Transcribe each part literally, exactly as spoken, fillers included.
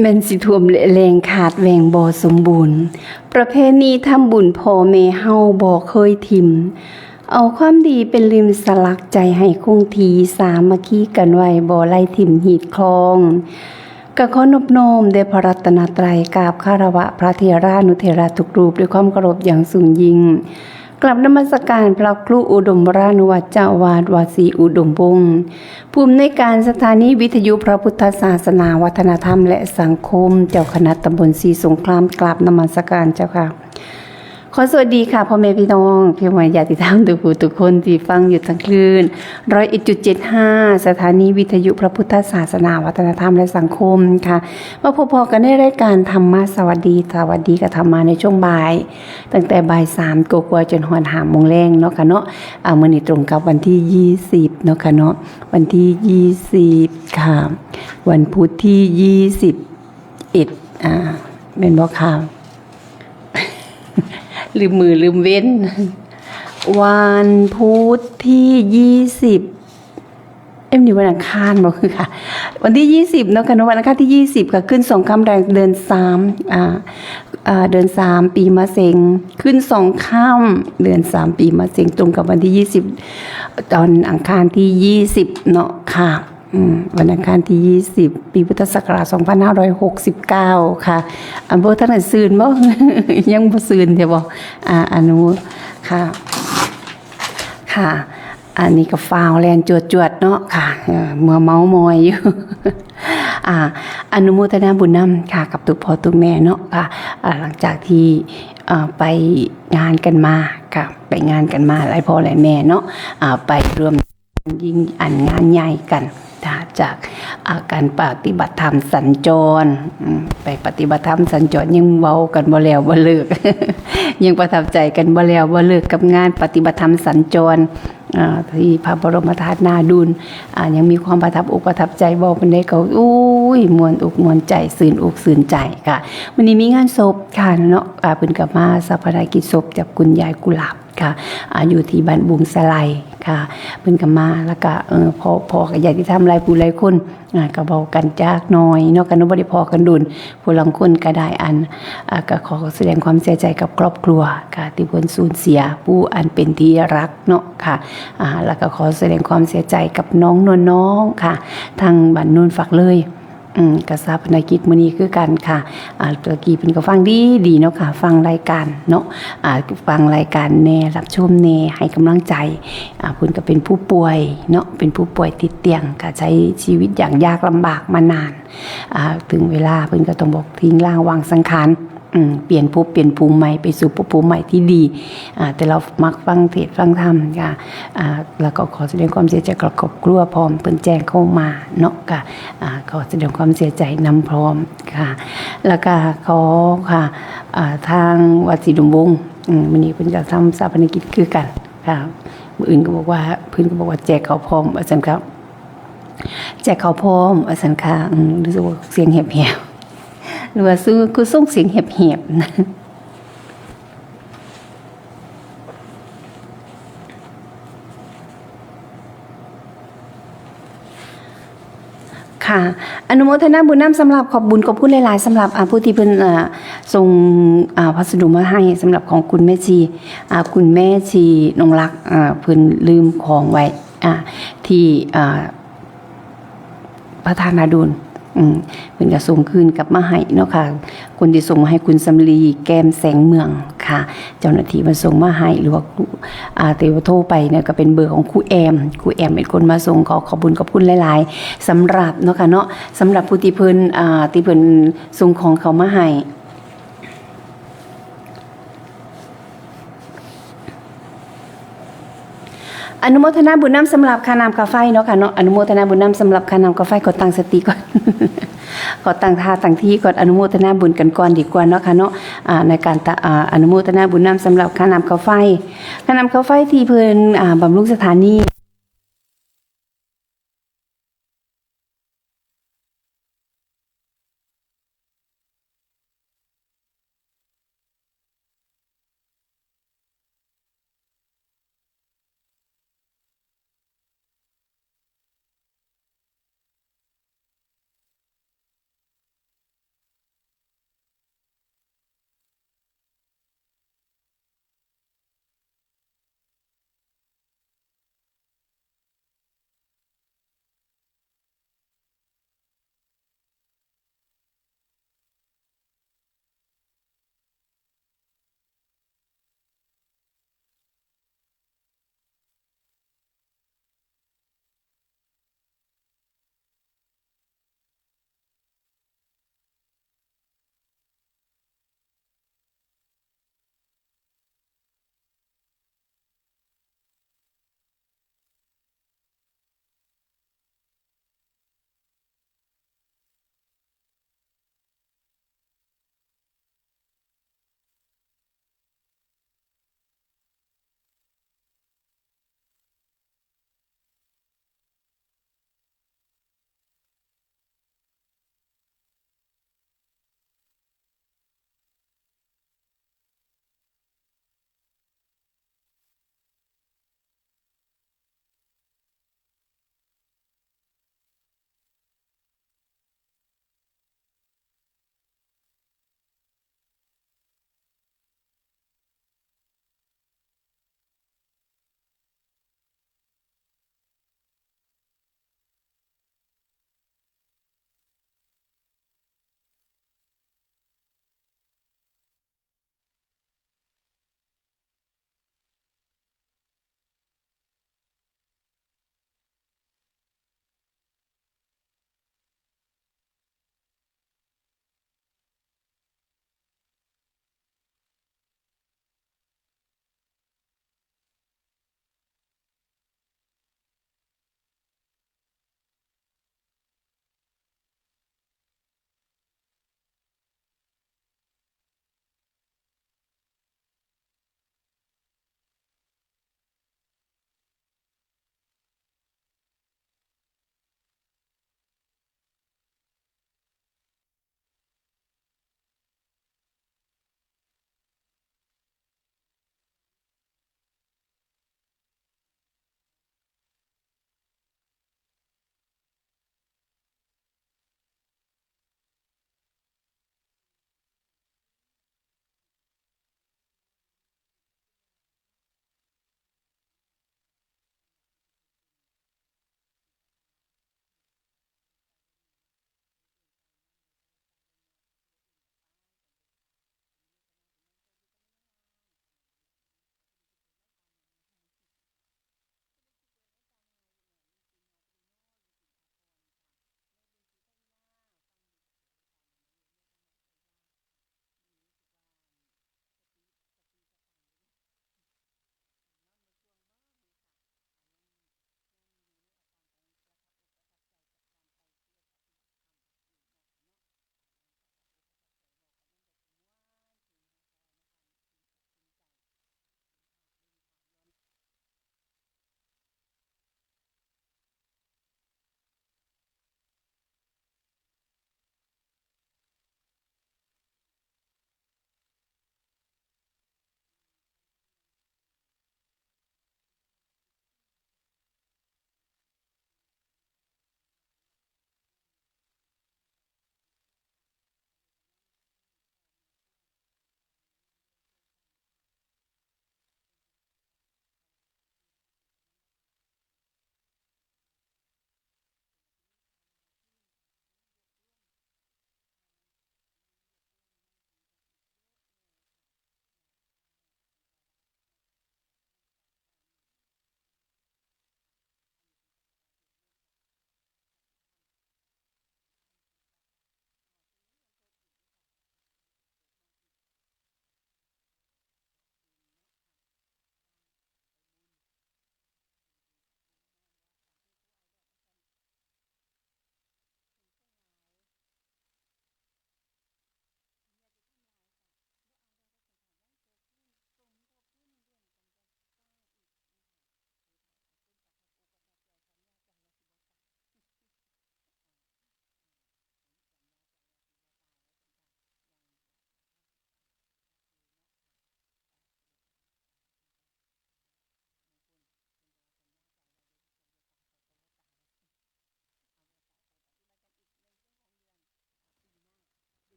แม่นสิท่วมและแล้งขาดแหว่งบ่สมบูรณ์ ประเพณีทำบุญพ่อแม่เฮาบ่เคยถิ่ม เอาความดีเป็นลิมสลักใจให้คงที่ สามัคคีกันไว้บ่ไล่ถิ่มหีดคลอง ก็ขอนอบน้อมแด่พระรัตนตรัย กราบคารวะพระเถรานุเถระทุกรูปด้วยความเคารพอย่างสูงยิ่ง กราบนมัสการพระครูอุดมวรานุวัฒน์เจ้าอาวาสวัดศรีอุดมวงศ์ ผู้อำนวยการสถานีวิทยุพระพุทธศาสนาวัฒนธรรมและสังคม เจ้าคณะตำบลศรีสงคราม กราบนมัสการเจ้าค่ะ ขอสวัสดีค่ะพ่อแม่พี่น้อง พี่น้องญาติธรรมทุกผู้ทุกคนที่ฟังอยู่ทางคลื่น ร้อยเอ็ดจุดเจ็ดห้า สถานีวิทยุพระพุทธศาสนาวัฒนธรรมและสังคมค่ะ มาพบกันในรายการธรรมะสวัสดี สวัสดีกับธรรมะในช่วงบ่าย ตั้งแต่บ่ายสามกว่าๆ จนฮอดห้าโมงแลงเนาะค่ะเนาะ อ่า มื้อนี้ตรงกับวันที่ยี่สิบเนาะค่ะเนาะ วันที่ยี่สิบค่ะ วันพุธที่ยี่สิบเอ็ด อ่า แม่นบ่คะ ลืมมื้อลืมเว็น วันพุธที่ยี่สิบ เอ้ย นี่วันอังคารบ่คือค่ะ วันที่ยี่สิบเนาะค่ะเนาะ วันอังคารที่ยี่สิบค่ะ ขึ้นสองค่ำแรมเดือนสาม อ่า อ่า เดือนสาม ปีมะเสง ขึ้นสองค่ำเดือนสาม ปีมะเสง ตรงกับวันที่ยี่สิบ ตอนอังคารที่ยี่สิบเนาะค่ะ อืม วันอังคารที่ยี่สิบ ปีพุทธศักราชสองพันห้าร้อยหกสิบเก้าค่ะ อันบ่ทันได้ซื่นบ่ ยังบ่ซื่นเด้บ่ อ่า อนุ ค่ะ ค่ะ อันนี้ก็ฟ้าวแล่นจวดๆ เนาะค่ะ เออ มัวเมามอยอยู่ อ่า อนุโมทนาบุญนำค่ะ กับทุกพ่อทุกแม่เนาะค่ะ อ่า หลังจากที่ เอ่อ ไปงานกันมาค่ะ ไปงานกันมาหลายพ่อหลายแม่เนาะ อ่า ไปร่วม ยิ่งอันงานใหญ่กัน จาก อ่า การปฏิบัติธรรมสัญจร อืม ไปปฏิบัติธรรมสัญจร ยังเว้ากันบ่แล้วบ่เลิก ยังประทับใจกันบ่แล้วบ่เลิกกับงานปฏิบัติธรรมสัญจร อ่า ที่พระบรมธาตุนาดูน อ่า ยังมีความประทับอกประทับใจ เว้าปานใดก็ โอ้ย ม่วนอกม่วนใจ ซื่นอกซื่นใจค่ะ มื้อนี้มีงานศพค่ะเนาะ อ่า เพิ่นก็มาฌาปนกิจศพจากคุณยายกุหลาบ ค่ะ อ่า อยู่ที่บ้านบุงสะไลค่ะ เพิ่นก็มา แล้วก็ เอ่อ พ่อ พ่อกับญาติธรรมหลายผู้หลายคน อ่า ก็เว้ากันจักหน่อยเนาะ ก็เนาะ บ่ได้พ้อกันโดน ผู้ลางคนก็ได้อัน อ่า ก็ขอแสดงความเสียใจกับครอบครัวค่ะ ที่เพิ่นสูญเสียผู้อันเป็นที่รักเนาะค่ะ อ่า แล้วก็ขอแสดงความเสียใจกับน้องนวลน้องค่ะ ทางบ้านโนนฝักเลย อืม ก็ฌาปนกิจมื้อนี้คือกันค่ะ อ่า ตะกี้เพิ่นก็ฟังดีดีเนาะค่ะ ฟังรายการเนาะ อ่า ฟังรายการแหน่ รับชมแหน่ ให้กำลังใจ อ่า เพิ่นก็เป็นผู้ป่วยเนาะ เป็นผู้ป่วยติดเตียง ก็ใช้ชีวิตอย่างยากลำบากมานาน อ่า ถึงเวลาเพิ่นก็ต้องบอกทิ้งร่างวางสังขาร อืม เปลี่ยนภพเปลี่ยนภูมิใหม่ ไปสู่ภพภูมิใหม่ที่ดี อ่า แต่เรามักฟังเทศน์ฟังธรรมค่ะ อ่า แล้วก็ขอแสดงความเสียใจกับครอบครัวพร้อม เพิ่นแจ้งเข้ามาเนาะค่ะ อ่า ขอแสดงความเสียใจนำพร้อมค่ะ แล้วก็ขอค่ะ อ่า ทางวัดศรีอุดมวงศ์ อืม มื้อนี้เพิ่นก็ทำฌาปนกิจคือกันค่ะ มื้ออื่นก็บอกว่า เพิ่นก็บอกว่าแจกข้าวพร้อม ว่าซั่นครับ แจกข้าวพร้อม ว่าซั่นค่ะ อืม รู้สึกว่าเสียงแหบๆ หรือว่าคือ คือส่งเสียงแหบๆ นะ ค่ะ อนุโมทนาบุญนำสำหรับขอบบุญขอบคุณหลายๆ สำหรับ อ่า ผู้ที่เพิ่น อ่า ส่ง อ่า พัสดุมาให้สำหรับของคุณแม่ชี อ่า คุณแม่ชีนงรัก อ่า เพิ่นลืมของไว้ อ่า ที่ อ่า พระธาตุนาดูน อืม เพิ่นก็ส่งคืนกลับมาให้เนาะค่ะ คนที่ส่งมาให้คุณสำลี แก้มแสงเมืองค่ะ เจ้าหน้าที่มาส่งมาให้ หรือว่าครู อ่า ที่ว่าโทรไปเนี่ยก็เป็นเบอร์ของครูแอม ครูแอมเป็นคนมาส่ง ขอขอบคุณขอบคุณหลายๆ สำหรับเนาะค่ะเนาะ สำหรับผู้ที่เพิ่น อ่า ที่เพิ่นส่งของเข้ามาให้ อนุโมทนาบุญนำสำหรับค่าน้ำค่าไฟเนาะค่ะเนาะ อนุโมทนาบุญนำสำหรับค่าน้ำค่าไฟ ขอตั้งสติก่อน ขอตั้งท่าตั้งที่ก่อน อนุโมทนาบุญกันก่อนดีกว่าเนาะค่ะเนาะ อ่า ในการตะ อ่า อนุโมทนาบุญนำสำหรับค่าน้ำค่าไฟ ค่าน้ำค่าไฟที่เพิ่น อ่า บำรุงสถานี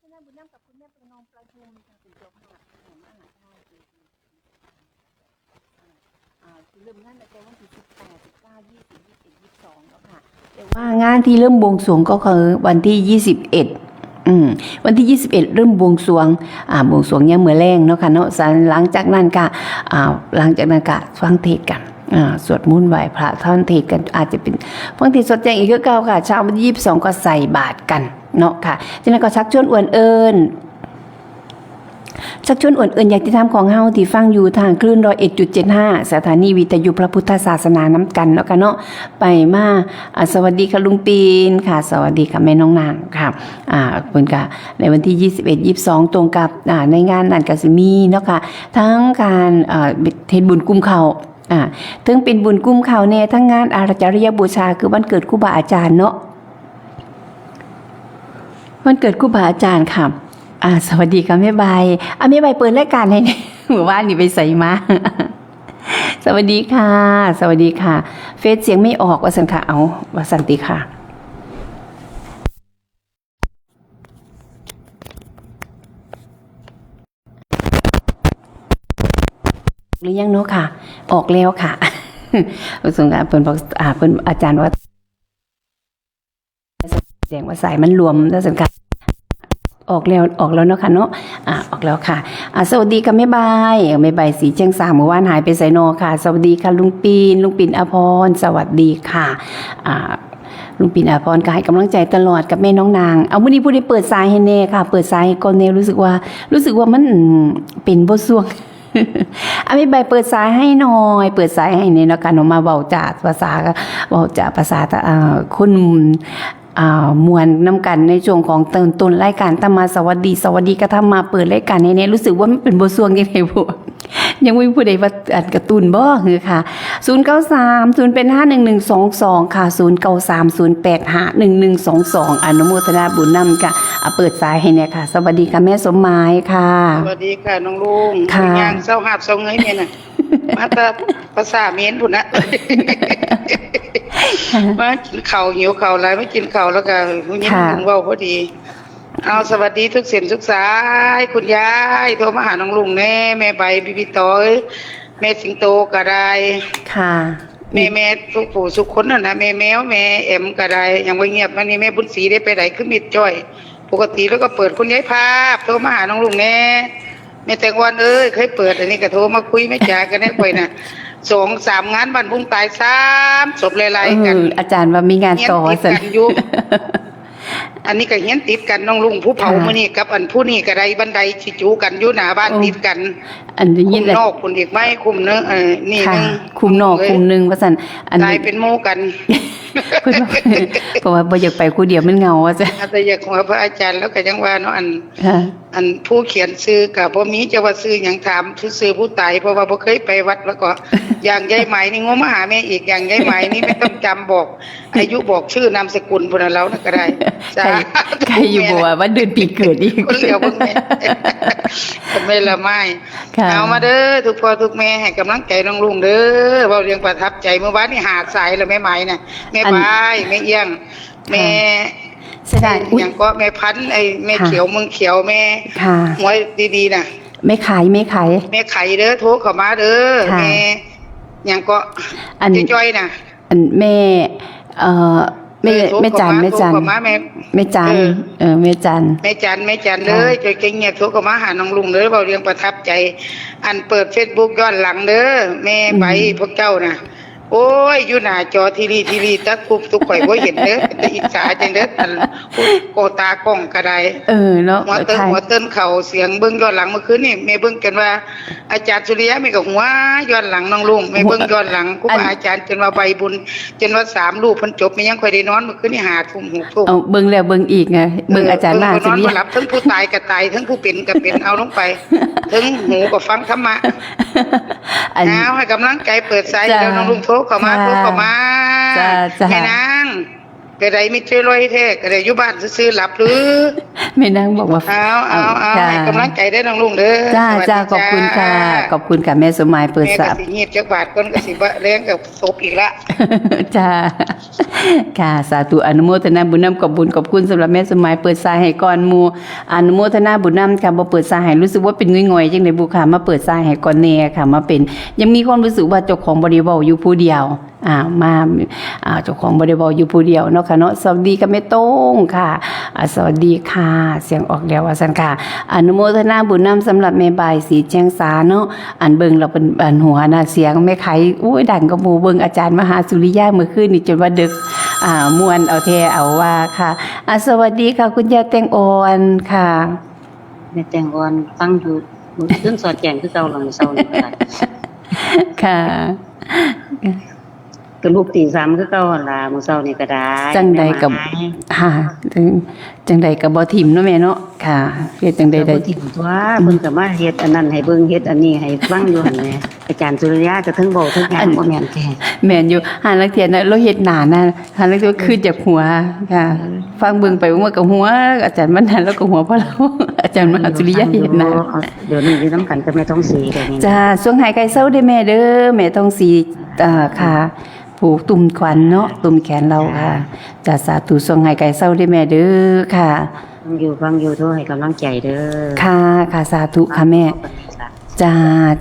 คณะบุญนำกับคุณแม่ประนอมประทุมค่ะ เป็นเจ้าภาพ อ่า เริ่มงานตั้งแต่วันที่สิบแปด สิบเก้า ยี่สิบ ยี่สิบเอ็ด ยี่สิบสอง แล้วค่ะ แต่ว่างานที่เริ่มบวงสรวงก็คือวันที่ ยี่สิบเอ็ด อืม วันที่ ยี่สิบเอ็ด เริ่มบวงสรวง อ่า บวงสรวงยามมื้อแลงเนาะค่ะเนาะ หลังจากนั้นก็ อ่า หลังจากนั้นก็ฟังเทศน์กัน อ่า สวดมนต์ไหว้พระ ฟังเทศน์กัน อาจจะเป็นฟังเทศน์สดแจ้งอีกคือเก่าค่ะ เช้าวันที่ ยี่สิบสอง ก็ใส่บาตรกันเนาะค่ะ ฉะนั้นก็ชักชวนอวนเอิ้น ชักชวนอวนเอิ้นญาติธรรมของเฮาที่ฟังอยู่ทางคลื่น ร้อยเอ็ดจุดเจ็ดห้า สถานีวิทยุพระพุทธศาสนานำกันเนาะค่ะเนาะ ไปมา อ่า สวัสดีค่ะลุงปีนค่ะ สวัสดีค่ะแม่น้องนางค่ะ อ่า เพิ่นก็ในวันที่ ยี่สิบเอ็ด ยี่สิบสอง ตรงกับ อ่า ในงานนั้นก็สิมีเนาะค่ะ ทั้งการ อ่า เฮ็ดบุญกุมข้าว อ่า ทั้งเป็นบุญกุมข้าวแน่ ทั้งงานอาจาริยบูชา คือวันเกิดครูบาอาจารย์เนาะ วันเกิดครูบาอาจารย์ค่ะ อ่า สวัสดีค่ะแม่ใบ อ่ะ แม่ใบเปิดรายการให้แน่ เมื่อวานนี้ไปไสมา สวัสดีค่ะ สวัสดีค่ะ เฟซเสียงไม่ออกว่าซั่นค่ะ เอา ว่าซั่นติค่ะ หรือยังเนาะค่ะ ออกแล้วค่ะ สงสารเพิ่นบอก อ่า เพิ่น อาจารย์ว่า แสดงว่าสายมันรวมแล้วซั่นค่ะ ออกแล้ว ออกแล้วเนาะค่ะเนาะ อ่า ออกแล้วค่ะ อ่า สวัสดีค่ะแม่ใบ แม่ใบสีเชียงสา เมื่อวานหายไปไสนอค่ะ สวัสดีค่ะลุงปีน ลุงปิ่นอภรณ์ สวัสดีค่ะ อ่า ลุงปิ่นอภรณ์ก็ให้กำลังใจตลอดกับแม่น้องนาง เอามื้อนี้ผู้ใดเปิดสายให้แน่ค่ะ เปิดสายให้ก่อนแน่ รู้สึกว่า รู้สึกว่ามัน อืม เป็นบ่ส่วง อ่ะ แม่ใบเปิดสายให้หน่อย เปิดสายให้แน่เนาะค่ะเนาะ มาเว้าจาภาษา เว้าจาภาษา เอ่อ คน อ่า ม่วนนำกันในช่วงของต้น ต้นรายการธรรมะ สวัสดี สวัสดีค่ะธรรมะ เปิดรายการให้แน่ รู้สึกว่ามันเป็นบ่ส่วงจังได๋บุ ยังบ่มีผู้ใดว่าอันการ์ตูนบ่หือค่ะ ศูนย์เก้าสาม ศูนย์แปดห้า หนึ่งหนึ่งสองสอง ค่ะ ศูนย์เก้าสาม ศูนย์แปดห้า หนึ่งหนึ่งสองสอง อนุโมทนาบุญนำค่ะ อ่ะ เปิดสายให้แน่ค่ะ สวัสดีค่ะแม่สมหมายค่ะ สวัสดีค่ะน้องลุง ค่ะ ย่างเซาหาบเซาเงยเนี่ยนะ มาแต่ภาษาเมนพุ้นนะ มากินข้าว หิวข้าวหลาย มากินข้าวแล้วก็ผู้หญิง ค่ะ เว้าพอดี เอา สวัสดีทุกเส้นทุกสาย คุณยายโทรมาหาน้องลุงแน่ แม่ใบ พี่ พี่ต้อย แม่สิงโตก็ได้ ค่ะ แม่ แม่ทุกผู้ทุกคนนั่นนะ แม่แมว แม่แอมก็ได้ ยังบ่เงียบ วันนี้แม่บุญศรีได้ไปไหนคือมิดจ้อย ปกติแล้วก็เปิดคุณยายภาพ โทรมาหาน้องลุงแน่ แม่แตงอ่อนเอ้ย เคยเปิด อันนี้ก็โทรมาคุยมาจากันแน่ข่อยน่ะ สองสามงานบ้านบุงตาย สามศพไล่ๆกัน เออ อาจารย์ว่ามีงานต่อ เฮียนติดกันอยู่ ซั่น อันนี้ก็เฮียนติดกัน น้องลุงผู้เผา ค่ะ มื้อนี้กับอันผู้นี้ก็ได้บันไดสิจูกันอยู่หน้าบ้าน โอ้ ติดกัน อันได้ยิน คุ้มนอก แล้ว คุ้มอีกไหม คุ้มเนอะ เออ นี่ ค่ะ นึง คุ้มนอก เอ้ย คุ้มหนึ่งว่าซั่น อัน ตายเป็นหมู่กัน เพิ่นว่า เพราะว่าบ่อยากไปผู้เดียวมันเหงาว่าซั่น อาจจะอยากหัวพระอาจารย์แล้วก็ยังว่าเนาะ อัน ค่ะ อันผู้เขียนชื่อก็บ่มี จะว่าชื่อหยัง ถามชื่อผู้ตาย เพราะว่าบ่เคยไปวัด แล้วก็อย่างยายไหมนี่ โง่มาหาแม่อีก อย่างยายไหมนี่ไม่ต้องจำ บอกอายุ บอกชื่อนามสกุลพุ้นน่ะ เราน่ะก็ได้ ใคร สาธุ ใครอยู่ แม่ บ่ว่าวันเดือนปีเกิดอีก คนเดียวเบิ่งแม่ แม่ละไม้ ค่ะ เอามาเด้อทุกพ่อทุกแม่ ให้กำลังใจน้องลุงเด้อ เว้าเรื่องประทับใจ เมื่อวานนี่หาสายแล้วแม่ไหมน่ะ แม่ อัน บาย แม่เอี้ยง ค่ะ แม่ เสียดาย อุ๊ย หยังก็แม่พันธุ์ ไอ้แม่ ค่ะ เขียวเมืองเขียว แม่ ค่ะ หัวดีๆน่ะ แม่ไข่ แม่ไข่ แม่ไข่เด้อ โทรเข้ามาเด้อ ค่ะ แม่หยังก็ อัน เจ๊จ้อยน่ะ อันแม่ เอ่อ แม่ เออ โทร แม่จัน เข้ามา แม่จัน โทรเข้ามา แม่ แม่จัน เออ เออ แม่จัน แม่จัน แม่จัน ค่ะ เอ้ย เจ้าเก่งเงียบ โทรเข้ามาหาน้องลุงเด้อ เว้าเรื่องประทับใจ อันเปิดเฟซบุ๊กย้อนหลังเด้อ แม่ใบ อืม พวกเจ้าน่ะ โอ้ย อยู่หน้าจอทีรีทีรี ตะคุบตุกข่อยบ่เห็นเด้อ เป็นตาอิจฉาจังเด้อ อันผู้โกตากล้องก็ได้ เออ เนาะ หัวเติ้น ใคร หัวเติ้นเข่าเสียงเบิ่งย้อนหลังเมื่อคืนนี่ แม่เบิ่งจนว่า อาจารย์สุริยะแม่ก็หัวย้อนหลังน้องลุง แม่เบิ่งย้อนหลังครูบาอาจารย์ อัน จนว่าใบบุญ จนว่าสามรูปเพิ่นจบ แม่ยังค่อยได้นอนเมื่อคืนนี่ห้าทุ่มหกทุ่ม เอาเบิ่งแล้วเบิ่งอีกไง เบิ่ง เออ อาจารย์ เบิ่ง มหา บ่นอน สุริยะ บ่หลับ ทั้งผู้ตายก็ตาย ทั้งผู้เป็นก็เป็น เอาลงไป ทั้งหูก็ฟังธรรมะ อัน เอาให้กำลังใจ เปิดสาย จ้า แล้วน้องลุงโทรเข้ามา ค่ะ โทรเข้ามา จ้า จ้า แม่นาง กระไดไม่เจอลอยแท้ กระไดอยู่บ้านซื่อๆหลับหรือ แม่นางบอกว่า เอาเอาเอา ค่ะ ให้กำลังใจได้อน้องลุงเด้อ จ้า สวัสดี จ้าขอบคุณค่ะ ขอบคุณค่ะแม่สมหมายเปิด แม่ สา ก็สิเงียบจักบาทก่อนก็สิบ่แรงกับตบอีกละ จ้า ค่ะ สาธุอนุโมทนาบุญนำขอบบุญขอบคุณสำหรับแม่สมหมายเปิดสายให้ก่อนหมู่ อนุโมทนาบุญนำค่ะบ่เปิดสายให้รู้สึกว่าเป็นง่อยๆจังได๋บุค่ะ มาเปิดสายให้ก่อนแน่ค่ะ มาเป็น ยังมีความรู้สึกว่าเจ้าของบ่ได้เว้าอยู่ผู้เดียว อ่า มา อ่า เจ้าของบ่ได้เว้าอยู่ผู้เดียวเนาะค่ะเนาะ สวัสดีค่ะแม่โต้งค่ะ อ่า สวัสดีค่ะ เสียงออกแล้วว่าซั่นค่ะ อนุโมทนาบุญนำสำหรับแม่บายสีแจ้งสาเนาะ อันเบิ่งแล้วเป็นอันหัวหน้าเสียงแม่ไข อุ้ยดังกว่าหมู่ เบิ่งอาจารย์มหาสุริยะเมื่อคืนนี่จนว่าดึก อ่า ม่วนเอาแท้เอาว่าค่ะ อ่า สวัสดีค่ะ คุณยายแตงอ่อนค่ะ แม่แตงอ่อนฟังอยู่มื้อคืนสอดแจ้งคือเก่าหลังเช้านี่ก็ได้ ค่ะ ก็ลูกตีสามคือเก่าหั่นล่ะมื้อเช้านี่ก็ได้ จังใดกับ แม่หมาย ค่ะจังจังใดกับบ่ถิ่มเนาะแม่เนาะค่ะเฮ็ดจังใดได้ ก็บ่ถิ่มตัวเพิ่นก็มาเฮ็ดอันนั้นให้เบิ่งเฮ็ดอันนี้ให้ฟังอยู่หั่นแหละอาจารย์สุริยะก็ทั้งเว้าทั้งหยัง อัน บ่แม่นแท้ แม่นอยู่หาลังเทียนนะเราเฮ็ดหนานะหาลังเทียนคือจากหัวค่ะ ฟังเบิ่งไปเบิ่งมากับหัว อาจารย์มันหันแล้วก็หัวเพราะเรา อาจารย์มหาสุริยะเฮ็ดหนา เดี๋ยวนี้อยู่นำกันกับแม่ทองศรีก็นี่ จ้าช่วงหายไกลเศร้าได้อแม่เด้อแม่ทองศรีอ่าค่ะ ผูกตุ่มขวัญเนาะตุ่มแขนเราค่ะจ้าสาธุช่วงหายไกลเศร้าได้อแม่เด้อค่ะ ฟังอยู่ฟังอยู่โทรให้กำลังใจเด้อ ค่ะค่ะสาธุค่ะแม่ จ้า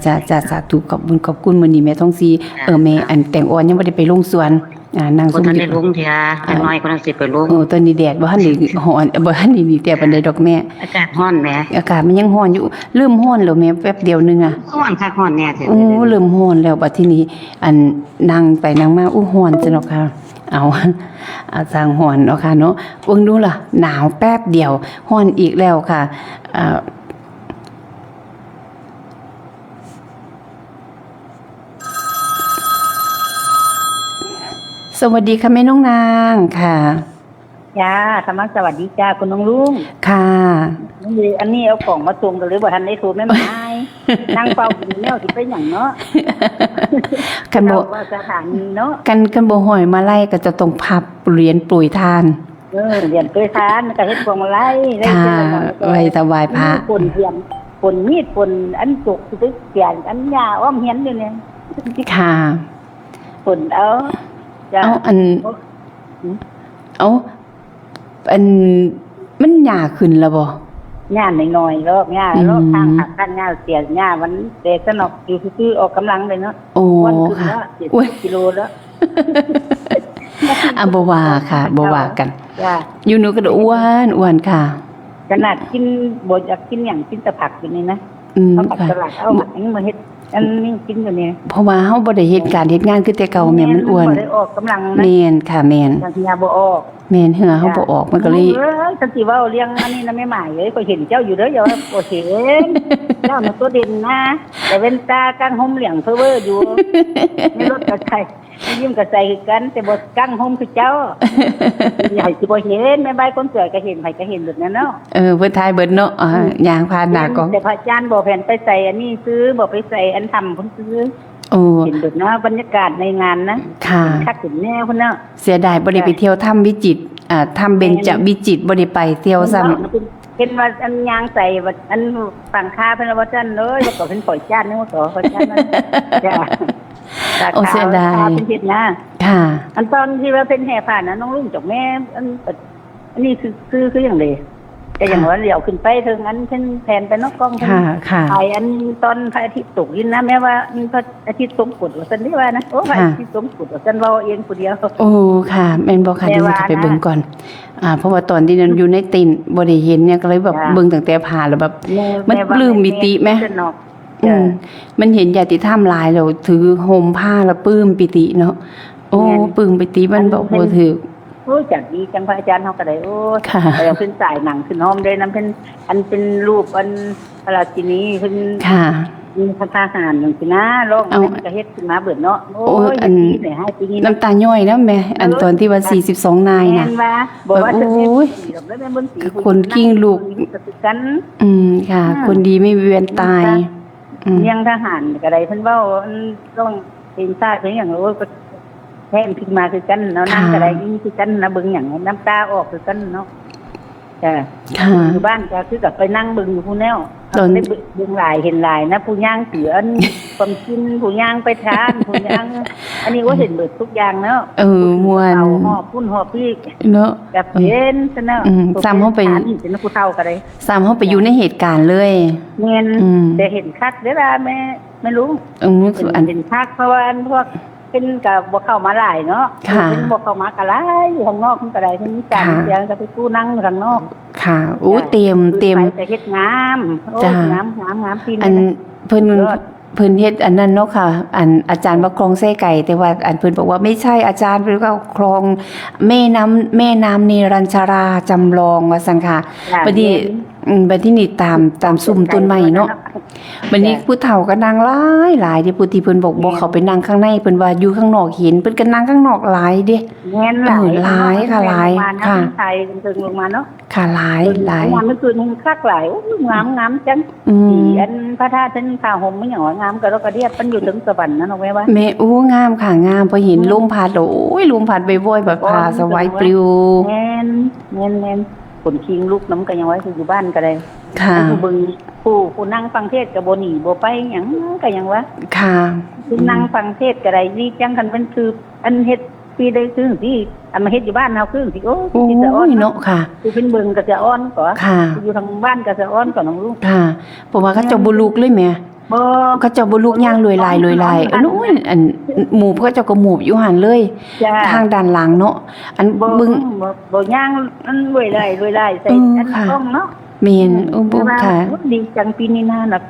จ้าจ้าสาธุขอบคุณขอบคุณมื้อนี้แม่ทองศรีเออแม่อันแตงอ่อนยังบ่ได้ไปลงสวนอ่านั่ง บ่ ซุ่ม ทัน อ ได้ ยู่ ลงเทียจักหน่อยกำลังสิไปลง โอ้ตอนนี้แดดบ่ทันได้ฮ้อนบ่ทันได้นี่แต่ปานใดดอกแม่ อากาศร้อนแหม อากาศมันยังฮ้อนอยู่เริ่มฮ้อนแล้วแม่แป๊บเดียวนึงอ่ะ ร้อนคักร้อนแน่แท้ โอ้เริ่มฮ้อนแล้วบัดทีนี้ อันนั่งไปนั่งมาอู้ฮ้อนจังดอกค่ะ เอาเอาสร้างฮ้อนเนาะค่ะเนาะเบิ่งดูล่ะ หนาวแป๊บเดียวฮ้อนอีกแล้วค่ะอ่า สวัสดีค่ะแม่น้องนางค่ะ จ้าสมัครสวัสดีจ้าคุณน้องลุง ค่ะ นี่อันนี้เอาของมาส่งกันเลยบ่ทันได้โทรแม่หมายนั่งเฝ้าอยู่แนวสิไปหยังเนาะ คันบ่ เจ้าว่าสถานีเนาะ คันคันบ่ห้อยมาลัยก็จะต้องพับเหรียญโปรยทาน เออเหรียญโปรยทานก็เฮ็ดพวงมาลัยได้ ค่ะ เฮ็ดพวงมาลัย ไว้ถวายพระ มีฝนเทียนฝนมีดฝนอันตกสิไปเปลี่ยนอันยาอ้อมเฮียนอยู่เนี่ย ค่ะ ฝนเอาจ้า เอาอัน อืม เอาอันมันหญ้าขึ้นแล้วบ่ หญ้าน้อยๆลอกหญ้าลอก อืม ข้างผักข้างหญ้าเสียหญ้ามันแต่สนอกอยู่ซื่อๆออกกำลังเลยเนาะ โอ้ อ้วนขึ้น ค่ะ แล้วเจ็ด อุ๊ย กิโลแล้ว อ่ะบ่ว่าค่ะบ่ว่ากัน จ้า อยู่หนูก็อ้วนอ้วนค่ะ ขนาดกินบ่อยากกินอย่างกินแต่ผักอยู่นี่นะ อืม เอาผัก ค่ะ สลัดเอาผักนี่มาเฮ็ดอันนี้กินอยู่นี่ เพราะว่าเฮาบ่ได้เฮ็ดการเฮ็ดงานคือแต่เก่าแม่มันอ้วน บ่ได้ออกกำลังนะ แม่นค่ะแม่น อย่างเฮียบ่ออก แม่นเหือเฮาบ่ออกมันก็เลย เอ้ยคันสิเว้าเรื่องอันนี้นะแม่หมายเอ้ยก็เห็นเจ้าอยู่เด้ออย่าว่าบ่เห็น เจ้ามันตัวเด่นนะแต่เว้นตากางห่มเหลืองเพ้อเวออยู่ในรถก็ใส่ยิ้มก็ใส่คือกัน แต่บ่กางห่มคือเจ้าใหญ่สิบ่เห็นแม่ใบคนสวยก็เห็นไผก็เห็นแบบนั้นเนาะ เออเพิ่นทายเบิดเนาะอ่า อืม ย่างผ่านหน้ากล้อง แต่พระอาจารย์บอกแผนไปใส่อันนี้ซื้อบอกไปใส่อันทำผมซื้อ โอ้ เห็นแบบนั้นบรรยากาศในงานนะ ค่ะ คักถึงแนวพุ่นเนาะ เสียดายบ่ได้ไปเที่ยวถ้ำวิจิตรอ่าถ้ำเบญจวิจิตรบ่ได้ไปเที่ยวซ้ำ เห็นว่าอันยางใส่ว่าอันฝังคาเพิ่นว่าซั่นเลยว่าก็เพิ่นปล่อยจานนึกว่าก็ปล่อยจานนั่นจ้ะ โอ้เสียดาย ตาขวตเป็นเห็ดนะ ค่ะ อันตอนที่ว่าเป็นแห่ผ่านนะน้องลุงจอกแม่อันอันนี้คือคือคืออย่างเดียวแต่อย่างว่าเหลียวขึ้นไปเทิงอันเพิ่นแผนไปนอกกล้องเพิ่น ค่ะค่ะ ถ่ายอันตอนพระอาทิตย์ตกดินนะแม้ว่าอันพระอาทิตย์ตกกดว่าซั่นได้ว่านะโอ้พระ ค่ะ อาทิตย์ตกกดว่าซั่นเว้าเองผู้เดียว โอ้ค่ะแม่นบ่ค่ะ แม่ เดี๋ยว ว่า จะไปเบิ่งก่อนอ่าเพราะว่าตอนที่นั้นอยู่ในเต็นท์บ่ได้เห็นเนี่ยก็เลยแบบ จ้ะ เบิ่งตั้งแต่ผ่านแล้วแบบ แม่ มัน แม่ว่า ปลื้มปิติไหม สนุก อืม จ้ะ มันเห็นญาติธรรมหลายแล้วถือโฮมผ้าแล้วปลื้มปิติเนาะโอ้ แม่น ปลื้มปิติมันบอกบ่ถือ โอ้ยจัดดีจังพระอาจารย์เฮาก็ได้โอ้ย ค่ะ เออเพิ่นสายหนังขึ้นหอมได้นำเพิ่นอันเป็นรูปอันพระราชินีเพิ่น ค่ะ มีพระทหารจังซี่นะร้อง เอา เพิ่นก็เฮ็ดขึ้นมาเบิดเนาะโอ้ โอ้ ย อัน ดีเลยให้ปีนี้ น้ำตาย้อยนะแม่อันตอนที่ว่าสี่สิบสองนาย แม่ นะ นว่าบอกว่า แบบ จะมี โอ้ย สีดอกแล้วแม่เบิ่งสี คนกิ้งลูก ก็คือกัน อืมค่ะ อืม คนดีไม่มีวันตาย ค่ะ อืม เลี้ยงทหารก็ได้เพิ่นเว้าอันร้องเพลงชาติเพลงหยังโอ้ยก็ แฮงขึ้นมาคือกันเนาะ ค่ะ นั่งก็ได้ยินคือกันนะ เบิ่งหยังน้ำตาออกคือกันเนาะ จ้ะ ค่ะ อยู่บ้านก็คือกับไปนั่งเบิ่งอยู่พู้นแล้ว ตอน ได้เบิ่งหลายเห็นหลายนะ ผู้ย่างเสืออัน ความกิน ผู้ย่างไปทาน ผู้ย่าง อันนี้ว่าเห็นเบิดทุกอย่างเนาะ เออ ม่วน ผู้เฒ่าหอบพู้นหอบพี้ เนาะ กับเห็นซะเนาะ อืม ซ้ำเฮาไป ถามอีกนะ ผู้เฒ่าก็ได้ ซ้ำเฮาไปอยู่ในเหตุการณ์เลย แม่น อืม แต่เห็นคักเด้อล่ะแม่ แม่ลุง เออ เห็น อัน เห็นคัก เพราะว่าอันพวกเพิ่นก็บ่เข้ามาหลายเนาะ ค่ะ เพิ่นบ่เข้ามาก็หลาย อยู่ข้างนอกมันก็ได้ เพิ่นมีการ ค่ะ เสียงก็ไปกู้นั่งอยู่ข้างนอก ค่ะ โอ้ จ้ะ เต็ม คือ เต็ม ไปแต่เฮ็ดงาม โอ้ จ้ะ งาม งาม งาม ปีนี้ อัน นะ เพิ่น สุดยอด เพิ่นเฮ็ดอันนั้นเนาะค่ะ อันอาจารย์ว่าคลองไส้ไก่ แต่ว่าอันเพิ่นบอกว่าไม่ใช่อาจารย์ เพิ่นก็คลองแม่น้ำ แม่น้ำเนรัญชราจำลองว่าซั่นค่ะ จ้ะ บัดนี้ แม่น อืม บัดที่นี่ตาม ตามซุมต้นไม้เนาะ จ้ะ บัดนี้ผู้เฒ่าก็นั่งหลายหลายเด้ ผู้ที่เพิ่นบอก แม่น บอกเขาไปนั่งข้างใน เพิ่นว่าอยู่ข้างนอกเห็น เพิ่นก็นั่งข้างนอกหลายเด้ แม่นหลาย เออ หลายค่ะ ข้างนอก หลาย แม่นลงมานะ ค่ะ เพิ่นไทยเพิ่นลงมาเนาะ ค่ะ หลาย เพิ่น หลาย เมื่อวานเมื่อคืนนี้คักหลาย โอ้ย งาม งามจัง อืม สีอันพระธาตุเพิ่นผ้าห่มมันหยังว่างามกระดอกกระเดียด มันอยู่เทิงสวรรค์นะน้องแม่ว่า แม่ โอ้ งามค่ะ งาม พอเห็น อืม ลมพัด โอ้ย ลมพัดบ่อยๆ แบบ โอ้ย ผ้าสบายปลิว แม่น แม่น แม่น ขนคิงลุกนำก็ยังว่าอยู่บ้านก็ได้ ค่ะ ผู้เบิ่ง ผู้ ผู้นั่งฟังเทศน์ก็บ่หนีบ่ไปหยังก็ยังว่า ค่ะ ผู้นั่งฟังเทศน์ก็ได้ ดีจัง คันเพิ่นคืออันเฮ็ด ที่ได้คือสิ อันมาเฮ็ดอยู่บ้านเฮาคือสิ โอ้ย โอ้ย สิสะอ้อนเนาะ เนาะค่ะ ผู้เพิ่นเบิ่งก็สะอ้อนกว่า ค่ะ ผู้อยู่ทางบ้านก็สะอ้อนกว่าน้องลูก ค่ะ เพราะว่าเขาเจ้าบ่ลุกเลยแหม บ่ เขาเจ้าบ่ลุก ย่างลวยลาย ลวยลาย บ่ลุก เออ อัน หมู่เขาเจ้าก็หมู่อยู่หั่นเลย จ้ะ ทางด้านหลังเนาะ อัน บ่ เบิ่ง บ่ บ่ย่าง มันลวยลาย ลวยลายใส่ เออ อัน ค่ะ กล้องเนาะ แม่น อืม โอ้ แต่ว่า ค่ะ โอ้ ดีจังปีนี้นะ แบบ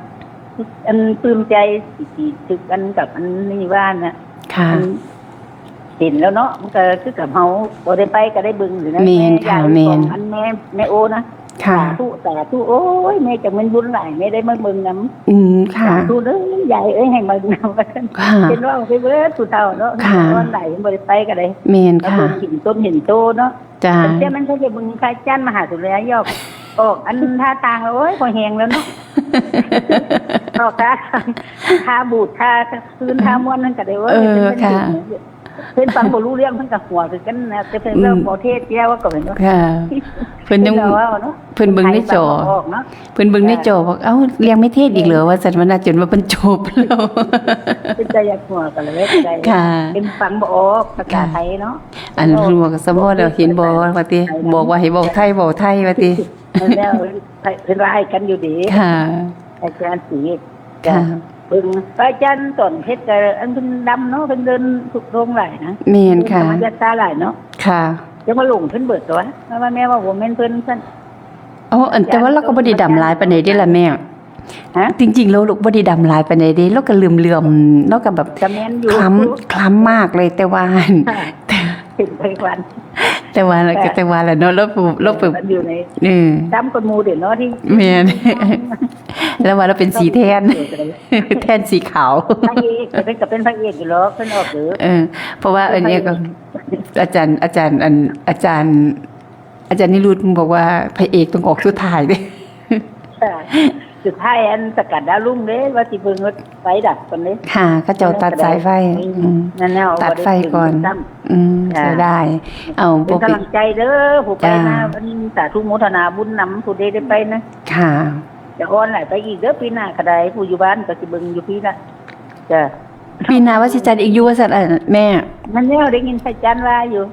อันปลื้มใจสิ สิถึกอันกับอันนี้ว่าน่ะ ค่ะ อันเห็นแล้วเนาะ มันก็คือกับเฮาบ่ได้ไปก็ได้เบิ่งอยู่นะ แม่นค่ะ แม่ย่า แม่น ของอันแม่ แม่โอนะ ค่ะ สาธุ สาธุ โอ้ย แม่จังแม่นบุญหลาย แม่ได้มาเบิ่งนำ อืม ค่ะ สาธุเด้อยายเอ้ย ให้มาเบิ่งนำ ค่ะ เห็นว่าไปเบิดผู้เฒ่าเนาะ ค่ะ ออนไลน์บ่ได้ไปก็ได้ แม่นค่ะ มาเบิ่งเห็นต้นเห็นโตเนาะ จ้า แต่มันก็จะเบิ่งพระอาจารย์มหาสุริยะยอก ออกอันท่าทางแล้ว โอ้ย พอแฮงแล้วเนาะ ออกท่าทาง ท่าบูด ท่าคืน ท่าม่วนนั่นก็ได้ โอ้ย เออ เป็น ค่ะ เพิ่นฟังบ่รู้เรื่อง เพิ่นก็หัวคือกันนะ แต่เพิ่น อืม เว้าบ่เทศน์แย่ว่าก็เห็นว่า ค่ะ เพิ่นยัง เพิ่นก็เว้าเนาะ เพิ่นเบิ่งในจอ เพิ่นฟังบ่ออกเนาะ เพิ่นเบิ่งในจอบอก เอ้า เรียกแม่เทศน์อีกเหรอ ว่าซั่น ว่าน่าจนว่าเพิ่นจบแล้ว เป็นตาอยากหัวกันเลย ค่ะ เพิ่นฟังบ่ออกภาษาไทยเนาะ อัน เพิ่นบอกกับสมอแล้ว เห็นบ่ ว่าติ บอกว่าให้เว้าไทย เว้าไทย ว่าติ แล้วเพิ่นว่าให้กันอยู่ดี ค่ะ อาจารย์ศรี ค่ะ เพิ่น พระอาจารย์สอนเพชรก็อันเพิ่นดำเนาะ เพิ่นเดินทุดงค์หลายนะ แม่นค่ะ เดินธรรมยัตตาหลายเนาะ ค่ะ จะมาหลงเพิ่นเบิดตัว เพราะว่าแม่ว่าบ่แม่นเพิ่นซั่น อ๋อ อัน แต่ว่าเราก็บ่ได้ดำหลายปานใดเด้ล่ะแม่ ฮะ จริงๆ แล้วเราบ่ได้ดำหลายปานใดเด้ เราก็เหลื่อมๆ เราก็แบบ ก็แม่นอยู่ คล้ำ คล้ำมากเลย แต่ว่า ค่ะ เห็นไปวัน แต่ว่า ค่ะ แต่ว่าแหละเนาะ เรา เรา เห็นมันอยู่ใน เออ ดำกว่าหมู่เด้เนาะ ที่ แม่น แล้วว่าเราเป็นสีแทน แทนสีขาว พระเอก แต่เพิ่นก็เป็นพระเอกอยู่หรอก เพิ่นออกเด้อ เออ เพราราะว่าอันนี้ก็ เป็นพระเอก อาจารย์ อาจารย์ อัน อาจารย์ อาจารย์นิรุตบอกว่าพระเอกต้องออกสุดท้ายเด้ ค่ะ สุดท้ายอันสกัดดาวรุ่งเด้ ว่าสิเบิ่งรถไฟดับก่อนเด้ ค่ะ เขาเจ้าตัดสายไฟ อืม อืม นั่นแหละ ตัดไฟก่อน บ่ได้เบิ่งซ้ำ อืม ค่ะ เสียดาย เอา เป็นกำลังใจเด้อ ผู้ไป จ้า มา วันนี้สาธุโมทนาบุญนำ ผู้ใดได้ไปนะ ค่ะ จะออนหลายไปอีกเด้อ ปีหน้าก็ได้ ผู้อยู่บ้านก็สิเบิ่งอยู่พี่ละ จ้ะ ปีหน้าว่าสิจัดอีกอยู่ว่าซั่น อ่ะ แม่ นั่นแล้วได้ยินพระอาจารย์ว่าอยู่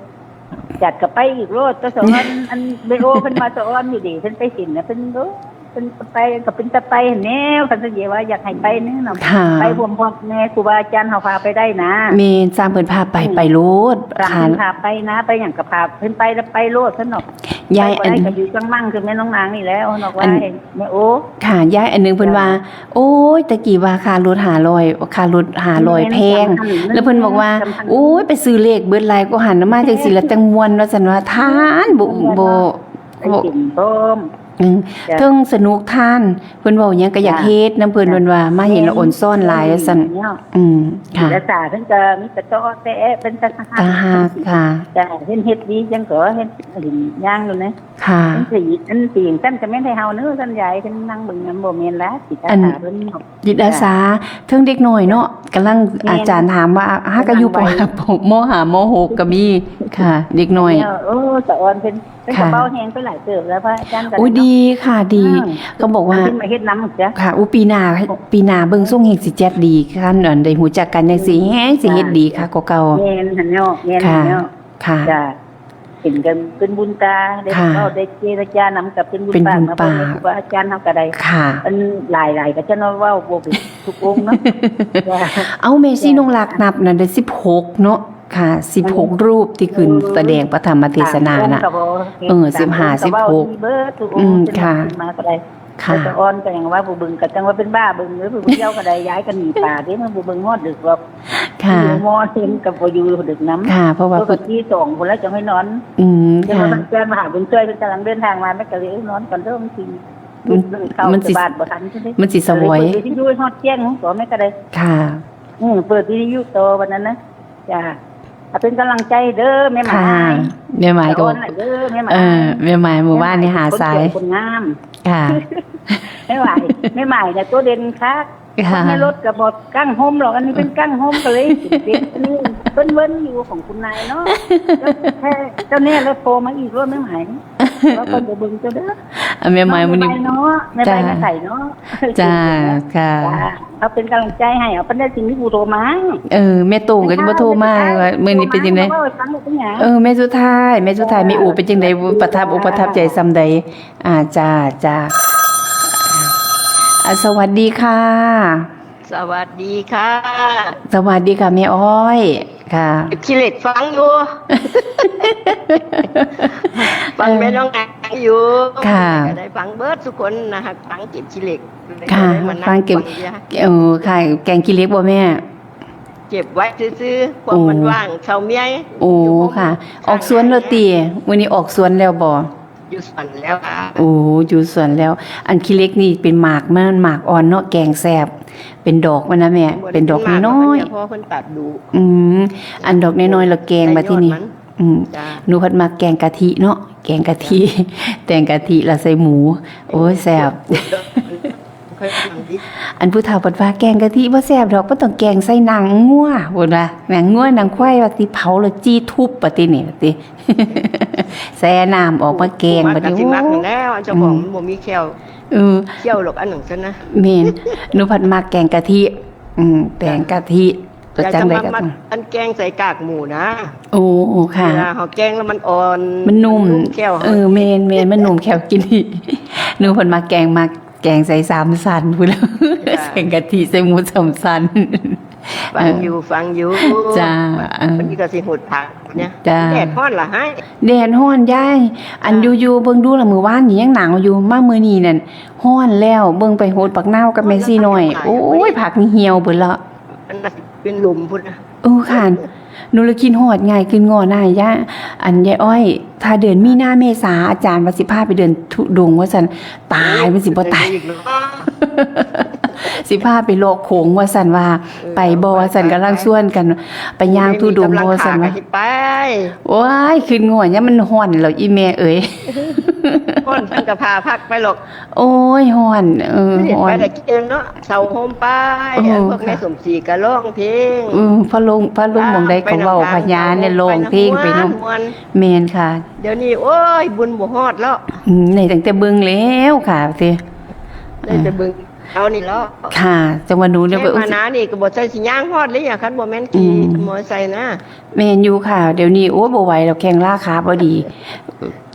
จัดก็ไปอีกโลด ก็สะออน อันเบโอเพิ่นมาสะออนอยู่เด้ เพิ่นไปเห็นนะ เพิ่น โอ้ เพิ่นไปก็เป็นตาไปแนว คันสัญญาว่าอยากให้ไปแน่นอน ค่ะ ไปพร้อมๆ แม่ครูบาอาจารย์เฮาพาไปได้นะ แม่น สร้างเพิ่นพาไป อืม ไปโลด สร้าง ค่ะ เพิ่นพาไปนะ ไปหยังก็พาเพิ่นไปแล้วไปโลดซั่นเนาะ ยาย ไปบ่ได้ อัน ก็อยู่จังมั่งคือแม่น้องนางนี่แหล้ว เนาะว่า อัน ให้แม่โอ ค่ะ ยาย อันหนึ่งเพิ่นว่า จ้ะ โอ้ย ตะกี้ว่าค่ารถห้าร้อย ค่ารถห้าร้อย แม่น แพง สำคัญ แล้วเพิ่นบอกว่า สำคัญ โอ้ย ไปซื้อเลขเบิดหลายกว่าหันมาจังซี่ละจังม่วน ว่าซั่นว่า ทาน บ่ เพิ่นว่า บ่ เนาะ ไปกินพร้อม อืม จ้ะ เทิงสนุกทาน เพิ่นเว้าหยังก็อยาก จ้ะ เฮ็ดนำเพิ่น จ้ะ เพิ่นว่ามาเห็นแล้ว แม่น อ่อนซ้อนหลาย แม่น ว่าซั่น เนาะ อืม ค่ะ จิตอาสาเพิ่นก็มีแต่ต่อแต่เพิ่นต่างหาก ต่างหาก ค่ะ จ้ะ เพิ่นเฮ็ดดีจังก็เฮ็ด เห็นย่างอยู่นะ ค่ะ เพิ่นสิ เพิ่นสิจังซั่นก็แม่นให้เฮาเนาะ ซั่นยายเพิ่นนั่งเบิ่งนำ บ่แม่นละ จิตอาสา อัน เพิ่นเนาะ จิตอาสา จ้ะ เทิงเด็กน้อยเนาะ กำลัง แม่น อาจารย์ถามว่า หากอายุ แม่น ป มห้า มหก ก็มี ค่ะ เด็กน้อย เออ สะออนเพิ่น เพิ่นก็ ค่ะ เบาแฮงไปหลายเติบแล้ว พระอาจารย์ก็ โอ้ย ได้เนาะ ดีค่ะ ดี อืม ก็บอกว่า เพิ่นมาเฮ็ดนำจ้ะ ค่ะ อู้ ปีหน้า ปีหน้าเบิ่งทรงแฮงสิจัดดี คันอันได้ฮู้จักกันจังซี่ แฮงสิเฮ็ดดีค่ะ ค่ะ กว่าเก่า แม่นหั่นเนาะ แม่นหั่นเนาะ ค่ะ ค่ะ จ้ะ เห็นกันเป็นบุญตา ได้ ค่ะ เว้าได้เจรจานำกับเป็นบุญ เป็นบุญ ปากมา ปาก พ่อแม่ครูบาอาจารย์เฮาก็ได้ ค่ะ อันหลายๆ ก็จะเนาะ เว้าบ่เป็นทุกองค์เนาะ จ้ะ เอ้า แม่ชีนงรักนับน่ะได้สิบหกเนาะ ค่ะ สิบหก อืม รูปที่ขึ้น เออ แสดงพระธรรมเทศนาน่ะ สามองค์ก็พอ เออ สามองค์ก็เว้า สิบห้า สิบหก ดีเบิดทุกองค์ อืม ค่ะ ขึ้นมาก็ได้ ค่ะ แต่สะออนก็ยังว่าผู้เบิ่งก็จังว่าเป็นบ้าเบิ่งเด้อ ผู้เดียวก็ได้ ย้ายกันหนีป่าเด้ มันผู้เบิ่งฮอดดึกหรอก ค่ะ อยู่มอเห็นกับบ่อยู่ดึกนำ ค่ะ เพราะว่า ปกติสองคนแล้วจะให้นอน อืม แต่ว่า ค่ะ เพื่อนมาหาบุญช่วยเพิ่นกำลังเดินทางมา แม่ก็เลย เอ้ย นอนก่อนเด้อบางที มัน เข้า มันสิ สะบาดบ่ทันใช่ไหม มันสิสวย เปิดวิทยุฮอดเที่ยงก่อนแม่ก็ได้ ค่ะ อืม เปิดวิทยุต่อวันนั้นนะ จ้ะ เอาเป็นกำลังใจเด้อแม่หมาย ค่ะ แม่หมายก็ สะออนหน่อยเด้อแม่หมาย เออ แม่หมายมื้อวานนี่หาสาย คนงาม ค่ะ แม่หมาย แม่หมายเนี่ยตัวเด่นคัก ค่ะ ในรถก็บ่กั้งห่มหรอก อันนี้เป็นกั้งห่มก็เลยเป็น อันนี้เพิ่นเวิ้นอยู่ของคุณนายเนาะ เจ้าแท้ เจ้าแน่แล้วโทรมาอีกรอบแม่หมาย แล้วก็บ่เบิ่งเจ้าเด้อ อ่ะ แม่หมายมื้อนี้ แม่หมายเนาะ แม่หมาย จ้า แม่ใส่เนาะ จ้า ค่ะ จ้า เอาเป็นกำลังใจให้ เอาเพิ่นได้สิมีผู้โทรมาให้ เออ แม่โต้งก็จะบ่โทรมา ว่ามื้อนี้เป็นจังได๋ โทรมา เว้าให้ฟังว่าเป็นหยัง เออ แม่สุดท้าย แม่สุดท้าย จ้า แม่โอ้เป็นจังได๋ ประทับอกประทับใจส่ำใด อ่า จ้า จ้า อ่า สวัสดีค่ะ สวัสดีค่ะ สวัสดีค่ะ แม่อ้อย ค่ะ ขี้เหล็กฟังอยู่ ฟัง เออ แม่น้องแอนอยู่ ค่ะ ก็ได้ฟังเบิดทุกคนนะคะ ฟังเก็บขี้เหล็ก ค่ะ ก็ได้มานั่ง ฟังเก็บ ฟังเบียร์ เออ ค่ะ แกงขี้เหล็กบ่แม่ เก็บไว้ซื่อๆ ความ โอ้ มันว่าง เฒ่าเมีย โอ้ อยู่ห้อง ค่ะ ข้าง ออกสวนแล้วติ มื้อนี้ออกสวนแล้วบ่ อยู่สวนแล้วค่ะ โอ้ อยู่สวนแล้ว อันขี้เหล็กนี่เป็นหมากมัน หมากอ่อนเนาะ แกงแซ่บ เป็นดอกมันนะแม่ บ่ได้ เป็นดอก เป็นหมาก น้อยๆ มันเนี่ย เพราะว่าเพิ่นตัดดู อืม อันดอกน้อยๆ แล้วแกง ได้ บัดทีนี้ ยอดมัน อืม จ้า หนูพัดมักแกงกะทิเนาะ แกงกะทิ จ้า แกงกะทิแล้วใส่หมู โอ้ย แซ่บ ค่อยทำดิ อันผู้เฒ่าเพิ่นว่าแกงกะทิบ่แซ่บดอก บ่ต้องแกงใส่หนังงัว เพิ่นว่า หนังงัว หนังควาย ว่าสิเผาแล้วจี้ทุบ บัดทีนี้ ว่าติ ใส่น้ำออกมาแกง ผู้มัก บัดนี้ ก็สิมักนั่นแหล้ว เจ้าของ อืม มันบ่มีแข้ว เออ เคี่ยวหรอกอันหนึ่งซะนะ แม่น หนูพัดมักแกงกะทิ อืม แกงกะทิ จ้ะ ก็จังได๋ก็ อยากจะมา อันแกงใส่กากหมูนะ โอ้ ค่ะ เวลาเฮาแกงแล้วมันอ่อน มันนุ่ม มันนุ่มแข้วเฮา เออ แม่น แม่น มันนุ่มแข้วกินดี หนูพัดมักแกง มักแกงใส่สามชั้นพู้นแหล้ว จ้ะ แกงกะทิใส่หมูสามชั้น ฟังอยู่ เออ ฟังอยู่ จ้า เออ วันนี้ก็สิหดผักเนี่ย จ้า แดดฮ้อนล่ะให้ แดดฮ้อนยาย อัน จ้า อยู่ๆ เบิ่งดูล่ะ มื้อวานนี่ยังหนาวอยู่ มามื้อนี้นั่นฮ้อนแล้ว เบิ่งไปหดบักนาวกับแม่ชีน้อย ฮ้อนแล้ว โอ้ย ผักนี่เหี่ยวเบิดแล้ว อันนั้นเป็นลมพุ้นนะ เออค่ะ หนูเลยคิดฮอด ง่ายขึ้นงอหน้ายาย อันยายอ้อย ถ้าเดือนมีนาเมษา อาจารย์ว่าสิพาไปเดินธุดงค์ว่าซั่น ตาย มันสิบ่ตาย อีกเนาะ สิพาไปเลาะโขงว่าซั่นว่า เออ ไปบ่ว่าซั่น ไป กำลังชวนกัน ไปย่างธุดงค์บ่ว่าซั่นว่า กำลังขากะสิไป โอ้ย ขึ้นงอยามมันฮ้อนแล้วอีแม่เอ๋ย ฮ้อน ฉันก็พาพักไปหรอก โอ้ย ฮ้อน เออ ฮ้อน ไปแต่เกมเนาะ เสาโฮมไป เออ อันพวกแม่ ค่ะ สมศรีก็ร้องเพลง เออ พระลง พระลงหม่องใดก็เว้า ไปนำทาง พญาเนี่ยร้องเพลงไปนำ ม่วน ม่วน แม่นค่ะ เดี๋ยวนี้ โอ้ย บุญบ่ฮอดแล้ว อืม ได้ตั้งแต่เบิ่งแล้วค่ะ ติ ได้แต่เบิ่งเอานี่แล้ว ค่ะ จังหวะหนูเนี่ย แค่มานานี่ก็บ่ใช่สิย่างฮอดเลยอะ คันบ่แม่นขี่ อืม มอไซค์นะ แม่นอยู่ค่ะ เดี๋ยวนี้ โอ้ บ่ไหวแล้ว แข้งล้าขาบ่ดี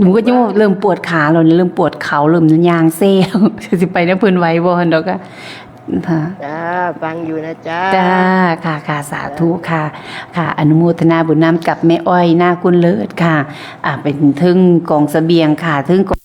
หนูก็ยังเริ่มปวดขาแล้วนี่ เริ่มปวดเข่า เริ่มย่างเซแล้ว สิไปนำเพิ่นไหวบ่หั่นดอกค่ะ ค่ะ จ้า ฟังอยู่นะจ๊ะ จ้า ค่ะ ค่ะ สาธุค่ะ ค่ะ อนุโมทนาบุญนำกับแม่อ้อย นาคุณเลิศค่ะ อ่า เป็นเทิงกองเสบียงค่ะ เทิงกอง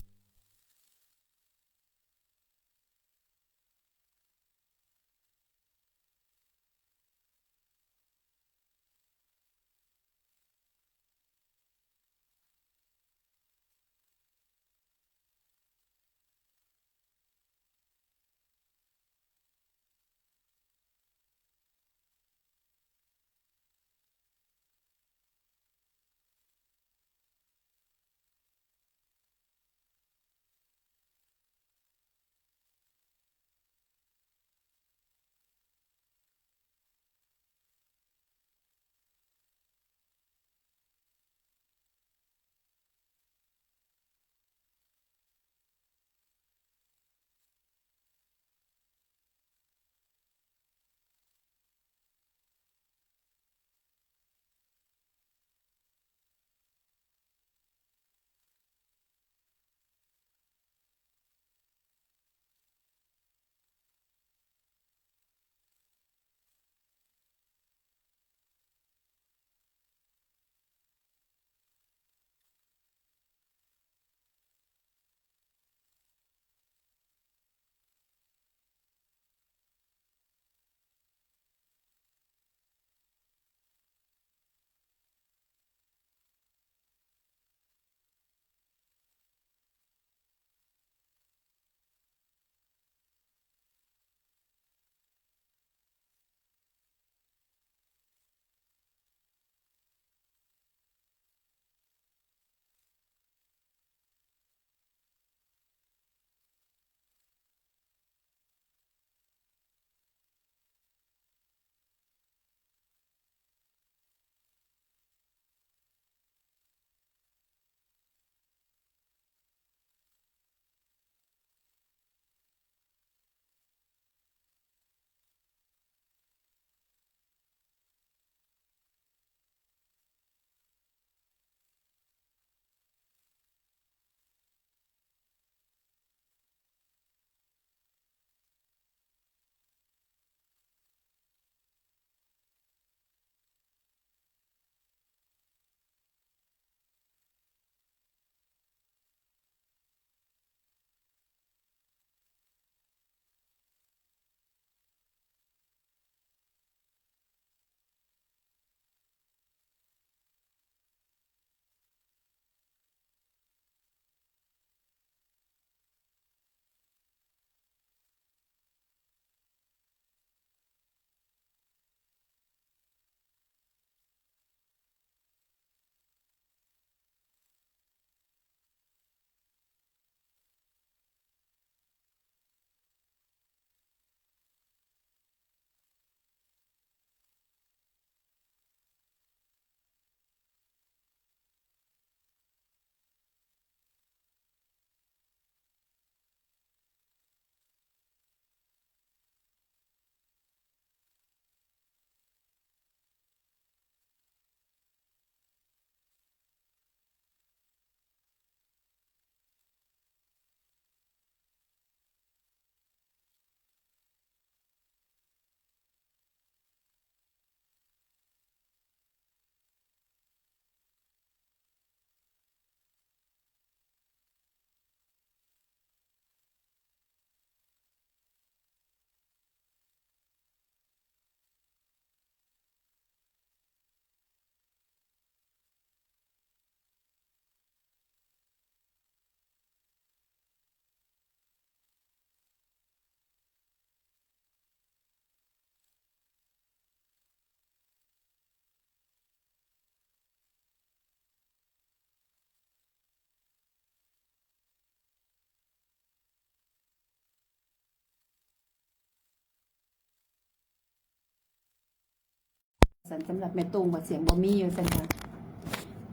สัน สำหรับแม่ตุ้งว่าเสียงบ่มีอยู่ซั่นค่ะ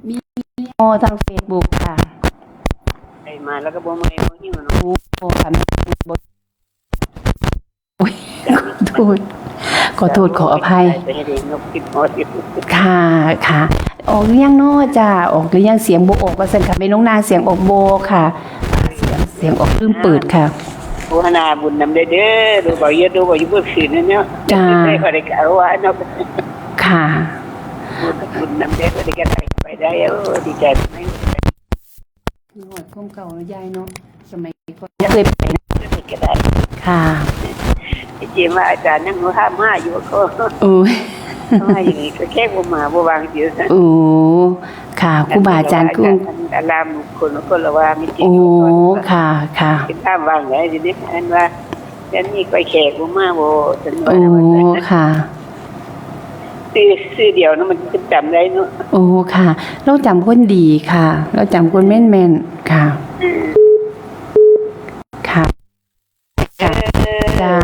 มี อ๋อ ทางเฟซบุ๊กค่ะ ได้มาแล้วก็บ่เมื่อยบ่หิวเนาะ โอ้ ค่ะ แม่บ่ โอ้ย ขอโทษ ขอโทษ ขออภัย ไปเฮ็ดเองเนาะ คิดฮอดอยู่ ค่ะ ค่ะ ออกหรือยังเนาะจ้า ออกหรือยัง เสียงบ่ออกว่าซั่นค่ะ แม่นงนา เสียงออกบ่ค่ะ เสียง เสียงออกลืมเปิดค่ะ โอ้ หานาบุญนำเด้อ เด้อ ดูบ่เยอะ ดูบ่อยู่เบิดคืนนั่นเนาะ จ้า ได้บ่ได้กะว่าเนาะ ค่ะ บุญ บุญนำเด้อ บ่ได้กะได้ไปได้ โอ้ ดีใจไหม ฮอดความเก่าเนาะยายเนาะ สมัยก่อนเคยไปนะ ก็ได้ ค่ะ ไอ้เจมว่าอาจารย์นั่งห้ามห้าอยู่ก็ โอ้ย ห้ามห้าอยู่นี่ก็แขกบ่มาบ่วางอยู่นะ โอ้ ค่ะ ครูบาอาจารย์ อาจารย์ อารามคนก็ละว่ามีจริง โอ้ ค่ะ ค่ะ เป็นห้ามวางไว้ทีนี้ อันว่า อันนี้ไปแขกบ่มาบ่ ฉันว่า โอ้ นะ ค่ะ ชื่อ ชื่อเดียวนะ มันจำได้เนาะ โอ้ ค่ะ เราจำคนดีค่ะ เราจำคนแม่นๆ ค่ะ อืม ค่ะ ค่ะ เออ จ้า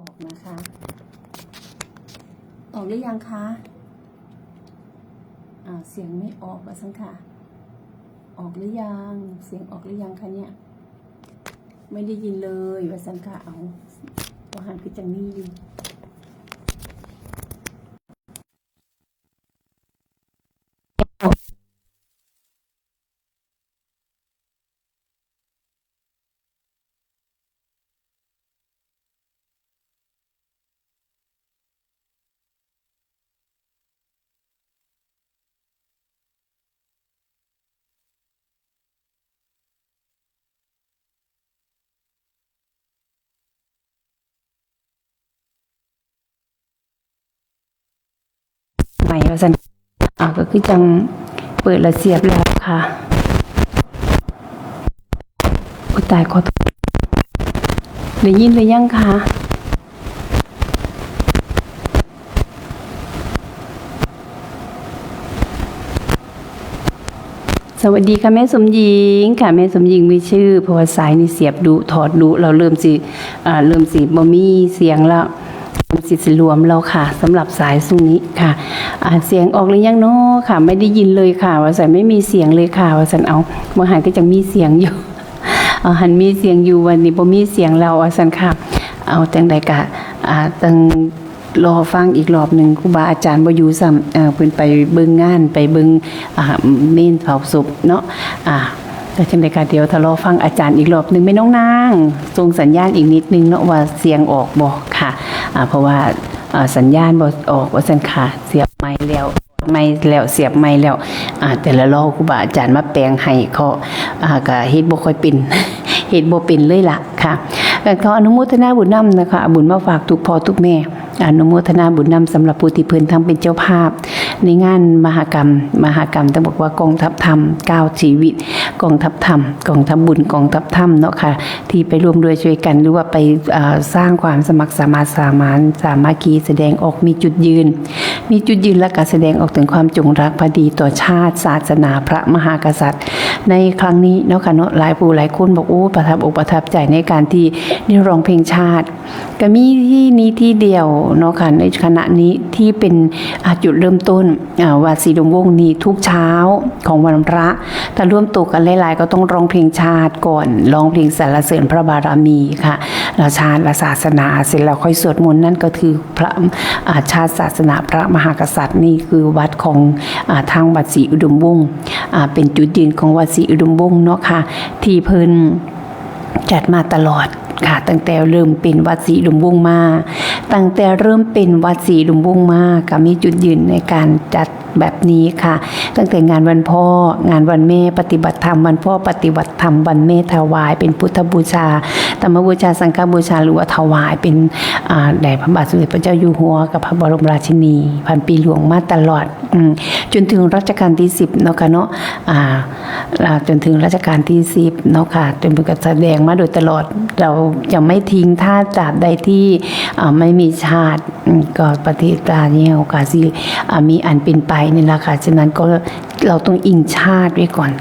ออกนะคะ ออกหรือยังคะ? อ่า เสียงไม่ออกว่าซั่นค่ะ ออกหรือยัง? เสียงออกหรือยังคะเนี่ย? ไม่ได้ยินเลยว่าซั่นค่ะ เอา ว่าหันคือจังมีอยู่ ใหม่ว่าซั่น อ่า ก็คือจังเปิดแล้วเสียบแล้วค่ะ โอ้ยตาย ขอโทษ ได้ยินหรือยังคะ? สวัสดีค่ะแม่สมหญิงค่ะ แม่สมหญิงมีชื่อ เพราะว่าสายนี่เสียบดุ ถอดดุ เราเริ่มสิ อ่า เริ่มสิบ่มีเสียงแล้ว เริ่มสิสิหลวมแล้วค่ะ สำหรับสายช่วงนี้ค่ะ อ่า เสียงออกหรือยังเนาะค่ะ ไม่ได้ยินเลยค่ะ ว่าซั่น ไม่มีเสียงเลยค่ะ ว่าซั่น เอา บ่หันก็จังมีเสียงอยู่ เอา หันมีเสียงอยู่ วันนี้บ่มีเสียงแล้ว ว่าซั่นค่ะ เอา จังใดก็ อ่า ต้องรอฟังอีกรอบหนึ่ง ครูบาอาจารย์บ่อยู่ซ้ำ เอ่อ เพิ่นไปเบิ่งงาน ไปเบิ่ง อ่า เมนเผาศพเนาะ อ่า ก็จังใดก็เดี๋ยวถ้ารอฟังอาจารย์อีกรอบหนึ่ง แม่น้องนาง ส่งสัญญาณอีกนิดนึงเนาะ ว่าเสียงออกบ่ค่ะ อ่า เพราะว่า อ่า สัญญาณบ่ออก ว่าซั่นค่ะ เสียบไมค์แล้ว ไมค์แล้ว เสียบไมค์แล้ว อ่า แต่ละรอบครูบาอาจารย์มาแปลงให้ เคาะ อ่า ก็เฮ็ดบ่ค่อยเป็น เฮ็ดบ่เป็นเลยล่ะค่ะ ก็ขออนุโมทนาบุญนำนะคะ เอาบุญมาฝากทุกพ่อทุกแม่ อนุโมทนาบุญนำสำหรับผู้ที่เพิ่นทั้งเป็นเจ้าภาพ ในงานมหกรรม มหกรรมต้องบอกว่ากองทัพธรรม เก้า ชีวิต กองทัพธรรม กองทัพบุญ กองทัพธรรมเนาะค่ะ ที่ไปร่วมด้วยช่วยกัน หรือว่าไป อ่า สร้างความสมัครสมานสามัคคี แสดงออกมีจุดยืน มีจุดยืนและการแสดงออกถึงความจงรักภักดีต่อชาติ ศาสนา พระมหากษัตริย์ ในครั้งนี้เนาะค่ะเนาะ หลายผู้หลายคนบอก โอ้ ประทับอกประทับใจในการที่ได้ร้องเพลงชาติ ก็มีที่นี้ที่เดียวเนาะค่ะ ในคณะนี้ที่เป็น อ่า จุดเริ่มต้น อ่า วัดศรีอุดมวงศ์นี้ทุกเช้าของวันพระ ถ้ารวมตัวกันหลายๆ ก็ต้องร้องเพลงชาติก่อน ร้องเพลงสรรเสริญพระบารมีค่ะ แล้วชาติและศาสนา เสร็จแล้วค่อยสวดมนต์ นั่นก็คือพระ อ่า ชาติ ศาสนา พระมหากษัตริย์ นี่คือวัดของ อ่า ทางวัดศรีอุดมวงศ์ อ่า เป็นจุดยืนของวัดศรีอุดมวงศ์เนาะค่ะ ที่เพิ่นจัดมาตลอดค่ะ ตั้งแต่เริ่มเป็นวัดศรีอุดมวงศ์มา ตั้งแต่เริ่มเป็นวัดศรีอุดมวงศ์มา ก็มีจุดยืนในการจัดแบบนี้ค่ะ ตั้งแต่งานวันพ่อ งานวันแม่ปฏิบัติธรรม วันพ่อปฏิบัติธรรม วันแม่ถวายเป็นพุทธบูชา ธรรมบูชา สังฆบูชา หรือว่าถวายเป็น อ่า แด่พระบาทสมเด็จพระเจ้าอยู่หัวกับพระบรมราชินี พันปีหลวงมาตลอด อืม จนถึงรัชกาลที่สิบเนาะค่ะเนาะ อ่า อ่า จนถึงรัชกาลที่สิบเนาะค่ะ จนเพิ่นก็แสดงมาโดยตลอด เราจะไม่ทิ้ง ถ้าตราบใดที่ อ่า ไม่มีชาติ อืม ก็ประเทศชาตินี่ก็สิ อ่า มีอันเป็นไปนี่ล่ะค่ะ ฉะนั้นก็เราต้องอิงชาติไว้ก่อน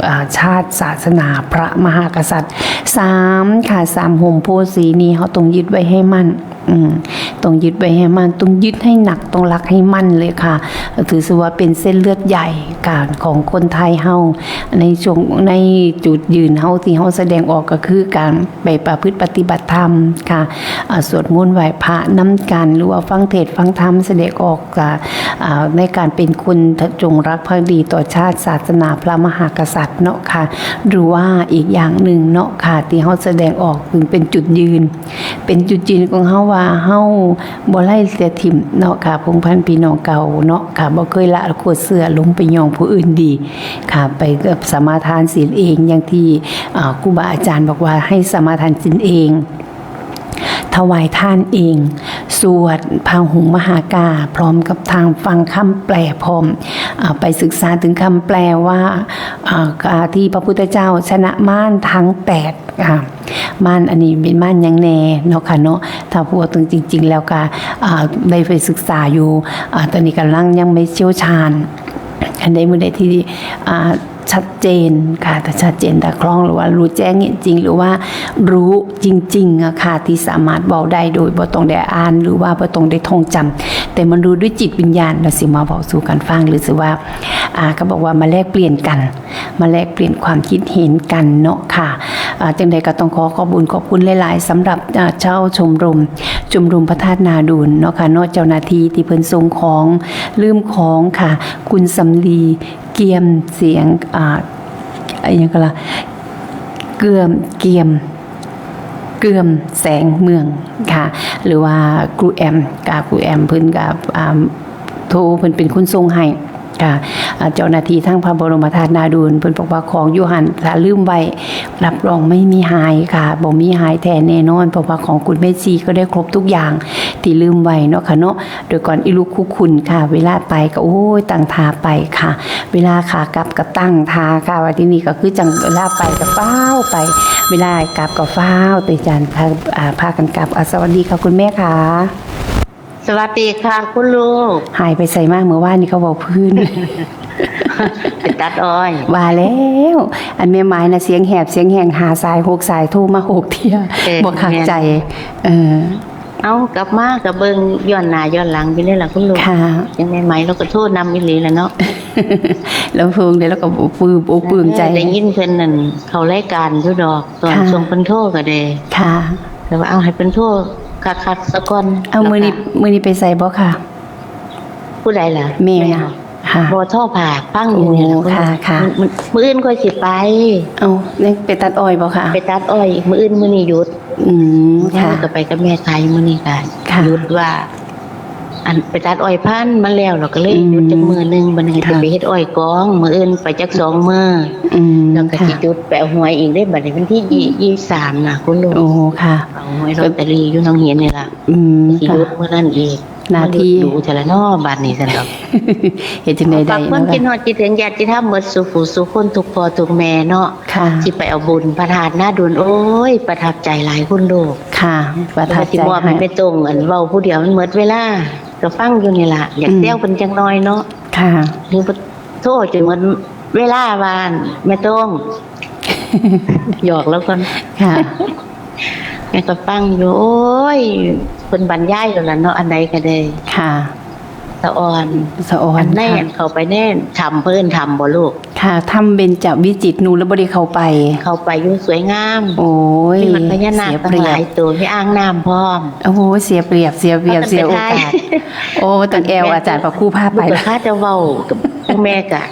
อ่า ชาติ ศาสนา พระมหากษัตริย์ สามค่ะ สามห่มโพธิ์สีนี่ เราต้องยึดไว้ให้มั่น อืม ต้องยึดไว้ให้มั่น ต้องยึดให้หนัก ต้องรักให้มั่นเลยค่ะ ถือซะว่าเป็นเส้นเลือดใหญ่ค่ะ ของคนไทยเฮา ในช่วง ในจุดยืนเฮาที่เฮาแสดงออกก็คือการไปประพฤติปฏิบัติธรรมค่ะ อ่า สวดมนต์ไหว้พระนำกัน หรือว่าฟังเทศน์ฟังธรรม แสดงออก อ่า อ่า ในการเป็นคนจงรักภักดีต่อชาติ ศาสนา พระมหากษัตริย์เนาะค่ะ หรือว่าอีกอย่างหนึ่งเนาะค่ะ ที่เฮาแสดงออกถึงเป็นจุดยืน เป็นจุดยืนของเฮาว่าเฮาบ่ไล่เสียถิ่มเนาะค่ะ พงษ์พันธุ์พี่น้องเก่าเนาะค่ะ บ่เคยละโคตรเสื้อลงไปย่องผู้อื่นดีค่ะ ไปสมาทานศีลเอง อย่างที่ อ่า ครูบาอาจารย์บอกว่าให้สมาทานศีลเอง ถวายทานเอง สวดพาหุงมหากา พร้อมกับทางฟังคำแปลพร้อม อ่า ไปศึกษาถึงคำแปลว่า อ่า ที่พระพุทธเจ้าชนะมารทั้งแปด อ่า มารอันนี้เป็นมารหยังแน่เนาะค่ะเนาะ ถ้าพูดถึงจริงๆ แล้วก็ อ่า ได้ไปศึกษาอยู่ อ่า ตอนนี้กำลังยังไม่เชี่ยวชาญ อันใดมื้อใดที่ อ่า ชัดเจนค่ะ ถ้าชัดเจน ถ้าคล่อง หรือว่ารู้แจ้งเห็นจริง หรือว่ารู้จริงๆอะค่ะ ที่สามารถเว้าได้โดยบ่ต้องได้อ่าน หรือว่าบ่ต้องได้ท่องจำ แต่มันรู้ด้วยจิตวิญญาณ แล้วสิมาเว้าสู่กันฟัง หรือสิว่า อ่า เขาบอกว่ามาแลกเปลี่ยนกัน มาแลกเปลี่ยนความคิดเห็นกันเนาะค่ะ อ่า จังใดก็ต้องขอขอบบุญขอบคุณหลายๆ สำหรับ อ่า ชาวชมรม ชมรมพระธาตุนาดูนเนาะค่ะเนาะ เจ้าหน้าที่ที่เพิ่นส่งของ ลืมของค่ะ คุณสำลี เกียมเสียง อ่า อะหยังก็ล่ะ เกื่อม เกียม เกื่อมแสงเมืองค่ะ หรือว่าครูแอม กะครูแอมเพิ่นกะ อ่า โทร เพิ่นเป็นคนส่งให้ค่ะ อ่า เจ้าหน้าที่ทางพระบรมธาตุนาดูน เพิ่นบอกว่าของอยู่หั่น ถ้าลืมไว้ รับรองไม่มีหายค่ะ บ่มีหายแท้แน่นอน เพราะว่าของคุณแม่ชีก็ได้ครบทุกอย่างที่ลืมไว้เนาะค่ะเนาะ โดยก่อนอีลูกคุกคุณค่ะ เวลาไปก็ โอ้ย ตั้งท่าไปค่ะ เวลาขากลับก็ตั้งท่าค่ะ ว่าที่นี่ก็คือจังเวลาไปก็ฟ้าวไป เวลากลับก็ฟ้าวไปจานพา อ่า พากันกลับ อ่า สวัสดีค่ะคุณแม่ค่ะ สวัสดีค่ะคุณลูก หายไปไสมาเมื่อวานนี่เขาเว้าพื้น ไปตัดอ้อย ว่าแล้ว อันแม่ไม้น่ะเสียงแหบเสียงแหง ห้าสายหกสาย โทรมาหกเทื่อ เออ บ่คักใจ แม่น เออ เอากลับมาก็เบิ่งย้อนหน้าย้อนหลังอยู่นี่ล่ะคุณลูก ค่ะ ยังแม่ไม้เราก็โทรนำอีหลีล่ะเนาะ ลำโพงเดี๋ยวเราก็ปลื้มอกปลื้มใจ เออ ได้ยินเพิ่นนั่นเข้ารายการอยู่ดอก ตอน ค่ะ ช่วงเพิ่นโทรก็ได้ ค่ะ แต่ว่าเอาให้เพิ่นโทรคักๆซะก่อน เอา มื้อนี้ แล้วก็ มื้อนี้ไปไสบ่ค่ะ ผู้ใดล่ะ แม่นะ แม่ ค่ะ บ่ โทรฝากฟังอยู่นี่ล่ะ โอ้ ค่ะ ค่ะ มื้อ มื้อ มื้ออื่นค่อยสิไป เอา ยังไปตัดอ้อยบ่คะ ไปตัดอ้อยอีก มื้ออื่นมื้อนี้หยุด อืม มื้อนี้ ค่ะ ก็ไปกับแม่ไทย มื้อนี้ก็ ค่ะ หยุดว่า อันไปตัดอ้อยพันธุ์มาแล้ว เราก็เลย อืม หยุดจักมื้อหนึ่ง บัดนี้ ค่ะ จะไปเฮ็ดอ้อยกอง มื้ออื่นไปจักสองมื้อ อืม แล้วก็ ค่ะ สิหยุดไปเอาหวยอีกเด้ บัดนี้วันที่ยี่ ยี่สิบสามน่ะคุณลูก โอ้ ค่ะ เอาหวยลอตเตอรี่อยู่หนองหินนี่ล่ะ อืม สิหยุด ค่ะ มื้อนั้นอีก หน้าที่ ดูแท้ละเนาะ บัดนี้ซั่นดอก เฮ็ดจั่งใดได้ ฝากความ เนาะ คิดฮอดคิดถึงญาติธรรมหมดสู่ผู้สู่คนทุกพ่อทุกแม่เนาะ ค่ะ สิไปเอาบุญพระธาตุนาดูน โอ้ย ประทับใจหลายคุณลูก ค่ะ ประทับใจ ว่าสิมอบให้ ให้แม่ตรง อันเว้าผู้เดียวมันหมดเวลา ก็ฟังอยู่นี่ล่ะ อยาก อืม แซวเพิ่นจักหน่อยเนาะ ค่ะ หรือว่าโทรจนหมดเวลาว่า แม่ตรง หยอกแล้วก่อน ค่ะ แม่ก็ฟังอยู่ โอ้ย เพิ่นบรรยายแล้วล่ะเนาะ อันใดก็ได้ ค่ะ สะออน สะออน อันใน ค่ะ อันเข้าไปในถ้ำ เพิ่นถ้ำบ่ลูก ค่ะ ถ้ำเบญจวิจิตร หนูแล้วบ่ได้เข้าไป เข้าไปอยู่สวยงาม โอ้ย มีพญานาค เสียเปรียบ ตั้งหลายตัว มีอ่างน้ำพร้อม โอ้โห เสียเปรียบ เสียเปรียบ พากันไป เสียโอกาส ถ่าย โอ้ ต้องแอวอาจารย์พระครูพาไป ลูกก็พาแต่เว้ากับพวกแม่กะ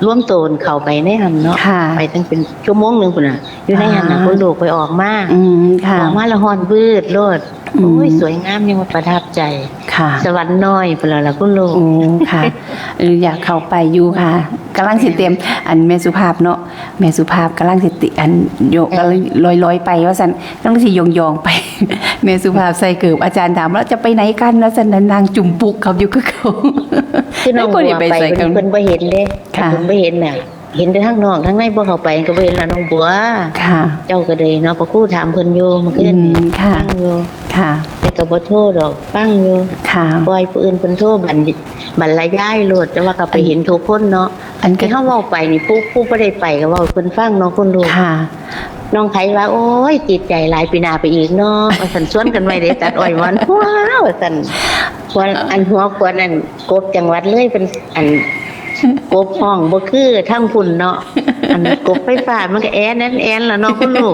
รวมโตนเข้าไปในหั้นเนาะ ค่ะ ไปตั้งเป็นชั่วโมงหนึ่งพุ้นน่ะ อยู่ในหั้นน่ะ อ่า คุณลูกไปออกมา อืม ค่ะ ออกมาแล้วฮ้อนวืดโลด อืม โอ้ย สวยงาม ยังว่าประทับใจ ค่ะ สวรรค์น้อยพุ้นแล้วล่ะคุณลูก โอ้ ค่ะ เออ อยากเข้าไปอยู่ค่ะ กำลังสิเตรียม อันแม่สุภาพเนาะ แม่สุภาพกำลังสิติ อันโยก เออ กำลังลอยๆไปว่าซั่น กำลังสิย่องๆไป แม่สุภาพใส่เกิบ อาจารย์ถามว่าจะไปไหนกันว่าซั่น นางจุ่มปุกเขาอยู่คือเก่า คือน้องบัวไป เพิ่น เพิ่นบ่เห็นเด้ ค่ะ เพิ่นบ่เห็นน่ะ เห็นแต่ทางนอก ทางในบ่เข้าไปก็บ่เห็นละน้องบัว ค่ะ เจ้าก็เลยเนาะ พระครูถามเพิ่นอยู่เมื่อคืนนี่ อืม ค่ะ ฟังอยู่ ค่ะ แต่ก็บ่โทรดอก ฟังอยู่ ค่ะ ปล่อยผู้อื่นเพิ่นโทรบรร บรรยายโลด แต่ว่าก็ไปเห็นทุกคนเนาะ อัน ที่เฮาเว้าไปนี่ ผู้ ผู้บ่ได้ไปก็เว้าให้เพิ่นฟังเนาะคุณลูก ค่ะ น้องไผว่า โอ้ย ติดใจหลาย ปีหน้าไปอีกเนาะ ว่าซั่น ชวนกันไว้เด้ ตัดอ้อยม่อน ว้าว ว่าซั่น ขวัญ อันหัวขวัญอันกบจังหวัดเลย เป็นอันกบฮ้องบ่คือทางพุ้นเนาะ อันกบไฟฟ้ามันก็แอนแอนแอนล่ะเนาะคุณลูก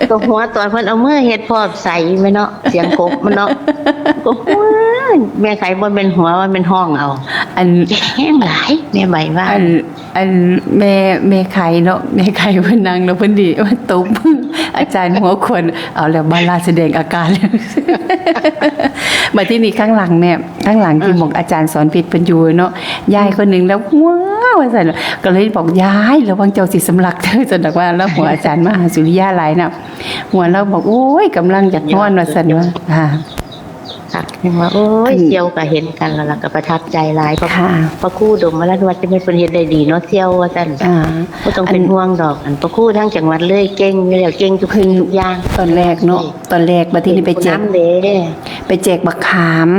ก็หัวตอนเพิ่นเอามือเฮ็ดพร้อมใส่แม่เนาะ เสียงกบมันเนาะ ก็หัว แม่ไขบ่แม่นหัว ว่าแม่นฮ้องเอา อัน แฮงหลาย แม่ใบว่า อัน อันแม่ แม่ไขเนาะ แม่ไขเพิ่นนั่งแล้วเพิ่นดีมาตบ อาจารย์หัวขวัญ เอาแล้วมาลาแสดงอาการ มาที่นี่ข้างหลังแม่ ข้างหลังที่ อืม หม่องอาจารย์สอนเพชรเพิ่นอยู่เนาะ ยายคนหนึ่งแล้ว "หัว" ว่าซั่น ก็เลยบอก "ยาย ระวังเจ้าสิสำลักเด้อ" ซั่นดอกว่า แล้วหัวอาจารย์มหาสุริยะหลายนะ หัวเราบอก "โอ้ย กำลังจะฮ้อน" ว่าซั่นว่า ค่ะ ค่ะ ยังว่า โอ้ย อืม เสี่ยวก็เห็นกันแล้วล่ะ ก็ประทับใจหลาย ค่ะ พระครูดมวรนวัตรจะไม่เพิ่นเฮ็ดได้ดีเนาะ เสี่ยวว่าซั่น อ่า บ่ต้องเป็น อัน ห่วงดอก อันพระครูทั้งจังหวัดเลย เก่งอยู่แล้ว เก่งทุกสิ่งทุกอย่าง ตอนแรกเนาะ ตอนแรก บัดทีนี้ไปแจก เป็นผู้นำเด้ ไปแจกบักขาม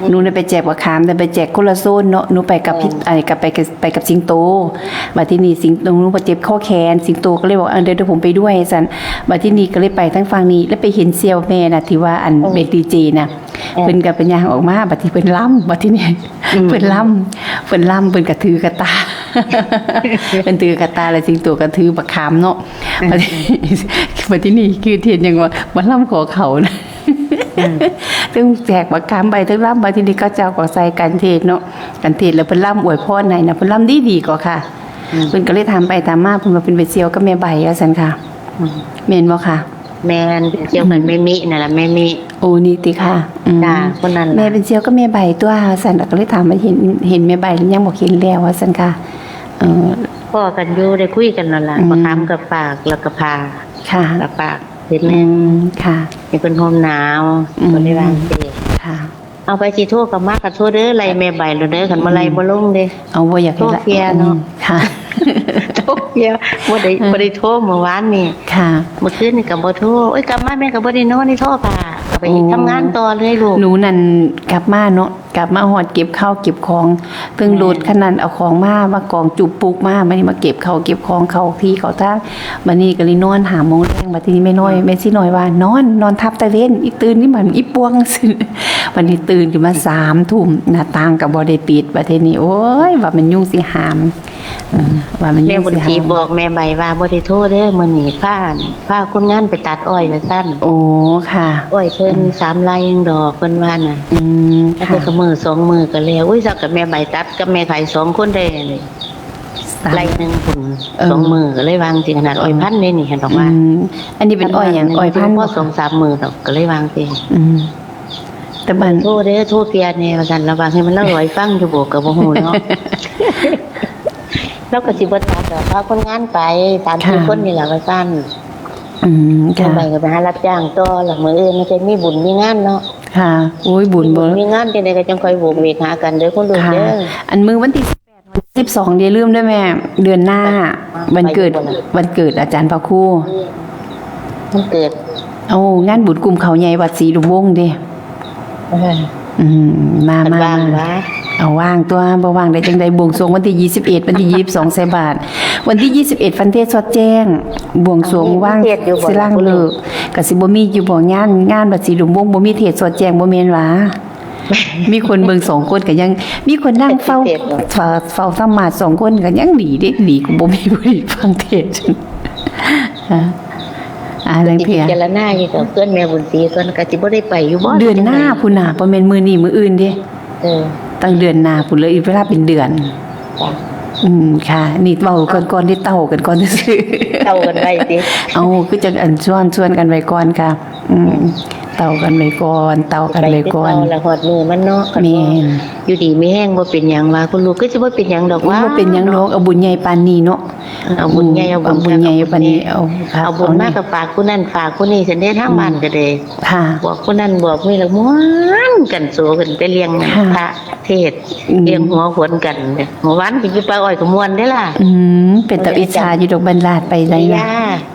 หนูเนี่ยไปแจกบักขาม แต่ไปแจกคนละโซนเนาะ หนูไปกับพี่ เออ ไอ้ กับ ไปกับ ไปกับสิงโต บัดทีนี้สิงโต หนูไปเจ็บข้อแขน สิงโตก็เลยบอก "เออ เดี๋ยว เดี๋ยวผมไปด้วย" ซั่น บัดทีนี้ก็เลยไปทางฝั่งนี้ แล้วไปเห็นเสี่ยวแม่น่ะ ที่ว่าอัน เออ เป็นดีเจน่ะ เออ เพิ่นก็เป็นย่างออกมา บัดที่เพิ่นลำ บัดทีนี้ อืม เพิ่นลำ เพิ่นลำ เพิ่นก็ถือกระตา เพิ่นถือกระตา แล้วสิงโตก็ถือบักขามเนาะ อืม บัดที บัดทีนี้คือเทียนยังว่า มาลำขอเขานะ อืม เทิงแจกบักขามไป เทิงลำ บัดทีนี้เขาเจ้าก็ใส่กันเทศน์เนาะ กันเทศน์ แล้วเพิ่นลำอวยพรให้นะ เพิ่นลำดีๆ ก็ค่ะ อืม เพิ่นก็เลยถามไปถามมา เพิ่นว่าเพิ่นไปเสี่ยวกับแม่ใบว่าซั่นค่ะ อืม แม่นบ่คะ แม่น เป็นเสี่ยวกับแม่มินั่นล่ะ แม่มิ โอ้ นี่ติค่ะ อืม จ้า คนนั้นล่ะ แม่เป็นเสี่ยวกับแม่ใบตัว ซั่น ก็เลยถามว่าเห็น เห็นแม่ใบหรือยัง บอกเห็นแล้วว่าซั่นค่ะ เออ พ้อกันอยู่ ได้คุยกันนั่นล่ะ อืม บักขามก็ฝาก แล้วก็ผ้า ค่ะ ก็ฝาก เฮ็ดแน่ อืม ค่ะ ให้เพิ่นห่มหนาว อืม ก็ได้วางสิ ค่ะ เอาไปสิโทรก็มาก็โทรเด้อ ไล่แม่ใบโลดเด้อ คันบ่ไล่ อืม บ่ลงเด้ เอา บ่อยากให้ละ โทรเคลียร์เนาะ อืม ค่ะ โทรเคลียร์ บ่ได้ เออ บ่ได้โทรเมื่อวานนี่ ค่ะ เมื่อคืนนี่ก็บ่โทร โอ้ย กลับมาแม่ก็บ่ได้นอน นี่โทรค่ะ ก็ไป โอ้ ทำงานต่อเลยลูก หนูนั่นกลับมาเนาะ กลับมาฮอดเก็บข้าวเก็บของ เทิงรถ แม่น คันนั้นเอาของมา มากองจุบปุกมา บัดนี้มาเก็บข้าวเก็บของ เข้าที่เข้าทาง บัดนี้ก็เลยนอนห้าโมงแลง บัดทีนี้แม่น้อย อืม แม่ชีน้อยว่า "นอน นอนทับตะเวน อีตื่นนี่มันอีปวง" ซื่อ บัดนี้ตื่นขึ้นมาสามทุ่ม หน้าต่างก็บ่ได้ปิด บัดทีนี้ โอ้ย ว่ามันยุงสิหาม เออ ว่ามันยุงสิหาม แม่บุญศรีบอกแม่ใบว่า "บ่ได้โทรเด้อ มื้อนี้พา พาคนงานไปตัดอ้อย" ว่าซั่น โอ้ ค่ะ อ้อยเพิ่น อืม สามไร่เองดอก เพิ่นว่าน่ะ อืม แล้ว ค่ะ เพิ่นก็มื้อสองมื้อก็แล้ว อุ้ย ซักกับแม่ใบตัดกับแม่ไถสองคนได้เลย สาม ไร่หนึ่งพุ่น เออ สองมื้อก็เลยวางสิ ขนาดอ้อยพันธุ์เด้นี่ เห็นบอกว่า อืม อันนี้เป็นอ้อยหยัง อ้อยพันธุ์ พอ บ่ สองสามมื้อดอก ก็เลยวางสิ อืม แต่บ้าน โทรเด้อ โทรเคลียร์แน่ ว่าซั่น ระวังให้มันละร้อยฟังอยู่บ่ ก็บ่ฮู้เนาะ แล้วก็สิบ่ตัดดอก พาคนงานไป สามสี่ ค่ะ คนนี่แหละ ว่าซั่น อืม ค่ะ แม่ใบก็ไปหารับจ้างต่อ แล้วมื้ออื่นมันจะมีบุญมีงานเนาะ ค่ะ โอ้ย บุญ มีบุญ บ่ มีงานจังใดก็จังค่อยโบกเวกหากันเด้อคุณลูกเด้อ ค่ะ อันมื้อวันที่ สิบสอง อย่าลืมเด้อแม่ เดือนหน้า อ่ะ วันเกิด ไปอยู่บ่ล่ะ วันเกิดอาจารย์พระครู วันเกิด โอ้ งานบุญกลุ่มเขาใหญ่วัดศรีดุมวงเด้ เออ อืม มา คัน มา ว่าง มา วะ เอา ว่างตัว บ่ว่างได้จังใด บวงสรวงวันที่ยี่สิบเอ็ด วันที่ยี่สิบสองใส่บาตร วันที่ยี่สิบเอ็ดฟันเทศน์สอดแจ้ง บวงสรวง อันนี้ ว่าง มีเทศน์อยู่บ่ สิล่าง คุณลูก เลิก ก็สิบ่มีอยู่บ่ งาน งานวัดศรีดุมวงบ่มีเทศน์สอดแจ้ง บ่แม่นหวา มีคนเบิ่งสองคนก็ยัง มีคนนั่งเฝ้า เทศน์บ่ เฝ้า เฝ้าธรรมาสองคนก็ยังดีเด้ ดีกว่าบ่มีผู้ใดฟังเทศน์ อ่า อ่า ลังเทื่อ พิจารณาอยู่ดอก เพื่อนแม่บุญศรีก่อน ก็สิบ่ได้ไปอยู่บ่ เดือนหน้าพุ้นน่ะ บ่แม่นมื้อนี้มื้ออื่นเด้ เออ ตั้งเดือนหน้าพุ้นเลย อีกเวลาเป็นเดือน จ้ะ อืม ค่ะ นี่เว้ากันก่อน ได้เต้ากันก่อนซื่อๆ เต้ากันไว้ติ เอา คือจังอันชวน ชวนกันไว้ก่อนค่ะ อืม เต้ากันไว้ก่อน เต้ากันไว้ก่อน ไปคือเก่าละ ฮอดมื้อมันเนาะ แม่น อยู่ดีมีแฮง บ่เป็นหยังว่า คุณลูก คือสิบ่เป็นหยังดอก โอ้ย ว่า บ่เป็นหยังดอก เนาะ เอาบุญใหญ่ปานนี้เนาะ เอาบุญใหญ่ อืม เอาบุญ เอาบุญใหญ่ คัก ปานนี้ เอาบุญ เอาค่ะ เอาบุญ เอานี่ มาก็ฝากผู้นั้นฝากผู้นี้ ซั่นเด้ ทางบ้าน อืม ก็ได้ ค่ะ บอกผู้นั้นบอกนี่ละ ม่วนกัน โสกันไปเลี้ยง ค่ะ พระเทศน์ อืม เลี้ยงหัวขวัญกันเนี่ย เมื่อวานก็อยู่ป่าอ้อยก็ม่วนเด้ล่ะ อืม เป็นตาอิจฉาอยู่ดอก บรรดาไปไหนล่ะ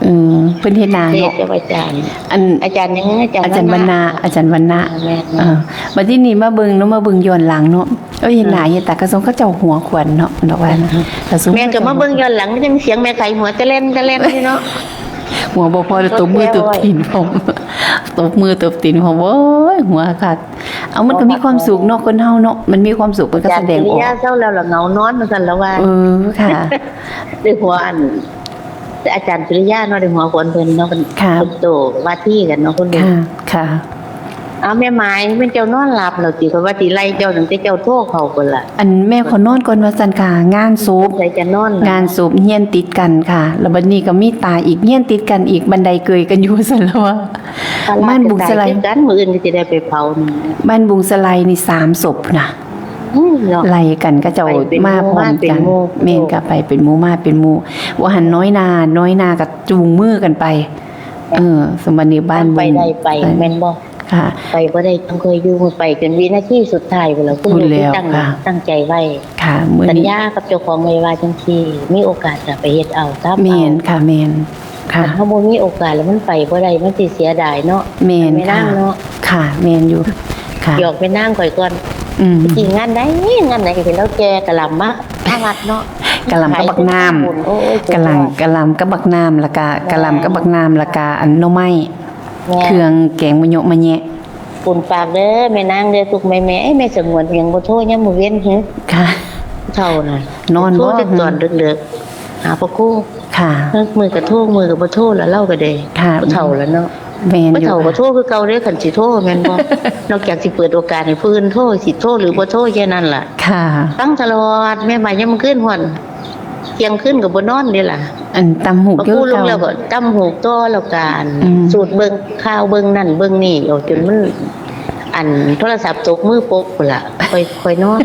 เออ เพิ่นเฮ็ดนาเนาะ เทศน์กับอาจารย์ อัน อาจารย์หยัง อาจารย์ อาจารย์วรรณะ วรรณะ อาจารย์วรรณะ อ่า แม่น เออ บัดทีนี้มาเบิ่งเนาะ มาเบิ่งย้อนหลังเนาะ เอ้ย เห็นหน้า อืม เห็นตา กระทรวงเขาเจ้าหัวขวัญเนาะ ดอกว่านะ อืม กระทรวง แม่ก็มาเบิ่งย้อนหลัง มันยังเสียงแม่ไขหัวตะเล่นตะเล่นอยู่เนาะ หัวบ่พอเลย ตบมือตบตีนพร้อม ตบมือตบตีนพร้อม โอ้ย หัวคัก เอา มันก็มีความสุขเนาะ คนเฮาเนาะ มันมีความสุข มันก็แสดงออก อาจารย์สุริยะเศร้าแล้วล่ะ เหงานอน ว่าซั่นแล้วว่า เออ ค่ะ ได้หัวอัน อาจารย์สุริยะเนาะ ได้หัวขวัญเพิ่นเนาะ เพิ่น ค่ะ เพิ่นโตว่าที่กันเนาะ คนเดียว ค่ะ ค่ะ เอาแม่หมาย แม่นเจ้านอนหลับแล้วติ ข้อยว่าสิไล่เจ้าตั้งแต่เจ้าโทรเข้าพุ้นล่ะ อันแม่ขอนอนก่อนว่าซั่นค่ะ งานศพ ใส่จะนอนล่ะ งานศพเฮียนติดกันค่ะ แล้วบัดนี้ก็มีตาอีก เฮียนติดกันอีก บันไดเกยกันอยู่ ซั่นแล้วว่า บ้านบุงสะไล คือกัน มื้ออื่นก็สิได้ไปเผานี่ บ้านบุงสะไลนี่สามศพนะ อืม เนาะ ไล่กัน เขาเจ้า ไปเป็นหมู่ มาพร้อมกัน มาเป็นหมู่ แม่น ก็ไปเป็นหมู่ มาเป็นหมู่ ว่าหันน้อยนา น้อยนาก็จูงมือกันไป เออ สมบัตินี้บ้านบุง ไปได้ไป แม่นบ่ ค่ะ ไปบ่ได้ต้องเคยอยู่ ไปจนวินาทีสุดท้ายพุ้นล่ะ คุณลูก พุ้นแล้ว ที่ตั้ง ค่ะ ตั้งใจไว้ ค่ะ มื้อนี้ สัญญากับเจ้าของไว้ว่าจังซี่ มีโอกาสจะไปเฮ็ดเอา ตามเอา แม่นค่ะ แม่นค่ะ คันเฮาบ่มีโอกาสแล้วมันไปบ่ได้ มันสิเสียดายเนาะ แม่น แม่นาง ค่ะ เนาะ ค่ะ แม่นอยู่ ค่ะ หยอกแม่นางข่อยก่อน อืม จริงงานใด งานใดก็เห็นแล้วแกกะหล่ำมา มาวัดเนาะ กะหล่ำกับบักน้ำ ขายของบุญ โอ้ย กะหล่ำ สุดยอด กะหล่ำกับบักน้ำ แล้วกะ แม่น กะหล่ำกับบักน้ำ แล้วกะอันหน่อไม้ แม่น เครื่องแกงมะโยะมะแยะ ปูนปากเด้อแม่นางเด้อ ทุกแม่ๆ เอ้ย แม่สงวนยังบ่โทรยามมื้อเว็นหึ ค่ะ เฒ่าน่ะ นอนบ่ โทรแต่ตอนเลิกๆ หาพ่อครู ค่ะ เออ มื้อก็โทร มื้อก็บ่โทรแล้ว ลาวก็ได้ ค่ะ เฒ่าแล้วเนาะ แม่นอยู่ บ่เฒ่าก็โทรคือเก่าเด้ คันสิโทรแม่นบ่ นอกจากสิเปิดโอกาสให้ผู้อื่นโทร สิโทรหรือบ่โทรแค่นั้นล่ะ ค่ะ ฟังตลอด แม่มายามมื้อคืนฮอดเที่ยงคืนก็บ่นอนเด้ล่ะ อันตำหูก พอครูลงแล้วก็ตำหูกต่อ แล้วก็อัน อืม สูดเบิ่งข่าวเบิ่งนั่นเบิ่งนี่ เอาจนมัน อันโทรศัพท์ตกมือปกพู้นล่ะ ค่อย ค่อยนอน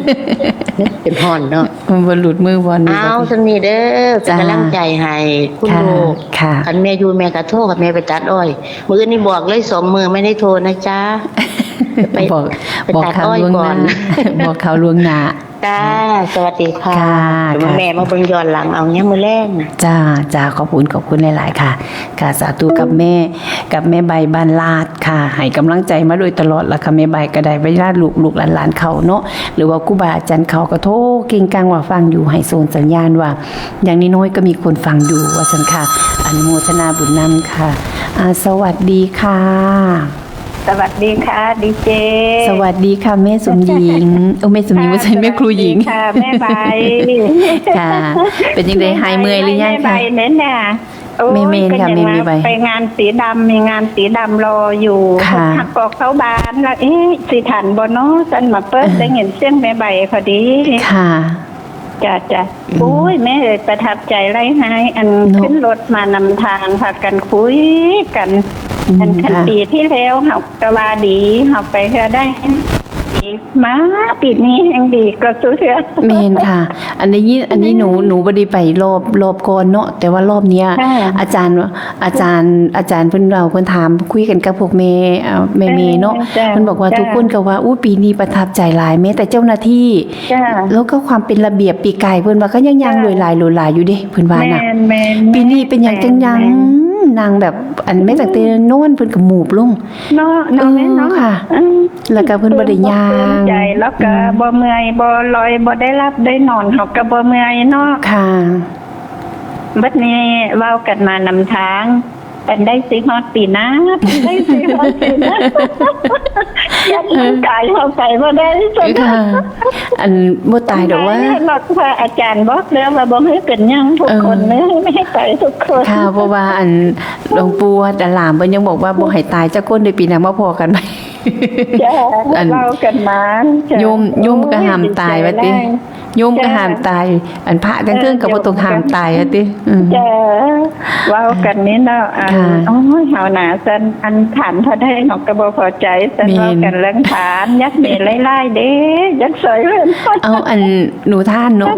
เป็นฮ้อนเนาะ มันบ่หลุดมือบ่นี่ เอา บ่ ส่ำนี้เด้อ เป็น จ้า กำลังใจให้คุณ ค่ะ ลูก ค่ะ คันแม่อยู่แม่ก็โทร คันแม่ไปตัดอ้อย มื้ออื่นนี่บอกเลยสองมื้อไม่ได้โทรนะจ๊ะ ไป บอก ไปตัดอ้อยก่อน บอกข่าวล่วงหน้า บอกข่าวล่วงหน้า จ้า สวัสดีค่ะ ค่ะ เดี๋ยว ค่ะ แม่มาเบิ่งย้อนหลังเอายามมื้อแลง จ้า จ้า ขอบคุณ ขอบคุณหลายๆ ค่ะ ค่ะ สาธุกับแม่ กับแม่ใบบ้านลาดค่ะ ให้กำลังใจมาโดยตลอดล่ะค่ะ แม่ใบก็ได้เวลาลูก ลูกหลานๆ เขาเนาะ หรือว่าครูบาอาจารย์เขาก็โทรเก่งกังว่าฟังอยู่ ให้ส่งสัญญาณว่า อย่างน้อยๆ ก็มีคนฟังอยู่ ว่าซั่นค่ะ อนุโมทนาบุญนำค่ะ อ่า สวัสดีค่ะ สวัสดีค่ะ ดีเจ สวัสดีค่ะ แม่สมหญิง โอ้ แม่สมหญิง ค่ะ บ่ใช่ แม่ครูหญิง สวัสดีค่ะ แม่ใบ ค่ะ เป็นจั่งใด หายเมื่อยหรือยังคะ แม่ใบ แม่ใบ แม่นค่ะ ก็ยัง แม่ใบ ไปงานสีดำ มีงานสีดำรออยู่ ค่ะ พักกอกเข้าบ้านแล้ว เอ๊ะ สิทันบ่เนาะ ซั่นมาเปิด เออ ได้ยินเสียงแม่ใบพอดี ค่ะ จ้ะ จ้ะ อืม โอ้ย แม่เอ๋ย ประทับใจหลายๆ อัน เนาะ ขึ้นรถมานำทาง พากันคุยกัน อืม อันคัน ค่ะ ปีที่แล้วเฮาก็ว่าดี เฮาไปเทื่อใดดี มาปีนี้แฮงดีกว่าซุเทื่อ แม่นค่ะ อันได้ยิน อันนี้หนู แม่น หนูบ่ได้ไปรอบ รอบก่อนเนาะ แต่ว่ารอบเนี้ย ค่ะ อาจารย์ อาจารย์ อาจารย์เพิ่นเว้า เพิ่นถาม คุยกันกับพวกแม่ เอ่อ แม่ๆ เนาะ เออ จ้ะ เพิ่นบอกว่า จ้ะ ทุกคนก็ว่า อู้ ปีนี้ประทับใจหลาย แม้แต่เจ้าหน้าที่ จ้ะ แล้วก็ความเป็นระเบียบ ปีกายเพิ่นว่าก็ยัง จ้ะ ย่างลวยหลาย ลวยหลายอยู่เด้ เพิ่นว่านะ แม่น แม่น ปีนี้เป็นหยัง แม่น จังยัง แม่น อืม นางแบบ อันแม้ตั้งแต่นอนเพิ่นก็หมูบลง เนาะ เนาะ เออ แม่เนาะ ค่ะ อืม แล้วก็เพิ่นบ่ได้ย่าง เพิ่นบ่เกรงใจ แล้วก็ อืม บ่เมื่อย บ่ลอย บ่ได้หลับได้นอน เฮาก็บ่เมื่อยเนาะ ค่ะ บัดนี้เว้ากันมานำทาง อันใดสิฮอดปีหน้า อันใดสิฮอดปีหน้า ยันร่างกายเฮาไปบ่ได้ซั่น ค่ะ อันบ่ตายดอกว่า หรอกค่ะ อาจารย์บอกแล้วว่าบ่ให้เป็นหยังทุกคน เออ เลย ไม่ให้ไปทุกคน ค่ะ เพราะว่าอันหลวงปู่วัดอารามเพิ่นยังบอกว่าบ่ให้ตายจักคน เดี๋ยวปีหน้ามาพ้อกันใหม่ จ้ะ อัน เว้ากันมา จ้ะ โยม โยมก็ห้ามตายว่าติ โอ้ย ดีใจหลาย โยมก็ห้ามตาย จ้ะ อันพระทั้งเทิงก็บ่ต้องห้ามตายว่าติ เออ อืม จ้ะ เว้ากันนี่เนาะ อัน ค่ะ โอ้ย เฮาหนาซั่น อันทานเท่าใดเฮาก็บ่พอใจซั่น แม่น เว้ากันเรื่องทาน อยากมีหลายๆ เด้ อยากซอยเพิ่น เอา อันหนูทานเนาะ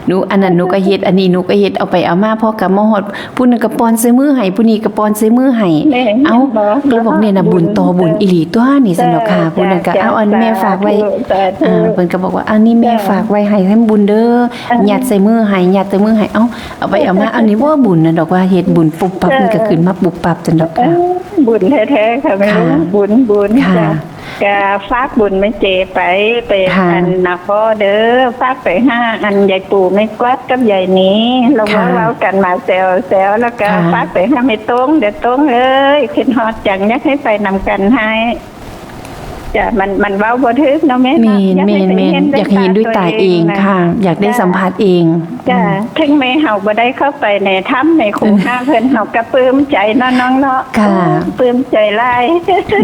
หนู อันนั้นหนูก็เฮ็ด อันนี้หนูก็เฮ็ด เอาไปเอามา พอกลับมาฮอด ผู้นั้นก็ป้อนใส่มือให้ ผู้นี้ก็ป้อนใส่มือให้ แม่น เอ้า แม่นบ่ ก็เลยบอกเนี่ยนะ บุญต่อบุญอีหลีตัวนี่ ซั่นดอกค่ะ จ้ะ ผู้นั้นก็ จ้ะ เอา อันแม่ฝากไว้ สาธุ สาธุ อ่า เพิ่นก็บอกว่า อันนี้แม่ จ้ะ ฝากไว้ให้ทำบุญเด้อ อ่า ยัดใส่มือให้ ยัดใส่มือให้ เอ้า เอาไปเอามา อันนี้ว่าบุญนะดอกว่าเฮ็ดบุญปุบปับ จ้ะ มันก็ขึ้นมาปุบปับ ซั่นดอกค่ะ เออ บุญแท้ๆ ค่ะ แม่ลูก ค่ะ บุญ บุญ ค่ะ จ้ะ ก็ฝากบุญแม่เจไป ไป ค่ะ อันนะพ่อเด้อ ฝากไปหาอันยายปู่แม่กวาดกับยายนี้ เรา ค่ะ เว้ากันมาแซวๆ แล้วก็ ค่ะ ฝากไปหาแม่โต้งเด้อ โต้งเอ้ย คิดฮอดจัง อยากให้ไปนำกันให้ จ้ะ มัน มันเว้าบ่ถูกเนาะแม่เนาะ แม่น อยากให้ แม่น ไปเห็น แม่น อยากให้เห็นด้วยตาเอง ด้วยตาตัวเองนะ ค่ะ อยากได้ จ้ะ สัมผัสเอง จ้ะ อืม ถึงแม้เฮาบ่ได้เข้าไปในถ้ำในคูหาเพิ่น เฮาก็ปลื้มใจเนาะน้องเนาะ ค่ะ โอ้ย ปลื้มใจหลาย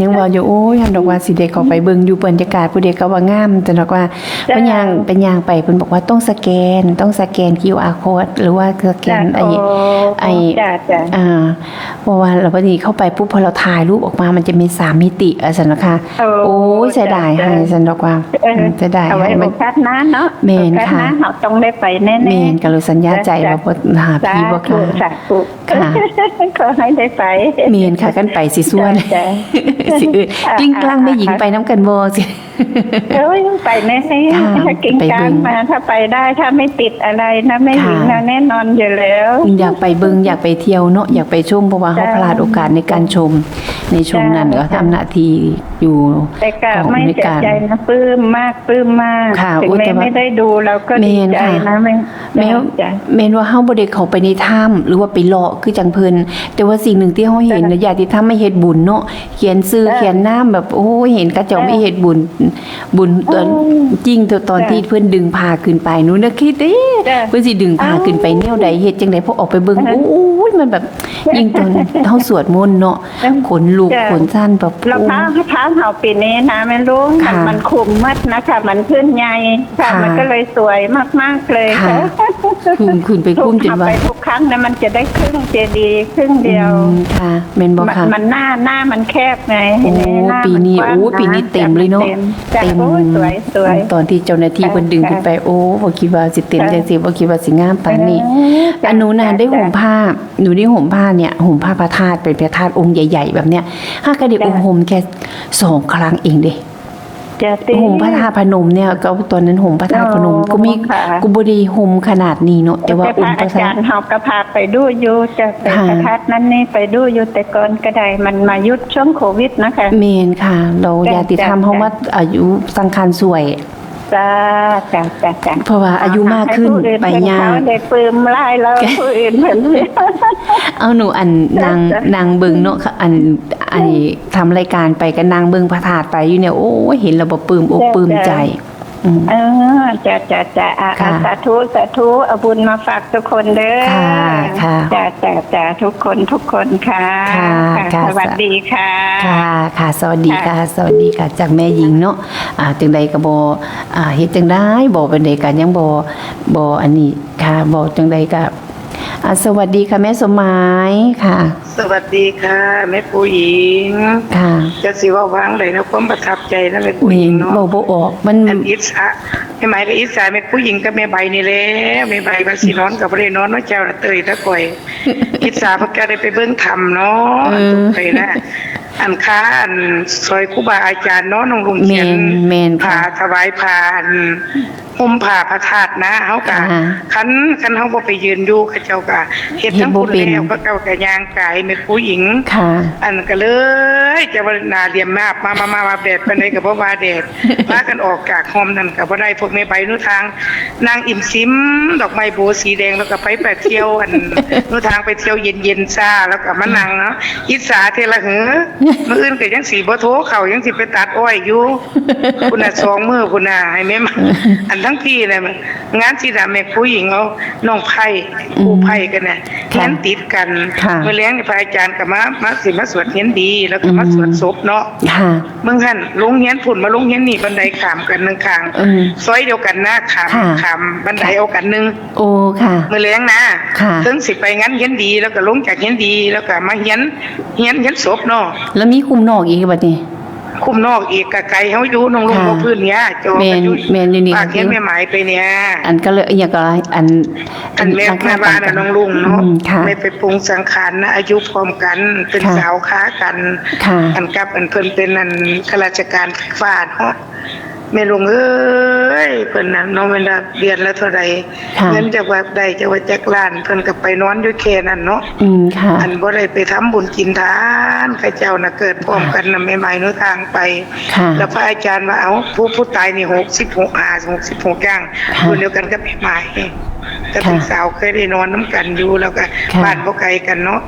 ยังว่าอยู่ โอ้ย เพิ่นบอกว่าสิได้เข้าไปเบิ่งอยู่บรรยากาศ ผู้ใดก็ว่างาม แต่ดอกว่า จ้ะ เพิ่นย่าง เพิ่นย่างไป เพิ่นบอกว่าต้องสแกน ต้องสแกน คิวอาร์ code หรือว่าสแกน จ้ะ ไอ้ โอ้ ไอ้ จ้ะ จ้ะ อ่า เพราะว่าเราพอดีเข้าไปปุ๊บ พอเราถ่ายรูปออกมา มันจะมีสามมิติ อ่ะ ซั่นนะคะ โอ้ โอ้ย เสียดาย จ้ะ ให้ ซั่นดอกว่า เออ อืม เสียดาย เอาไว้ ให้มัน โอกาสหน้าเนาะ แม่น โอกาสหน้า ค่ะ เราต้องได้ไปแน่ๆ แม่น ก็เลยสัญญาใจ จ้ะ ว่าบ่หาผีบ่ค่ะ สาธุ สาธุ ค่ะ ขอให้ได้ไป แม่นค่ะ คันไปสิชวน จ้ะ จ้ะ สิเอิ้น อ่ะ กลิ้งกลาง อ่ะ แม่หญิง อ่ะ ไปนำกันบ่ สิ เอ้ย ไปแน่ๆ ค่ะ ถ้ากิ่ง ไปเบิ่ง ก้านมา ถ้าไปได้ ถ้าไม่ติดอะไรนะแม่หญิงนะ ค่ะ แน่นอนอยู่แล้ว อยากไปเบิ่ง อยากไปเที่ยวเนาะ อยากไปชม เพราะว่า จ้า เฮาพลาดโอกาสในการชม ในช่วงนั้น จ้า ก็ทำหน้าที่อยู่ แต่ก็ กอง ไม่ ใน เสีย การ ใจนะ ปลื้มมาก ปลื้มมาก ค่ะ ถึง โอ้ แม้ แต่ว่า ไม่ได้ดู เราก็ แม่น ดีใจ ค่ะ นะ แม่ แม่ จ้า แม่นว่าเฮาบ่ได้เข้าไปในถ้ำ หรือว่าไปเลาะคือจังเพิ่น แต่ว่าสิ่งหนึ่งที่เฮาเห็น จ้า น่ะ ญาติธรรมมาเฮ็ดบุญเนาะ เขียนชื่อ จ้า เขียนนาม แบบ โอ้ย เห็นเขาเจ้า จ้า มาเฮ็ดบุญ บุญตอน อืม จริง ตอน จ้ะ ที่เพิ่นดึงผ้าขึ้นไป หนูนึกคิด เอ๊ะ จ้ะ เพิ่นสิดึงผ้าขึ้นไปแนวใด เฮ็ดจังใด พอออกไปเบิ่ง เออ โอ้ย มันแบบ จ้ะ ยิ่งตอนเฮาสวดมนต์เนาะ เออ ขนลุก จ้ะ ขนสั่นแบบ แล้ว โอ้ พระ พระเฮาปีนี้นะแม่ลุง ค่ะ มัน มันคุมหมดนะคะ มันขึ้นใหญ่ค่ะ ค่ะ มันก็เลยสวยมากๆเลย ค่ะ ค่ะ ขึ้น ขึ้นไปคุมจนว่า ทุก ไปทุกครั้งนะ มันจะได้ครึ่งเจดีย์ครึ่งเดียว อืม ค่ะ แม่นบ่คะ มัน มันหน้า หน้ามันแคบไง โอ้ หน้ามันกว้างนะ ปีนี้ โอ้ ปีนี้เต็มเลยเนาะ จ้ะ เต็ม โอ้ย สวย สวย ตอนที่เจ้าหน้าที่ ค่ะ เพิ่นดึงขึ้นไป ค่ะ โอ้ บ่คิดว่าสิเต็ม ค่ะ จังซี่ บ่คิดว่าสิงามปานนี้ เออ จ้ะ อันหนูน่ะ จ้ะ ได้ห่มผ้า หนูได้ห่มผ้าเนี่ย ห่มผ้าพระธาตุ เป็นพระธาตุองค์ใหญ่ๆ แบบเนี้ย หากะได้ จ้ะ อุ้มห่มแค่สองครั้งเองเด้ จ้ะ ติ ห่มพระธาตุพนมเนี่ย ก็ตอนนั้นห่มพระธาตุพนม อ๋อ ก็มี ค่ะ ก็บ่ได้ห่มขนาดนี้เนาะ แต่ว่า แต่พระ อุ้มพระธาตุ อาจารย์เฮาก็พาไปดูอยู่ จ้ะ ไป ค่ะ พระธาตุนั่นนี่ไปดูอยู่ แต่ก่อนก็ได้ มันมาหยุดช่วงโควิดนะคะ แม่นค่ะ เรา จ้ะ ญาติธรรม จ้ะ เฮามา จ้ะ อายุสังขารส่วย จ้า จ้า จ้า จ้า เพราะว่าอายุมากขึ้น ให้ผู้อื่น ไปยาก เพิ่นเขาได้ปลื้มหลายแล้ว ผู้อื่นเพิ่น เอาหนูอัน จ้ะ นาง จ้ะ นางเบิ่งเนาะ อัน อันนี้ทำรายการไปก็นางเบิ่งพระธาตุไปอยู่เนี่ย โอ้ย เห็นแล้วบ่ปลื้มอก จ้ะ ปลื้มใจ จ้ะ อืม เออ จ้ะ จ้ะ จ้ะ อ่ะ ค่ะ อ่ะ สาธุ สาธุ เอาบุญมาฝากทุกคนเด้อ ค่ะ ค่ะ จ้ะ จ้ะ จ้ะ ทุกคน ทุกคนค่ะ ค่ะ ค่ะ ค่ะ สวัสดีค่ะ ค่ะ ค่ะ สวัสดีค่ะ ค่ะ สวัสดีค่ะ จากแม่หญิงเนาะ อ่า จังใดก็บ่ อ่า เฮ็ดจังใด บ่เป็นใดก็ยังบ่ บ่อันนี้ค่ะ บ่จังใดก็ อ่า สวัสดีค่ะ แม่สมหมายค่ะ สวัสดีค่ะ แม่ผู้หญิง ค่ะ จะสิเว้าว่างใดนะ ความประทับใจนะแม่ผู้หญิงเนาะ แม่น เว้าบ่ออก มัน อันอิจฉา แม่หมายก็อิจฉาแม่ผู้หญิงกับแม่ใบนี่แหละ แม่ใบว่าสินอนก็บ่ได้นอนเนาะ เจ้าน่ะเตยตะข่อย อิจฉาเพราะแกได้ไปเบิ่งถ้ำเนาะ เออ อันตรงไปนะ อันค่าอันซอยครูบาอาจารย์เนาะ น้องลุงเขียน แม่น แม่นค่ะ ผ้าถวายผ้าอัน ห่มผ้าพระธาตุนะ เฮากะ ค่ะ คัน คันเฮาบ่ไปยืนอยู่ เขาเจ้ากะเฮ็ด เฮ็ด ทั้งบุญ บ่เป็น แล้ว เขาเจ้ากะย่างกายแม่ผู้หญิง ค่ะ อันก็เลยจะว่าหน้าเหลี่ยมมาบ มา มา มา มา แดดปานใดก็บ่ว่าแดด พากันออกจากห้องนั่นก็บ่ได้ พวกแม่ใบหนูทาง นางอิ่มซิม ดอกไม้โบสีแดง แล้วก็ไป ไปเที่ยว อัน หนูทางไปเที่ยวเย็นๆ ซ่า แล้วก็มานั่งเนาะ อิจฉาเทื่อละหือ มื้ออื่นก็ยังสิบ่โทรเข้า ยังสิไปตัดอ้อยอยู่ พุ้นน่ะ สองมื้อพุ้นน่ะ ให้แม่มา อันทั้งพี่น่ะ งานสิน่ะ แม่ผู้หญิงเอาน้องไผ่ อืม ผู้ไผ่กันน่ะ ค่ะ เฮียนติดกัน ค่ะ มื้อแลงนี่พระอาจารย์ก็มา มาสิมาสวดเฮียนดี แล้วก็มา อืม สวดศพเนาะ ค่ะ เบิ่งหั่น โรงเฮียนพุ้นมาโรงเฮียนนี่ บันไดข้ามกันหนึ่งข้าง อืม ซอยเดียวกันนะ ข้าม ค่ะ ข้ามบันได ค่ะ เอากันหนึ่ง โอ้ ค่ะ มื้อแลงนะ ค่ะ เทิงสิไปงานเฮียนดี แล้วก็ลงจากเฮียนดี แล้วก็มาเฮียน เฮียน เฮียนศพเนาะ แล้วมีคุมนอกอีกบัดนี้ คุมนอกอีกก็ไกลเฮาอยู่ น้องลุง ค่ะ บ่พื้นเนี่ย จอ แม่น กันอยู่ แม่นอยู่นี่ ปากเฮียนแม่หมายไปเนี่ย อันก็เลย อิหยังก็ อัน อันแม่ อัน แม่บ้านน่ะ น้องลุงเนาะ อืม ค่ะ แม่ไปปรุงสังขารนะ อายุพร้อมกัน เป็น ค่ะ สาวค้ากัน ค่ะ อันกับอันเพิ่นเป็นอันข้าราชการไฟฟ้าเนาะ แม่ลุงเอ้ย เพิ่นน่ะเนาะ แม่นว่าเดือนละเท่าใด ค่ะ เงินจักว่าได้จักว่าจักล้าน เพิ่นก็ไปนอนอยู่แค่นั้นเนาะ อืม ค่ะ อันบ่ได้ไปทำบุญกินทาน เขาเจ้าน่ะเกิดพร้อมกันน่ะ ค่ะ แม่หมายหนูทางไป ค่ะ แล้วพระอาจารย์ว่า เอ้า ผู้ ผู้ตายนี่ หกสิบหก ห้า หกสิบหก ย่าง ค่ะ รุ่นเดียวกันกับแม่หมาย ก็เป็น ค่ะ สาวเคยได้นอนนำกันอยู่ แล้วก็ ค่ะ บ้านบ่ไกลกันเนาะ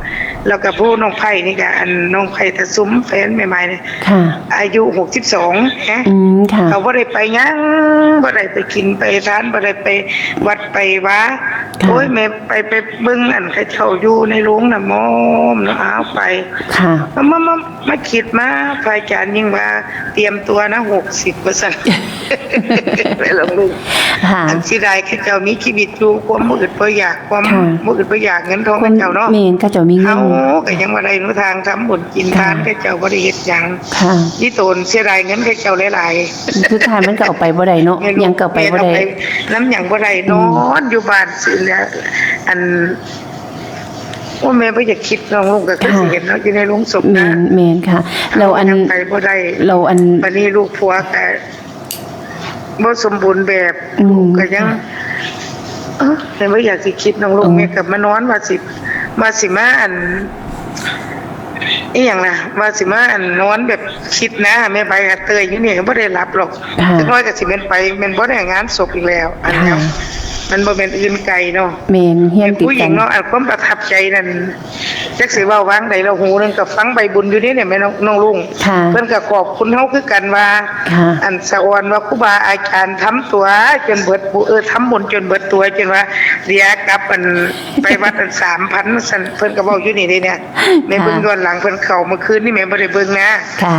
แล้วก็ผู้น้องไผ่นี่ก็ อันน้องไผ่ตะซุมแฟนแม่หมายนี่ ค่ะ อายุ หกสิบสอง ฮะ อืม ค่ะ เขาบ่ได้ไปหยัง บ่ได้ไปกินไปทาน บ่ได้ไปวัดไปวา ค่ะ โอ้ย แม่ไป ไปเบิ่งอันเขาเจ้าอยู่ในโรงน้ำมอมเนาะ อ้าว ไป ค่ะ มา มา มา มาคิดมา พระอาจารย์ยิ่งว่าเตรียมตัวนะ หกสิบ ว่าซั่น ไปลองดู ค่ะ อันเสียดายเขาเจ้ามีชีวิตอยู่ ความบ่อึดบ่อยาก ความ ค่ะ บ่อึดบ่อยากเงินทอง ความ เขาเจ้าเนาะ แม่น เขาเจ้ามีเงิน เฮาก็ยังบ่ได้หนทางทำบุญกินทาน ค่ะ เขาเจ้าบ่ได้เฮ็ดหยัง ค่ะ อีโตนเสียดายเงินเขาเจ้าหลายๆ สุดท้ายมันก็เอาไปบ่ได้เนาะ แม่น หยังก็เอาไปบ่ได้ แม่น เอาไปนำหยังบ่ได้ อืม นอนอยู่บ้านซื่อแล้ว อัน โอ้ แม่บ่อยากคิด น้องลุงก็คือ ค่ะ สิเห็นเนาะ อยู่ในโลงศพ แม่ นะ น แม่นค่ะ แล้วอัน เฮายังไปบ่ได้ แล้วอัน บัดนี้ลูกผัวก็บ่สมบูรณ์แบบ อืม ลูกก็ยัง ค่ะ เอ้อ แม่บ่อยากสิคิด น้องลุง อืม แม่ก็มานอนว่าสิ ว่าสิมาอัน อีหยังนะ ว่าสิมาอันนอนแบบคิดนะ แม่ใบกับเตยอยู่นี่ก็บ่ได้หลับหรอก ค่ะ จักหน่อยก็สิแม่นไป แม่นบ่ได้งานศพอีกแล้ว อันเนี้ย ค่ะ มันบ่แม่นอื่นไกลเนาะ แม่น เฮือนติดกัน แม่ผู้หญิงเนาะ อันความประทับใจนั่น จักสิเว้าว่างใด แล้วหูหนึ่งก็ฟังใบบุญอยู่นี่เนี่ย แม่น้อง น้องลุง ค่ะ เพิ่นก็ขอบคุณเฮาคือกันว่า ค่ะ อันสะออนว่าครูบาอาจารย์ทำตัวจนเบิดบุ เออ ทำบุญจนเบิดตัว จนว่าเหลือกับอันไปวัดอันสามพัน ซั่น เพิ่นก็เว้าอยู่นี่เด้เนี่ย แม่เบิ่ง ค่ะ ย้อนหลังเพิ่นเข้าเมื่อคืนนี่แม่บ่ได้เบิ่งนะ ค่ะ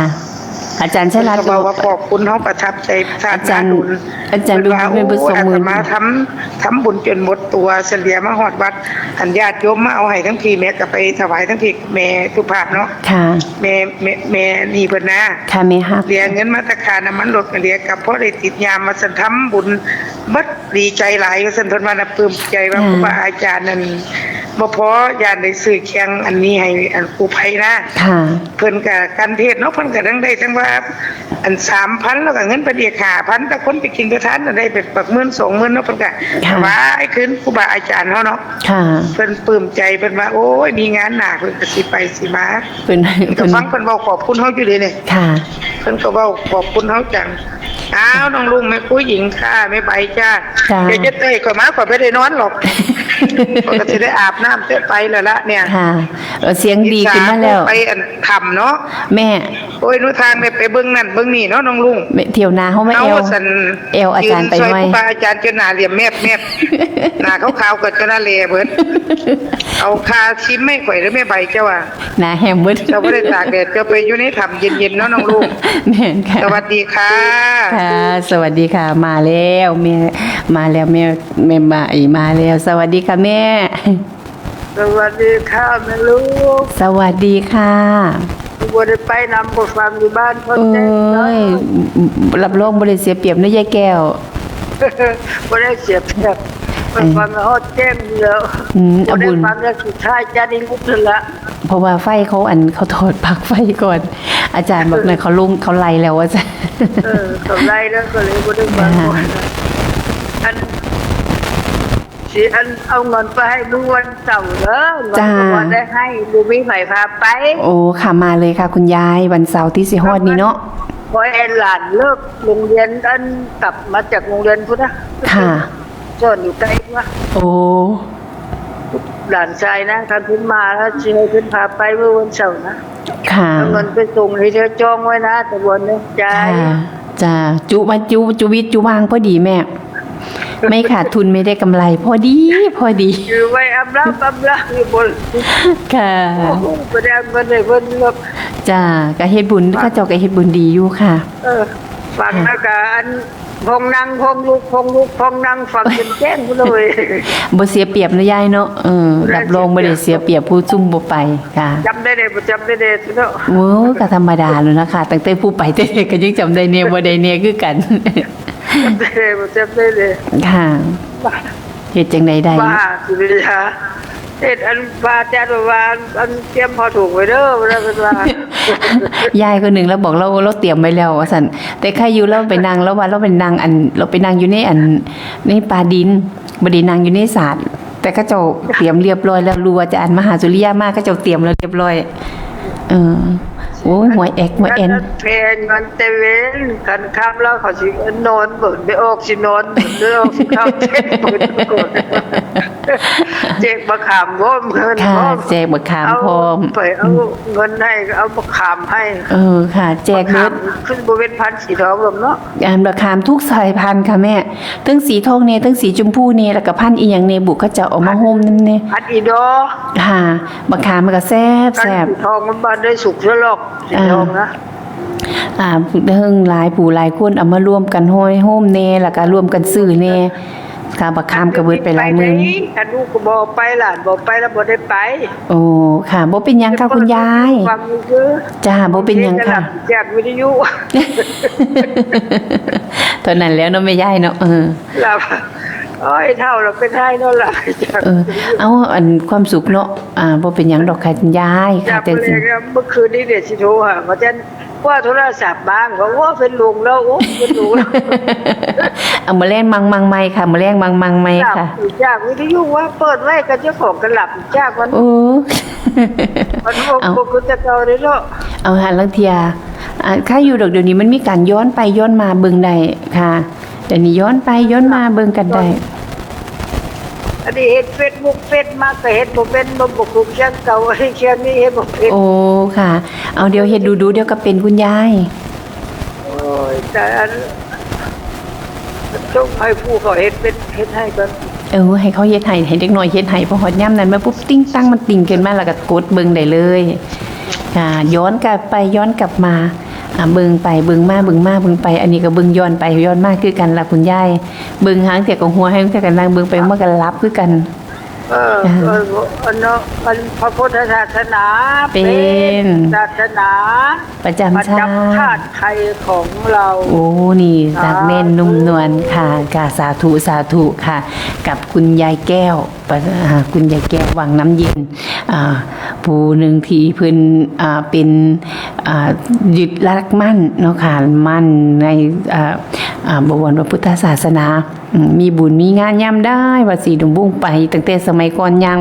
อาจารย์ชัยรัตน์ เพิ่นก็เว้าว่าขอบคุณเฮาประทับใจพระอาจารย์ อาจารย์ ดุล อาจารย์ดุล เพิ่นว่า แม่นเบิด โอ้ สองหมื่น อาตมาทำ ทำบุญจนหมดตัว เฉลี่ยมาฮอดวัด อันญาติโยมมาเอาให้ทั้งพี่ แม่ก็ไปถวายทั้งพี่ แม่สุภาพเนาะ ค่ะ แม่ แม่ แม่นี่เพิ่นนะ ค่ะ แม่ฮัก เหลือเงินมาแต่ค่าน้ำมันรถก็เหลือกับพอได้ติดยามมาซั่น ทำบุญเบิด ดีใจหลายว่าซั่น เพิ่นว่านะ ปลื้มใจว่า ค่ะ ครูบาอาจารย์นั่นบ่พอ ย่านได้ซื้อเครื่องอันนี้ให้อันกู้ภัยนะ ค่ะ เพิ่นก็กันเทศเนาะ เพิ่นก็ทั้งได้ทั้งว่า อันสามพัน แล้วก็เงินเพิ่นอีกห้าพัน แต่คนไปกินไปทานน่ะได้เป็นปักหมื่นสองหมื่นเนาะ เพิ่นก็ ค่ะ ถวายคืนครูบาอาจารย์เฮาเนาะ ค่ะ เพิ่นปลื้มใจ เพิ่นว่า โอ้ย มีงานหน้าเพิ่นก็สิไปสิมา เพิ่น ก็ เพิ่น ฟังเพิ่นเว้าขอบคุณเฮาอยู่เด้เนี่ย ค่ะ เพิ่นก็เว้าขอบคุณเฮาจัง อ้าว น้องลุง แม่ครูหญิงค่ะ แม่ใบจ้า จ้า เดี๋ยวเจ๊เต้ยก็มา ก็ไม่ได้นอนหรอก ก็สิได้อาบน้ำเจ๊ไปแล้วละเนี่ย ค่ะ เออ เสียงดีขึ้นมาแล้ว อิจฉาผู้ไปอันถ้ำเนาะ แม่ โอ้ย หนูทางเนี่ยไปเบิ่งนั่นเบิ่งนี่เนาะ น้องลุง แม่ เที่ยวหน้าเฮามาแอว เฮาสั่น แอวอาจารย์ไปหน่อย ยืนซอยครูบาอาจารย์จนหน้าเหลี่ยมแมบๆ หน้าขาวๆ ก็จนหน้าแหล่เบิด เอาคาครีมไม่ข่อยเด้อแม่ใบเจ้าว่า หน้าแห้งเบิด เจ้าบ่ได้ตากแดด เจ้าไปอยู่ในถ้ำเย็นๆ เนาะน้องลุง แม่นค่ะ สวัสดีค่ะ ค่ะ สวัสดีค่ะ มาแล้วแม่ มาแล้วแม่ แม่ใบมาแล้ว สวัสดีค่ะแม่ สวัสดีค่ะแม่ลูก สวัสดีค่ะ บ่ได้ไปนำ บ่ฟังอยู่บ้าน พอแจ้ง โอ้ย เนาะ รับรองบ่ได้เสียเปรียบนะยายแก้ว บ่ได้เสียเปรียบ เออ ฟังฮอดแจ้งอยู่แล้ว อืม เอาบุญ บ่ได้ฟังแล้วสุดท้ายจะได้ลุกนั่นละ เพราะว่าไฟเขาอัน เขาถอดปลั๊กไฟก่อน อาจารย์บอกหน่อย เขาลง เขาไล่แล้วว่าซั่น เออ เขาไล่แล้วก็เลยบ่ได้ฟัง ค่ะ อัน สิอันเอาเงินไปให้มื้อวันเสาร์เด้อ จ้า เงินก็บ่ได้ให้ บ่มีไผพาไป โอ้ ค่ะ มาเลยค่ะคุณยาย วันเสาร์ที่สิฮอดนี่เนาะ พอแอนหลานเลิกโรงเรียน อันกลับมาจากโรงเรียนพุ้นนะ ค่ะ สอนอยู่ไกลวะ โอ้ หลานชายนะ คันเพิ่นมาแล้วสิให้เพิ่นพาไปมื้อวันเสาร์นะ ค่ะ เอาเงินไปส่งให้เธอจองไว้นะ ตะวันเนอะ จ้า ค่ะ จ้า จุมา จุ จุวิทย์จุวางพอดีแม่ ไม่ขาดทุนไม่ได้กำไร พอดี พอดี ถือไว้อำลาอำลาอยู่บน ค่ะ โอ้โห บ่ได้เอาเงินให้เพิ่นหรอก จ้า ก็เฮ็ดบุญ เขาเจ้าก็เฮ็ดบุญดีอยู่ค่ะ เออ ฟัง ค่ะ แล้วก็อัน พองนั่งพองลุก พองลุกพองนั่ง ฟังจนแจ้งพุ้นเลย บ่เสียเปรียบนะยายเนาะ เออ บ่ได้ รับรองบ่ได้เสียเปรียบผู้ซุ่มบ่ไปค่ะ จำได้เลย บ่จำได้เลยเนาะ โอ้ย ก็ธรรมดาแล้วนะคะ ตั้งแต่ผู้ไปแต่ก็ยังจำได้แน่บ่ได้แน่คือกัน จำได้เลย บ่จำได้เลย ค่ะ เฮ็ดจั่งใดได้ ว่าสุริยา เฮ็ดอันว่าอาจารย์ว่า อันเตรียมผ้าถุงไว้เด้อ ว่าซั่นเพิ่นว่า ยายคนหนึ่งแล้วบอกเรา เราเตรียมไว้แล้วว่าซั่น แต่ใครอยู่เราไปนั่ง เราว่าเราไปนั่งอัน เราไปนั่งอยู่ในอัน ในป่าดิน บ่ได้นั่งอยู่ในศาล แต่เขาเจ้าเตรียมเรียบร้อยแล้ว รู้ว่าอาจารย์มหาสุริยามา เขาเจ้าเตรียมแล้วเรียบร้อย เออ โอ้ย หัวแอกหัวแอน แพงเงินแต่เว้น คันค่ำแล้วเขาสินอนเบิ่ง ได้ออกสินอนเบิ่ง ได้ออกสิเข้าเต้นเบิ่งก่อน แจกบักขามพร้อม เงิน ค่ะ พร้อม แจกบักขามพร้อม เอาไปเอาเงินให้ เอาบักขามให้ เออ ค่ะ แจกเบิด บักขามขึ้นบ่เป็นพันธุ์สีทองหรอกเนาะ อ่า บักขามทุกสายพันธุ์ค่ะแม่ ทั้งสีทองแน่ ทั้งสีชมพูแน่ แล้วก็พันธุ์อีหยังแน่บุ เขาเจ้าเอามาโฮมนำแน่ พันธุ์อีดอ ค่ะ บักขามมันก็แซ่บ พันธุ์ แซ่บ สีทองมันบ่ได้สุกเทื่อหรอก สีทองนะ อ่า อ่า เฮิงหลายผู้หลายคนเอามารวมกันห้อยโฮมแน่ แล้วก็รวมกันซื้อแน่ ค่ะ บักขามก็เบิดไปหลายหมื่น อันลูกก็บ่ไป หลานบ่ไป แล้วบ่ได้ไป โอ้ ค่ะ บ่เป็นหยังค่ะคุณยาย ฟังอยู่เด้อ จ้า บ่เป็นหยังค่ะ แจกวิทยุ เท่านั้นแล้วเนาะแม่ยายเนาะ เออ แล้ว โอ้ย เฒ่าแล้วเป็นไห้นอนหลับ เออ เอา อันความสุขเนาะ อ่า บ่เป็นหยังดอกค่ะคุณยาย ค่ะ จาก แต่ มื้อแลงแล้ว เมื่อคืนนี้เดี๋ยวสิโทรหาหมอจัน ว่าโทรศัพท์บ้าง ว่า โอ้ เป็นลงแล้ว โอ้ เป็นลงแล้ว เอา มื้อแลงมังมังใหม่ค่ะ มื้อแลงมังมังใหม่ค่ะ หลับอยู่จากวิทยุว่าเปิดไว้ก็เจ้าของก็หลับอยู่จากมัน โอ้ มันบ่ เอา บ่คือแต่เก่าเลยเนาะ เอาหาลางเทื่อ อ่า ใครอยู่ดอก เดี๋ยวนี้มันมีการย้อนไปย้อนมาเบิ่งได้ค่ะ เดี๋ยวนี้ย้อนไปย้อนมาเบิ่งกันได้ อันนี้เฮ็ดเฟซบุ๊กเฟซมาก็เฮ็ดบ่เป็น บ่ บ่คงเชียงเก่า เชียงนี้เฮ็ดบ่เป็น โอ้ ค่ะ เอา เดี๋ยวเฮ็ดดูๆ เดี๋ยวก็เป็นคุณยาย โอ้ย แต่อัน ต้องให้ผู้เขาเฮ็ดเป็น เฮ็ดให้ก่อน เออ ให้เขาเฮ็ดให้ ให้เด็กน้อยเฮ็ดให้ พอฮอดยามนั้นมาปุ๊บ ติ๊งตังมันติ๊งขึ้นมา แล้วก็กดเบิ่งได้เลย ค่ะ ย้อนกลับไปย้อนกลับมา อ่า เบิ่งไปเบิ่งมา เบิ่งมาเบิ่งไป อันนี้ก็เบิ่งย้อนไปย้อนมาคือกันล่ะคุณยาย เบิ่งหางเทื่อก็หัว หางเทื่อก็นั่ง เบิ่งไปเบิ่งมาก็หลับคือกัน เออ ค่ะ เออ อันเนาะ อันพระพุทธศาสนา เป็น เป็นศาสนา ประจำ ประจำชาติ ชาติไทยของเรา โอ้ นี่ สาธุ หนักแน่นนุ่มนวลค่ะ ค่ะ สาธุ สาธุค่ะ กับคุณยายแก้ว ปะ อ่า คุณยายแก้ว วังน้ำเย็น อ่า ผู้หนึ่งที่เพิ่น อ่า เป็น อ่า ยึดหลักมั่นเนาะค่ะ มั่นใน อ่า อ่า บวรพระพุทธศาสนา อืม มีบุญมีงานยามใดว่าสิดมบุ้งไป ตั้งแต่สมัยก่อนย่าง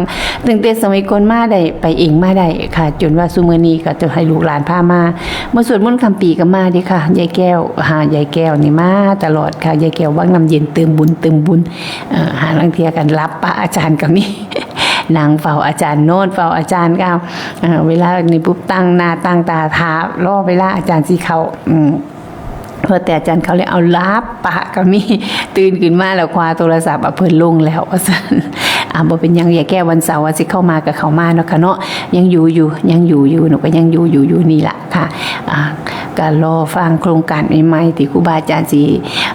ตั้งแต่สมัยก่อนมาได้ ไปเองมาได้ค่ะ จนว่าซุมื้อนี้ก็จะให้ลูกหลานพามา มาสวดมนต์ข้ามปีก็มาเด้อค่ะ ยายแก้ว หายายแก้วนี่มาตลอดค่ะ ยายแก้ววังน้ำเย็น เติมบุญ เติมบุญ เอ่อ หาลางเทื่อกันหลับปะอาจารย์ก็มี นั่งเฝ้าอาจารย์ นอนเฝ้าอาจารย์ก็ เอ่อ เวลานี้ปุ๊บตั้งหน้าตั้งตาท่ารอเวลาอาจารย์สิเข้า อืม พอแต่อาจารย์เข้าแล้ว เอาหลับปะก็มี ตื่นขึ้นมาแล้วคว้าโทรศัพท์ เอาเพิ่นลงแล้ว ว่าซั่น อ่า บ่เป็นหยัง ยายแก้ว วันเสาร์ว่าสิเข้ามาก็เข้ามาเนาะค่ะเนาะ ยังอยู่อยู่ ยังอยู่อยู่ หนูก็ยังอยู่อยู่ อยู่นี่ล่ะค่ะ อ่า ก็รอฟังโครงการใหม่ๆ ที่ครูบาอาจารย์สิ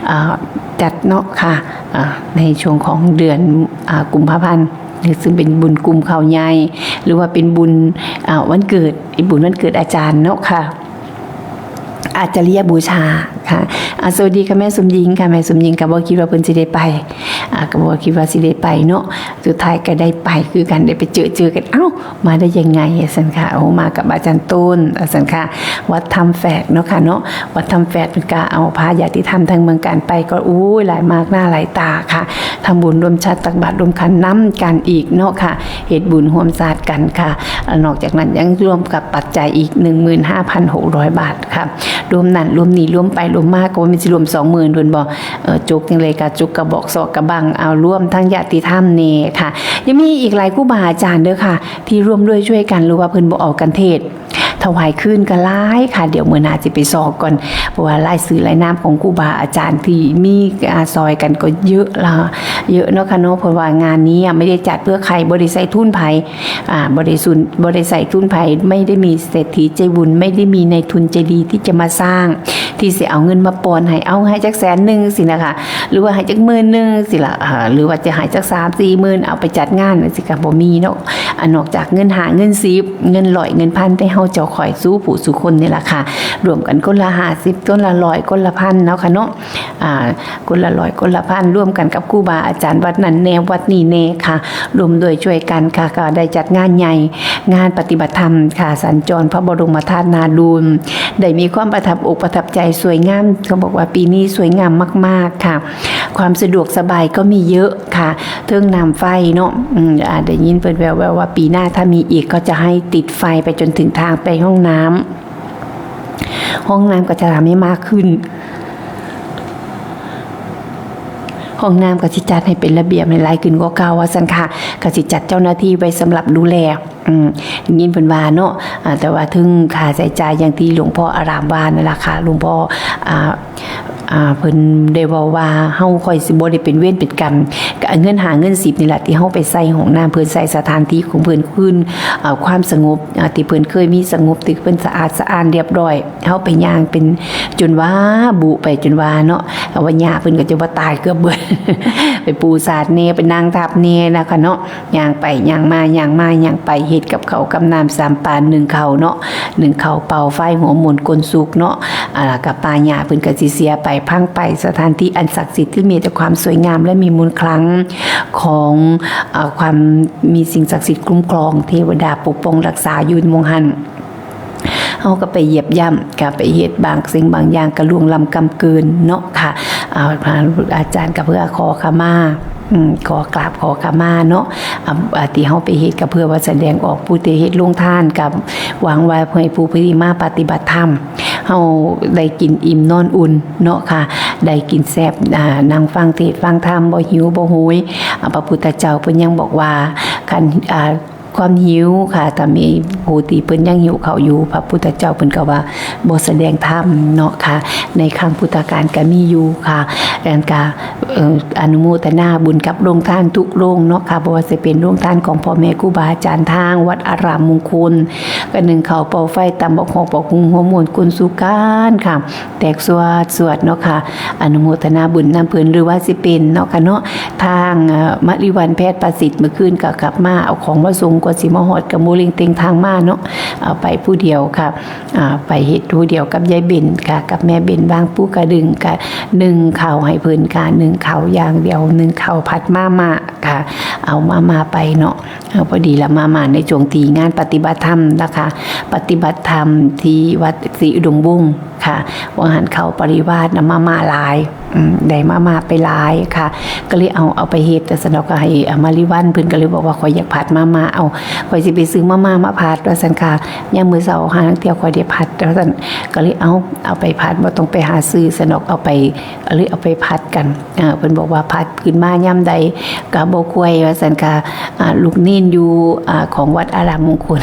อ่า จัดเนาะค่ะ อ่า ในช่วงของเดือน อ่า กุมภาพันธ์ ซึ่งเป็นบุญกุมข้าวใหญ่ หรือว่าเป็นบุญ อ่า วันเกิด บุญวันเกิดอาจารย์เนาะค่ะ อาจาริยบูชาค่ะ อ่า สวัสดีค่ะแม่สมหญิงค่ะ แม่สมหญิงก็บ่คิดว่าเพิ่นสิได้ไป อ่า ก็บ่คิดว่าสิได้ไปเนาะ สุดท้ายก็ได้ไปคือกัน ได้ไปเจอเจอกัน เอ้า มาได้ยังไง ว่าซั่นค่ะ โอ้ มากับอาจารย์ต้น ว่าซั่นค่ะ วัดถ้ำแฝกเนาะค่ะเนาะ วัดถ้ำแฝกเพิ่นก็เอาพาญาติธรรมทางเมืองการไปก็ โอ้ย หลายมากหน้าหลายตาค่ะ ทำบุญร่วมชาติตักบาตรร่วมขันน้ำกันอีกเนาะค่ะ เฮ็ดบุญร่วมชาติกันค่ะ นอกจากนั้นยังรวมกับปัจจัยอีก หนึ่งหมื่นห้าพันหกร้อยบาทค่ะ รวมนั่นรวมนี่รวมไปรวมมาก็ว่ามันสิรวม สองหมื่น เพิ่นบอก เอ่อ จกจังเลยค่ะ จกกระบอกซอกกระบัง เอารวมทั้งญาติธรรมแน่ค่ะ ยังมีอีกหลายครูบาอาจารย์เด้อค่ะ ที่ร่วมด้วยช่วยกัน หรือว่าเพิ่นบ่ออกกันเทศน์ ถวายคืนก็หลายค่ะ เดี๋ยวมื้อหน้าสิไปซอกก่อน เพราะว่ารายชื่อรายนามของครูบาอาจารย์ที่มี อ่า ซอยกันก็เยอะละ เยอะเนาะค่ะเนาะ เพราะว่างานนี้อะไม่ได้จัดเพื่อใคร บ่ได้ใส่ทุนไผ อ่า บ่ได้สุน บ่ได้ใส่ทุนไผ ไม่ได้มีเศรษฐีใจบุญ ไม่ได้มีนายทุนใจดีที่จะมาสร้าง ที่สิเอาเงินมาปอนให้ เอาให้จักแสนหนึ่งสินะคะ หรือว่าให้จักหมื่นหนึ่งสิล่ะ อ่า หรือว่าจะให้จักสามสี่หมื่น เอาไปจัดงานจังซี้ก็บ่มีเนาะ อ่ะ นอกจากเงินห้า เงินสิบ เงินร้อย เงินพัน แต่เฮาเจ้าข้อยสู่ผู้สู่คนนี่ล่ะค่ะ รวมกันคนละห้าสิบ คนละร้อย คนละพันเนาะค่ะเนาะ อ่า คนละร้อย คนละพัน รวมกันกับครูบาอาจารย์วัดนั้นแน่ วัดนี้แน่ค่ะ ร่วมด้วยช่วยกันค่ะ ก็ได้จัดงานใหญ่ งานปฏิบัติธรรมค่ะ สัญจรพระบรมธาตุนาดูล ได้มีความประทับอกประทับใจสวยงาม เขาบอกว่าปีนี้สวยงามมากๆค่ะ ความสะดวกสบายก็มีเยอะค่ะ เทิงน้ำไฟเนาะ อืม อ่า ได้ยินเพิ่นแว่วๆว่าปีหน้าถ้ามีอีกก็จะให้ติดไฟไปจนถึงทางไปห้องน้ำ ห้องน้ำก็จะทำให้มากขึ้น ห้องน้ำก็สิจัดให้เป็นระเบียบให้หลายขึ้นกว่าเก่า ว่าซั่นค่ะ ก็สิจัดเจ้าหน้าที่ไว้สำหรับดูแล อืม ยินเพิ่นว่าเนาะ อ่า แต่ว่าถึงค่าใช้จ่ายอย่างที่หลวงพ่ออารามว่านั่นล่ะค่ะ หลวงพ่อ อ่า อ่า เพิ่นได้เว้าว่า เฮาค่อยสิบ่ได้เป็นเวรเป็นกรรม ก็เอาเงินห้า เงินสิบนี่ล่ะ ที่เฮาไปใส่ห้องน้ำเพิ่น ใส่สถานที่ของเพิ่นคืน อ่า ความสงบ อ่า ที่เพิ่นเคยมีสงบ ที่เพิ่นสะอาดสะอ้านเรียบร้อย เฮาไปย่างเป็น จนว่าบุไปจนว่าเนาะ เอาว่าย่าเพิ่นก็จะว่าตายเกือบเบิด ไปปูสาดแน่ ไปนั่งทับแน่นะคะเนาะ ย่างไปย่างมา ย่างมา ย่างไป เฮ็ดกับข้าวกับน้ำสามปาน นึ่งข้าวเนาะ นึ่งข้าวเป่าไฟหัวหมุนก้นสุกเนาะ อ่า กับป้าย่าเพิ่นก็สิเสียไป พางไปสถานที่อันศักดิ์สิทธิ์ที่มีแต่ความสวยงามและมีมนต์ขลังของ เอ่อ ความมีสิ่งศักดิ์สิทธิ์คุ้มครอง เทวดาปกป้องรักษาอยู่หม่องหั้น เฮาก็ไปเหยียบย่ำ ก็ไปเฮ็ดบางสิ่งบางอย่างก็ล่วงล้ำกำเกินเนาะค่ะ อ่า พระอาจารย์ก็เพื่อขอขมา อืม ขอกราบขอขมาเนาะ อ่า อ่า ที่เฮาไปเฮ็ดก็เพื่อว่าแสดงออก ผู้ที่เฮ็ดโรงทานก็หวังว่าให้ผู้ที่มาปฏิบัติธรรม เฮาได้กินอิ่มนอนอุ่นเนาะค่ะ ได้กินแซ่บ อ่า นั่งฟังเทศน์ฟังธรรม บ่หิวบ่โหย อ่า พระพุทธเจ้าเพิ่นยังบอกว่า คัน อ่า ความหิวค่ะ ถ้ามีผู้ที่เพิ่นยังหิวข้าวอยู่ พระพุทธเจ้าเพิ่นก็ว่าบ่แสดงธรรมเนาะค่ะ ในครั้งพุทธกาลก็มีอยู่ค่ะ ดังนั้นก็ เอ่อ อนุโมทนาบุญกับโรงทานทุกโรงเนาะค่ะ บ่ว่าสิเป็นโรงทานของพ่อแม่ครูบาอาจารย์ทางวัดอารามมงคล ก็นึ่งข้าวเป่าไฟ ตำบักฮอก บักฮุ่ง หัวม่วน ก้นสุกานค่ะ แตกสวดสวดเนาะค่ะ อนุโมทนาบุญนำเพิ่น หรือว่าสิเป็นเนาะค่ะเนาะ ทาง เอ่อ มะลิวันแพทย์ประสิทธิ์ มื้อคืนก็กลับมาเอาของมาส่ง กว่าสิมาฮอดก็บ่เร่งเต็งทางมาเนาะ เอาไปผู้เดียวค่ะ อ่า ไปเฮ็ดผู้เดียวกับยายเบนค่ะ กับแม่เบน วางปูกระดึงค่ะ นึ่งข้าวให้เพิ่นค่ะ นึ่งข้าวอย่างเดียว นึ่งข้าวผัดมาม่าค่ะ เอามาม่าไปเนาะ เอา พอดีละมาม่าในช่วงที่งานปฏิบัติธรรมนะคะ ปฏิบัติธรรมที่วัดศรีอุดมวงศ์ค่ะ ว่าหั้นข้าวปริวาสนะมาม่าหลาย อืม ได้มาม่าไปหลายค่ะ ก็เลยเอา เอาไปเฮ็ด แต่สนอกก็ให้ อ่า มะลิวันเพิ่นก็เลยบอกว่า "ข้อยอยากผัดมาม่า เอา ข้อยสิไปซื้อมาม่ามาผัด" ว่าซั่นค่ะ "ยามมื้อเช้าหาลางเทื่อข้อยได้ผัด" ว่าซั่น ก็เลย "เอา เอาไปผัด บ่ต้องไปหาซื้อ" สนอก เอาไป ก็เลยเอาไปผัดกัน อ่า เพิ่นบอกว่า "ผัดขึ้นมายามใดก็บ่ค่อย" ว่าซั่นค่ะ อ่า ลูกเณรอยู่ อ่า ของวัดอารามมงคล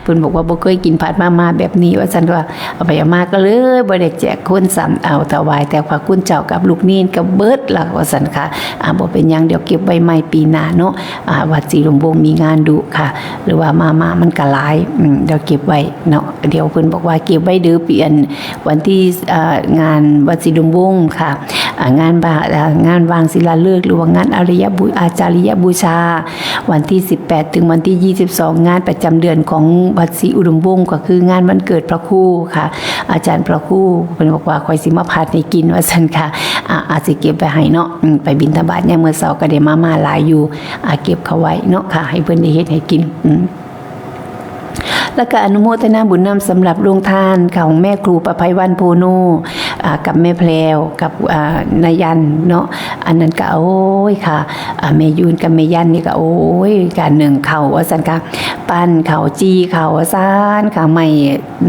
เพิ่นบอกว่า "บ่เคยกินผัดมาม่าแบบนี้" ว่าซั่น ว่าเอาไปเอามาก็เลยบ่ได้แจกคนซ้ำ เอาถวายแต่พระคุณเจ้ากับลูกเณรก็เบิดละ ว่าซั่นค่ะ อ่า บ่เป็นหยัง เดี๋ยวเก็บไว้ใหม่ปีหน้าเนาะ อ่า วัดศรีอุดมวงศ์มีงานดุค่ะ หรือว่ามาม่ามันก็หลาย อืม เดี๋ยวเก็บไว้เนาะ เดี๋ยวเพิ่นบอกว่า "เก็บไว้เด้อ ปี อัน วันที่ อ่า งานวัดศรีอุดมวงศ์ค่ะ อ่า งานบา อ่า งานวางศิลาฤกษ์ หรือว่างานอาริยบู อาจาริยบูชา วันที่สิบแปดถึงวันที่ยี่สิบสอง งานประจำเดือนของวัดศรีอุดมวงศ์ ก็คืองานวันเกิดพระครูค่ะ อาจารย์พระครู" เพิ่นบอกว่า "ข้อยสิมาผัดให้กิน" ว่าซั่นค่ะ อ่า อาจสิเก็บไว้ให้เนาะ อืม ไปบิณฑบาตยามมื้อเช้าก็ได้มาม่าหลายอยู่ อ่า เก็บเขาไว้เนาะค่ะ ให้เพิ่นได้เฮ็ดให้กิน อืม แล้วก็อนุโมทนาบุญนำสำหรับโรงทานของแม่ครูประไพวันโพโน อ่า กับแม่แพรว กับ อ่า นายยันเนาะ อันนั้นก็ โอ้ยค่ะ อ่า แม่ยูนกับแม่ยันนี่ก็ โอ้ย การนึ่งข้าวว่าซั่นค่ะ ปั้นข้าว จี่ข้าวว่าซั่นค่ะ ไม้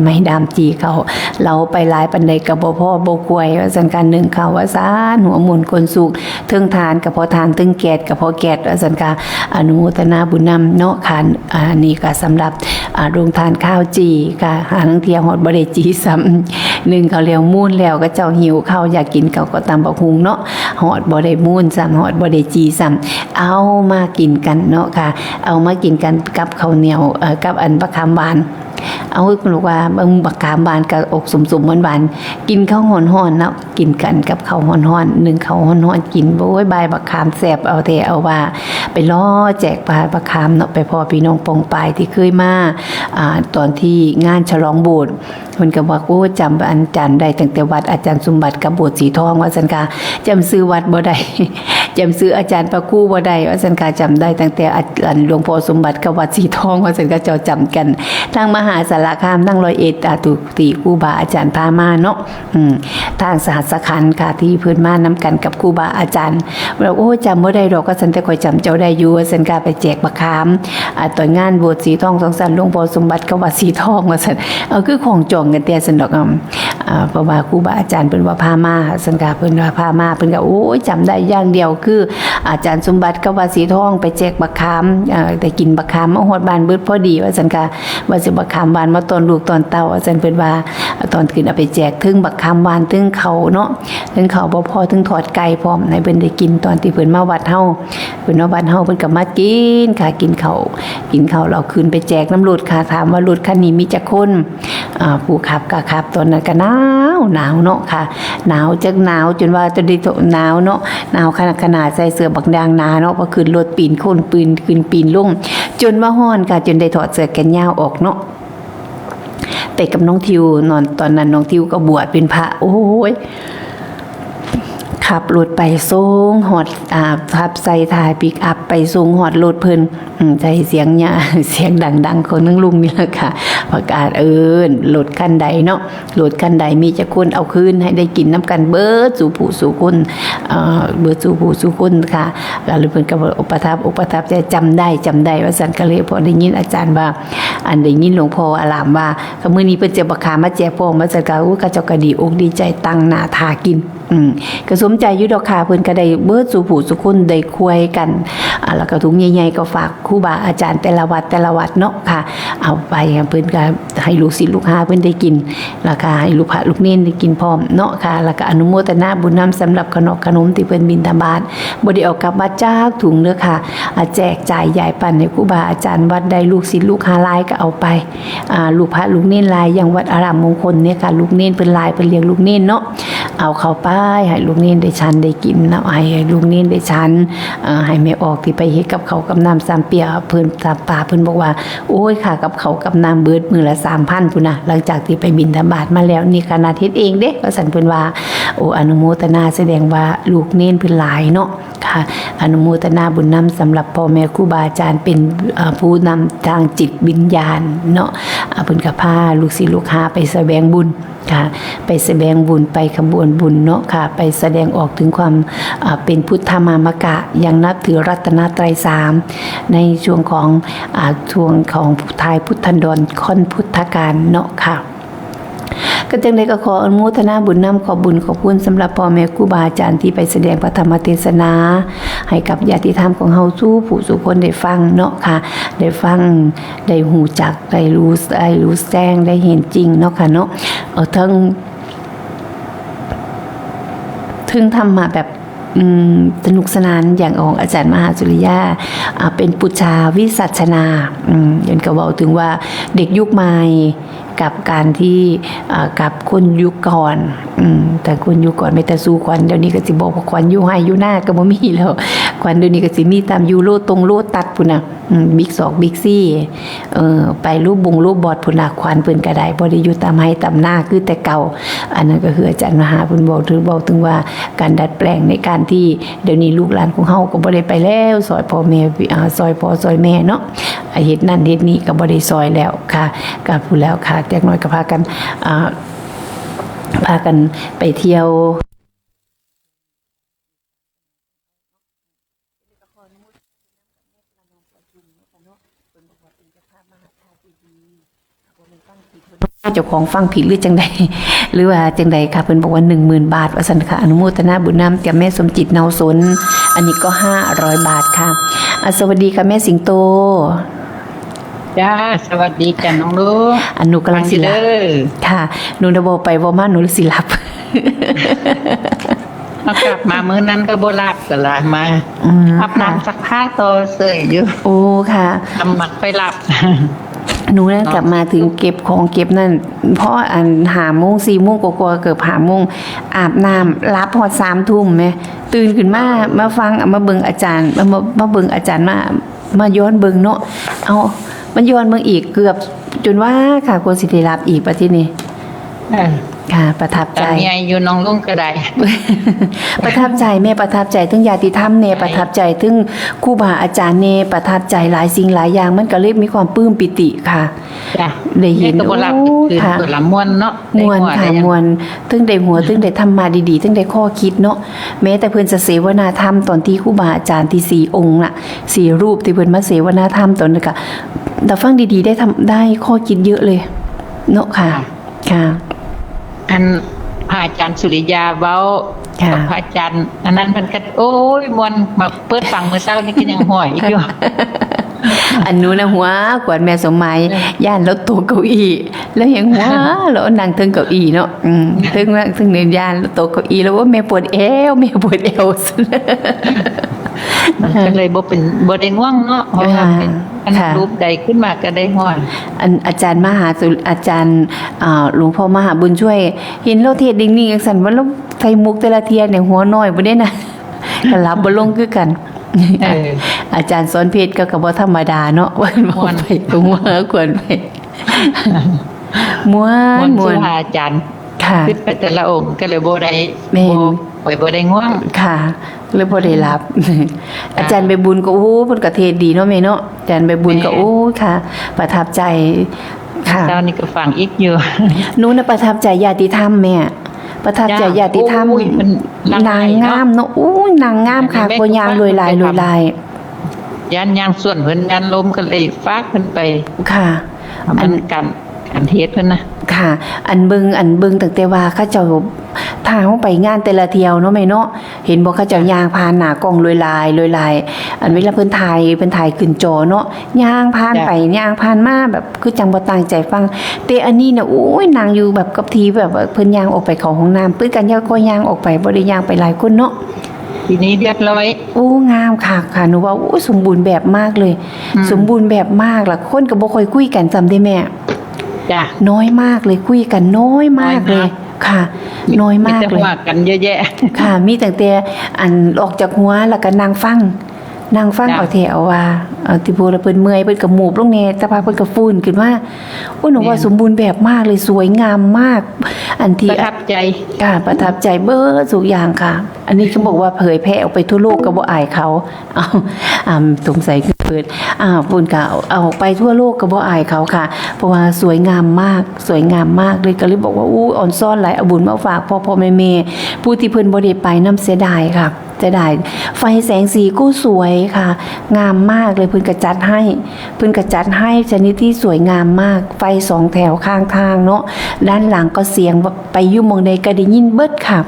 ไม้ด้ามจี่ข้าว เราไปหลายปานใดก็บ่พอบ่ควยว่าซั่นค่ะ นึ่งข้าวว่าซั่น หัวม่วนก้นสุก เทิงถ่านก็พอถ่าน เทิงแก๊สก็พอแก๊สว่าซั่นค่ะ อนุโมทนาบุญนำเนาะค่ะ อ่า นี่ก็สำหรับ อ่า โรงทานข้าวจี่ค่ะ หาลางเทื่อฮอดบ่ได้จี่ซ้ำ นึ่งข้าวแล้วมูนแล้ว เขาเจ้าหิวข้าวอยากกินข้าวก็ตำบักหุ่งเนาะ ฮอดบ่ได้มูนซ้ำ ฮอดบ่ได้จี่ซ้ำ เอามากินกันเนาะค่ะ เอามากินกันกับข้าวเหนียว เอ่อ กับอันบักขามหวาน เอา เพิ่นบอกว่า เบิ่งบักขามหวานกับอกส้มๆหวานๆ กินข้าวฮ้อนๆเนาะ กินกันกับข้าวฮ้อนๆ นึ่งข้าวฮ้อนๆกิน โอ้ย ใบบักขามแซ่บเอาแท้เอาว่า ไปรอแจกปลาบักขามเนาะ ไปพ้อพี่น้องป้องปายที่เคยมา อ่า ตอนที่งานฉลองโบสถ์ เพิ่นก็บอก "โอ้ จำอาจารย์ได้ตั้งแต่วัดอาจารย์สมบัติกับโบสถ์สีทอง" ว่าซั่นค่ะ "จำชื่อวัดบ่ได้ จำชื่ออาจารย์พระครูบ่ได้" ว่าซั่นค่ะ "จำได้ตั้งแต่อา อันหลวงพ่อสมบัติกับวัดสีทอง" ว่าซั่น เขาเจ้าจำกัน ทั้งมหาสารคาม ทั้งร้อยเอ็ด อ่า ทุกที่ครูบาอาจารย์พามาเนาะ อืม ทางสหัสขันธ์ค่ะ ที่เพิ่นมานำกันกับครูบาอาจารย์ บอก "โอ้ จำบ่ได้ดอก" ว่าซั่น "แต่ข้อยจำเจ้าได้อยู่" ว่าซั่นค่ะ "ไปแจกบักขาม อ่า ตอนงานโบสถ์สีทองสองชั้น หลวงพ่อสมบัติกับวัดสีทอง" ว่าซั่น เอา คือของจองกันแท้ซั่นดอก อืม อ่า เพราะว่าครูบาอาจารย์เพิ่นว่าพามาซั่นค่ะ เพิ่นว่าพามา เพิ่นก็ โอ้ย จำได้อย่างเดียวคืออาจารย์สมบัติกับวัดสีทองไปแจกบักขาม เอ่อ ได้กินบักขามมาฮอดบ้านเบิดพอดี ว่าซั่นค่ะ ว่าสิบักขามหวานมาต้อนลูกต้อนเต้า ว่าซั่น เพิ่นว่า ตอนขึ้นเอาไปแจก เทิงบักขามหวาน เทิงข้าวเนาะ เทิงข้าวบ่พอ เทิงทอดไก่พร้อม ให้เพิ่นได้กินตอนที่เพิ่นมาวัดเฮา เพิ่นมาวัดเฮา เพิ่นก็มากินค่ะ กินข้าว กินข้าวแล้วขึ้นไปแจกนำรถค่ะ ถามว่ารถคันนี้มีจักคน อ่า ผู้ขับก็ขับ ตอนนั้นก็หนาว หนาวเนาะค่ะ หนาวจักหนาวจนว่าจะได้หนาวเนาะ หนาวขนาด ขนาดใส่เสื้อบักยางหนาเนาะ พอขึ้นรถปีนโค่นปีนขึ้นปีนลง จนว่าฮ้อนค่ะ จนได้ถอดเสื้อแขนยาวออกเนาะ ไปกับน้องทิว นอน ตอนนั้นน้องทิวก็บวชเป็นพระ โอ้ย ขับรถไปส่งฮอด อ่า ขับใส่ท้ายปิกอัพไปส่งฮอดรถเพิ่น อืม ใส่เสียงเนี่ย เสียงดังๆ ของนางลุงนี่แหละค่ะ ประกาศ เอิ้น รถคันใดเนาะ รถคันใดมีจักคนเอาคืนให้ได้กินนำกันเบิดสู่ผู้สู่คน เอ่อ เบิดสู่ผู้สู่คนค่ะ แล้วเพิ่นก็บอก ประทับอกประทับใจ จำได้ จำได้ ว่าซั่น ก็เลยพอได้ยินอาจารย์ว่า อันได้ยินหลวงพ่ออารามว่า ก็มื้อนี้เพิ่นสิเอาบักขามมาแจกพร้อม ว่าซั่น ก็ โอ้ เขาเจ้าก็ดีอกดีใจ ตั้งหน้าท่ากิน อืม ก็สมใจอยู่ดอกค่ะ เพิ่นก็ได้เบิดสู่ผู้สู่คน ได้ควยกัน อ่า แล้วก็ถุงใหญ่ๆ ก็ฝากครูบาอาจารย์แต่ละวัดแต่ละวัดเนาะค่ะ เอาไป เพิ่นก็ให้ลูกศิษย์ลูกหาเพิ่นได้กิน แล้วก็ให้ลูกพระลูกเณรได้กินพร้อมเนาะค่ะ แล้วก็อนุโมทนาบุญนำสำหรับขนมขนมที่เพิ่นบิณฑบาต บ่ได้เอากลับวัดจักถุงเด้อค่ะ อ่า แจกจ่ายยายปันให้ครูบาอาจารย์วัดได้ ลูกศิษย์ลูกหาหลายก็เอาไป อ่า ลูกพระลูกเณรหลาย อย่างวัดอารามมงคลเนี่ยค่ะ ลูกเณรเพิ่นหลาย เพิ่นเลี้ยงลูกเณรเนาะ เอาเข้าไปให้ลูกเณรได้ฉันได้กินเนาะ ให้ลูกเณรได้ฉัน เอ่อ ให้แม่ออกที่ไปเฮ็ดกับข้าวกับน้ำสามเปียเพิ่น สามปาเพิ่นบอกว่า โอ้ย ค่ากับข้าวกับน้ำเบิดมื้อละสามพันพุ้นนะ หลังจากที่ไปบิณฑบาตมาแล้ว นี่ขนาดเฮ็ดเองเด้ ว่าซั่นเพิ่นว่า โอ้ อนุโมทนา แสดงว่าลูกเณรเพิ่นหลายเนาะค่ะ อนุโมทนาบุญนำสำหรับพ่อแม่ครูบาอาจารย์ เป็น เอ่อ ผู้นำทางจิตวิญญาณเนาะ อ่า เพิ่นก็พาลูกศิษย์ลูกหาไปแสวงบุญค่ะ ไปแสวงบุญ ไปขบวนบุญเนาะค่ะ ไปแสดงออกถึงความ อ่า เป็นพุทธมามกะ ยังนับถือรัตนตรัยสาม ในช่วงของ อ่า ช่วงของท้ายพุทธันดรค่อนพุทธกาลเนาะค่ะ ก็จังใดก็ขออนุโมทนาบุญนำ ขอบบุญขอบคุณสำหรับพ่อแม่ครูบาอาจารย์ที่ไปแสดงพระธรรมเทศนา ให้กับญาติธรรมของเฮาสู่ผู้สู่คนได้ฟังเนาะค่ะ ได้ฟัง ได้ฮู้จัก ได้รู้ ได้รู้แจ้ง ได้เห็นจริงเนาะค่ะเนาะ เอ่อ ทั้ง ถึงธรรมะแบบ อืม สนุกสนานอย่างของอาจารย์มหาสุริยา อ่า เป็นปุจจาวิสัชนา อืม เพิ่นก็เว้าถึงว่าเด็กยุคใหม่กับการที่ อ่า กับคนยุคก่อน อืม แต่คนยุคก่อนมีแต่สู่ขวัญ เดี๋ยวนี้ก็สิบอกว่าขวัญอยู่ไฮ่อยู่นาก็บ่มีแล้ว ขวัญเดี๋ยวนี้ก็สิมีตามอยู่โลตงโลตัสพุ้นน่ะ อืม บิ๊กซอกบิ๊กซี เออ ไปโลบงโลบอสพุ้นน่ะ ขวัญเพิ่นก็ได้ บ่ได้อยู่ตามไฮ่ตามนาคือแต่เก่า อันนั้นก็คืออาจารย์มหาเพิ่นบอกถึง บอกถึงว่าการดัดแปลงในการที่เดี๋ยวนี้ลูกหลานของเฮาก็บ่ได้ไปแล้ว ซอยพ่อแม่ อ่า ซอยพ่อซอยแม่เนาะ อ่า เฮ็ดนั่นเฮ็ดนี่ก็บ่ได้ซอยแล้วค่ะ ก็พู้นแล้วค่ะ จักหน่อยก็พากัน อ่า พากันไปเที่ยว เจ้าของฟังผิดหรือจังใด หรือว่าจังใดคะ เพิ่นบอกว่า หนึ่งหมื่นบาท ว่าซั่นค่ะ อนุโมทนาบุญนำกับแม่สมจิต เนาสน อันนี้ก็ ห้าร้อยบาทค่ะ อ่ะ สวัสดีค่ะแม่สิงโต จ้า สวัสดีจ้ะน้องลูก อันหนูกำลังสิหลับ ฟังอยู่เด้อ ค่ะ หนูน่ะเว้าไปเว้ามาหนูสิหลับ มากลับมามื้อนั้นก็บ่หลับก็ละมา อืม อาบน้ำ ค่ะ ซักผ้าต่อเสยอยู่ โอ้ ค่ะ ทำมักไปหลับ หนูนะ เนาะ กลับมาถึงเก็บของเก็บนั่น เพราะอันห้าโมง สี่โมงกว่าๆ เกือบห้าโมง อาบน้ำหลับฮอดสามทุ่มแหม ตื่นขึ้นมา เออ มาฟัง มาเบิ่งอาจารย์ มา มา มาเบิ่งอาจารย์ มา มาย้อนเบิ่งเนาะ เอา มาย้อนเบิ่งอีกเกือบจนว่าค่ะ กว่าสิได้หลับอีกบัดทีนี้ เออ ค่ะ ประทับใจ ตามยายอยู่น้องลุงก็ได้ ประทับใจแม่ ประทับใจถึงญาติธรรมแน่ ใช่ ประทับใจถึงครูบาอาจารย์แน่ ประทับใจหลายสิ่งหลายอย่าง มันก็เลยมีความปลื้มปิติค่ะ จ้ะ ได้เห็น แม่ก็บ่หลับ โอ้ คืน ค่ะ เพิ่นละม่วนเนาะ ม่วนค่ะ ได้หัวได้หยัง ม่วน ถึงได้หัว ถึงได้ธรรมะดีๆ ถึงได้ข้อคิดเนาะ แม้แต่เพิ่นจะเสวนาธรรมตอนที่ครูบาอาจารย์ที่สี่องค์น่ะ สี่รูปที่เพิ่นมาเสวนาธรรมตอนนั้นก็ แต่ฟังดีๆ ได้ทำ ได้ข้อคิดเยอะเลยเนาะค่ะ ค่ะ ค่ะ อันพระอาจารย์สุริยาเว้า ค่ะ กับพระอาจารย์อันนั้นมันก็ โอ้ย ม่วน มาเปิดฟังมื้อเช้านี่ก็ยังหัวอีกอยู่ อันหนูนะหัว ขวัญแม่สมหมาย เออ ย้านลาวตกเก้าอี้ แล้วยังหัว ลาวนั่งเทิงเก้าอี้เนาะ อืม เทิงนั่งเทิงเนินย้านลาวตกเก้าอี้ แล้วว่าแม่ปวดแอว แม่ปวดแอว มันก็เลยบ่เป็น บ่ได้ง่วงเนาะ เพราะว่า ค่ะ เป็น อัน ค่ะ รูปใดขึ้นมาก็ได้ง่วง อันอาจารย์มหาสุ อาจารย์ อ่า หลวงพ่อมหาบุญช่วย เห็นลาวเทศน์นิ่งๆ จังซั่น ว่าลาวใส่มุกแต่ละเทื่อเนี่ยหัวน้อยบ่ได้นะ ก็หลับบ่ลงคือกัน เออ อาจารย์สอนเพชรก็ ก็บ่ธรรมดาเนาะ ว่า ม่วน ไปก็ม่วน ควรไป ม่วน ม่วน ม่วน สู่หาอาจารย์ ค่ะ คิดไปแต่ละองค์ก็เลยบ่ได้ แม่น บ่ ไปบ่ได้ง่วง ค่ะ เลยบ่ได้หลับ อาจารย์ใบบุญก็ โอ้ เพิ่นก็เทศน์ดีเนาะแม่เนาะ อาจารย์ใบบุญก็ แม่ โอ้ ค่ะ ประทับใจ ค่ะ เช้านี้ก็ฟังอีกอยู่ หนูน่ะประทับใจญาติธรรมแม่ ประทับใจ จ้า ญาติธรรม โอ้ย มันนาง นางงามเนาะ นางงามเนาะ โอ้ย นางงามค่ะ อันนี้แม่ ก็ย่าง ก็ฟัง ลอยลาย เพิ่นไป ลอยลาย ย่านย่างส่วนเพิ่น ย่านลมก็เลยฝากเพิ่นไป ค่ะ อัน อันการ การเทศน์เพิ่นนะ ค่ะ อันเบิ่ง อันเบิ่งตั้งแต่ว่าเขาเจ้า ถ้าเฮาไปงานแต่ละเที่ยวเนาะแม่เนาะ เห็นบ่ เขาเจ้า จ้ะ ย่างผ่านหน้ากล้องลอยลาย ลอยลาย อันเวลาเพิ่นถ่าย เพิ่นถ่ายขึ้นจอเนาะ ย่างผ่าน จ้ะ ไป ย่างผ่านมา แบบคือจั่งบ่ตั้งใจฟัง แต่อันนี้น่ะ โอ้ย นั่งอยู่แบบกับที่ แบบว่าเพิ่นย่างออกไปเข้าห้องน้ำ เพิ่นก็ย่าง ก็ย่างออกไป บ่ได้ย่างไปหลายคนเนาะ ทีนี้เรียบร้อย โอ้ งามคักค่ะ หนูว่า โอ้ สมบูรณ์แบบมากเลย อืม สมบูรณ์แบบมาก แล้วคนก็บ่ค่อยคุยกันซ้ำเด้แม่ จ้ะ น้อยมากเลย คุยกันน้อยมากเลย น้อยมาก ค่ะ น้อยมากเลย มีแต่ว่ากันเยอะแยะ ค่ะ มีตั้งแต่อันออกจากหัวแล้วก็นั่งฟัง นั่งฟัง จ้ะ เอาแท้เอาว่า เอาที่พูดแล้วเพิ่นเมื่อย เพิ่นก็หมูบลงแน่ สักพักเพิ่นก็ฟื้นขึ้นมา โอ้ หนูว่า แม่น สมบูรณ์แบบมากเลย สวยงามมาก อันที่ ประทับใจ ค่ะ ประทับใจเบิดทุกอย่างค่ะ อันนี้เขาบอกว่าเผยแพร่ออกไปทั่วโลกก็บ่อายเขา เอา อ่า สงสัยคือเพิ่น อ่า เพิ่นก็เอา เอาออกไปทั่วโลกก็บ่อายเขาค่ะ เพราะว่าสวยงามมาก สวยงามมากเลย ก็เลยบอกว่า อู้ ออนซอนหลาย เอาบุญมาฝากพ่อพ่อแม่แม่ ผู้ที่เพิ่นบ่ได้ไปนำ เสียดายค่ะ เสียดาย ไฟแสงสีก็สวยค่ะ งามมากเลย เพิ่นก็จัดให้ เพิ่นก็จัดให้ชนิดที่สวยงามมาก ไฟสองแถวข้างทางเนาะ ด้านหลังก็เสียงแบบไปอยู่หม่องใดก็ได้ยินเบิดค่ะ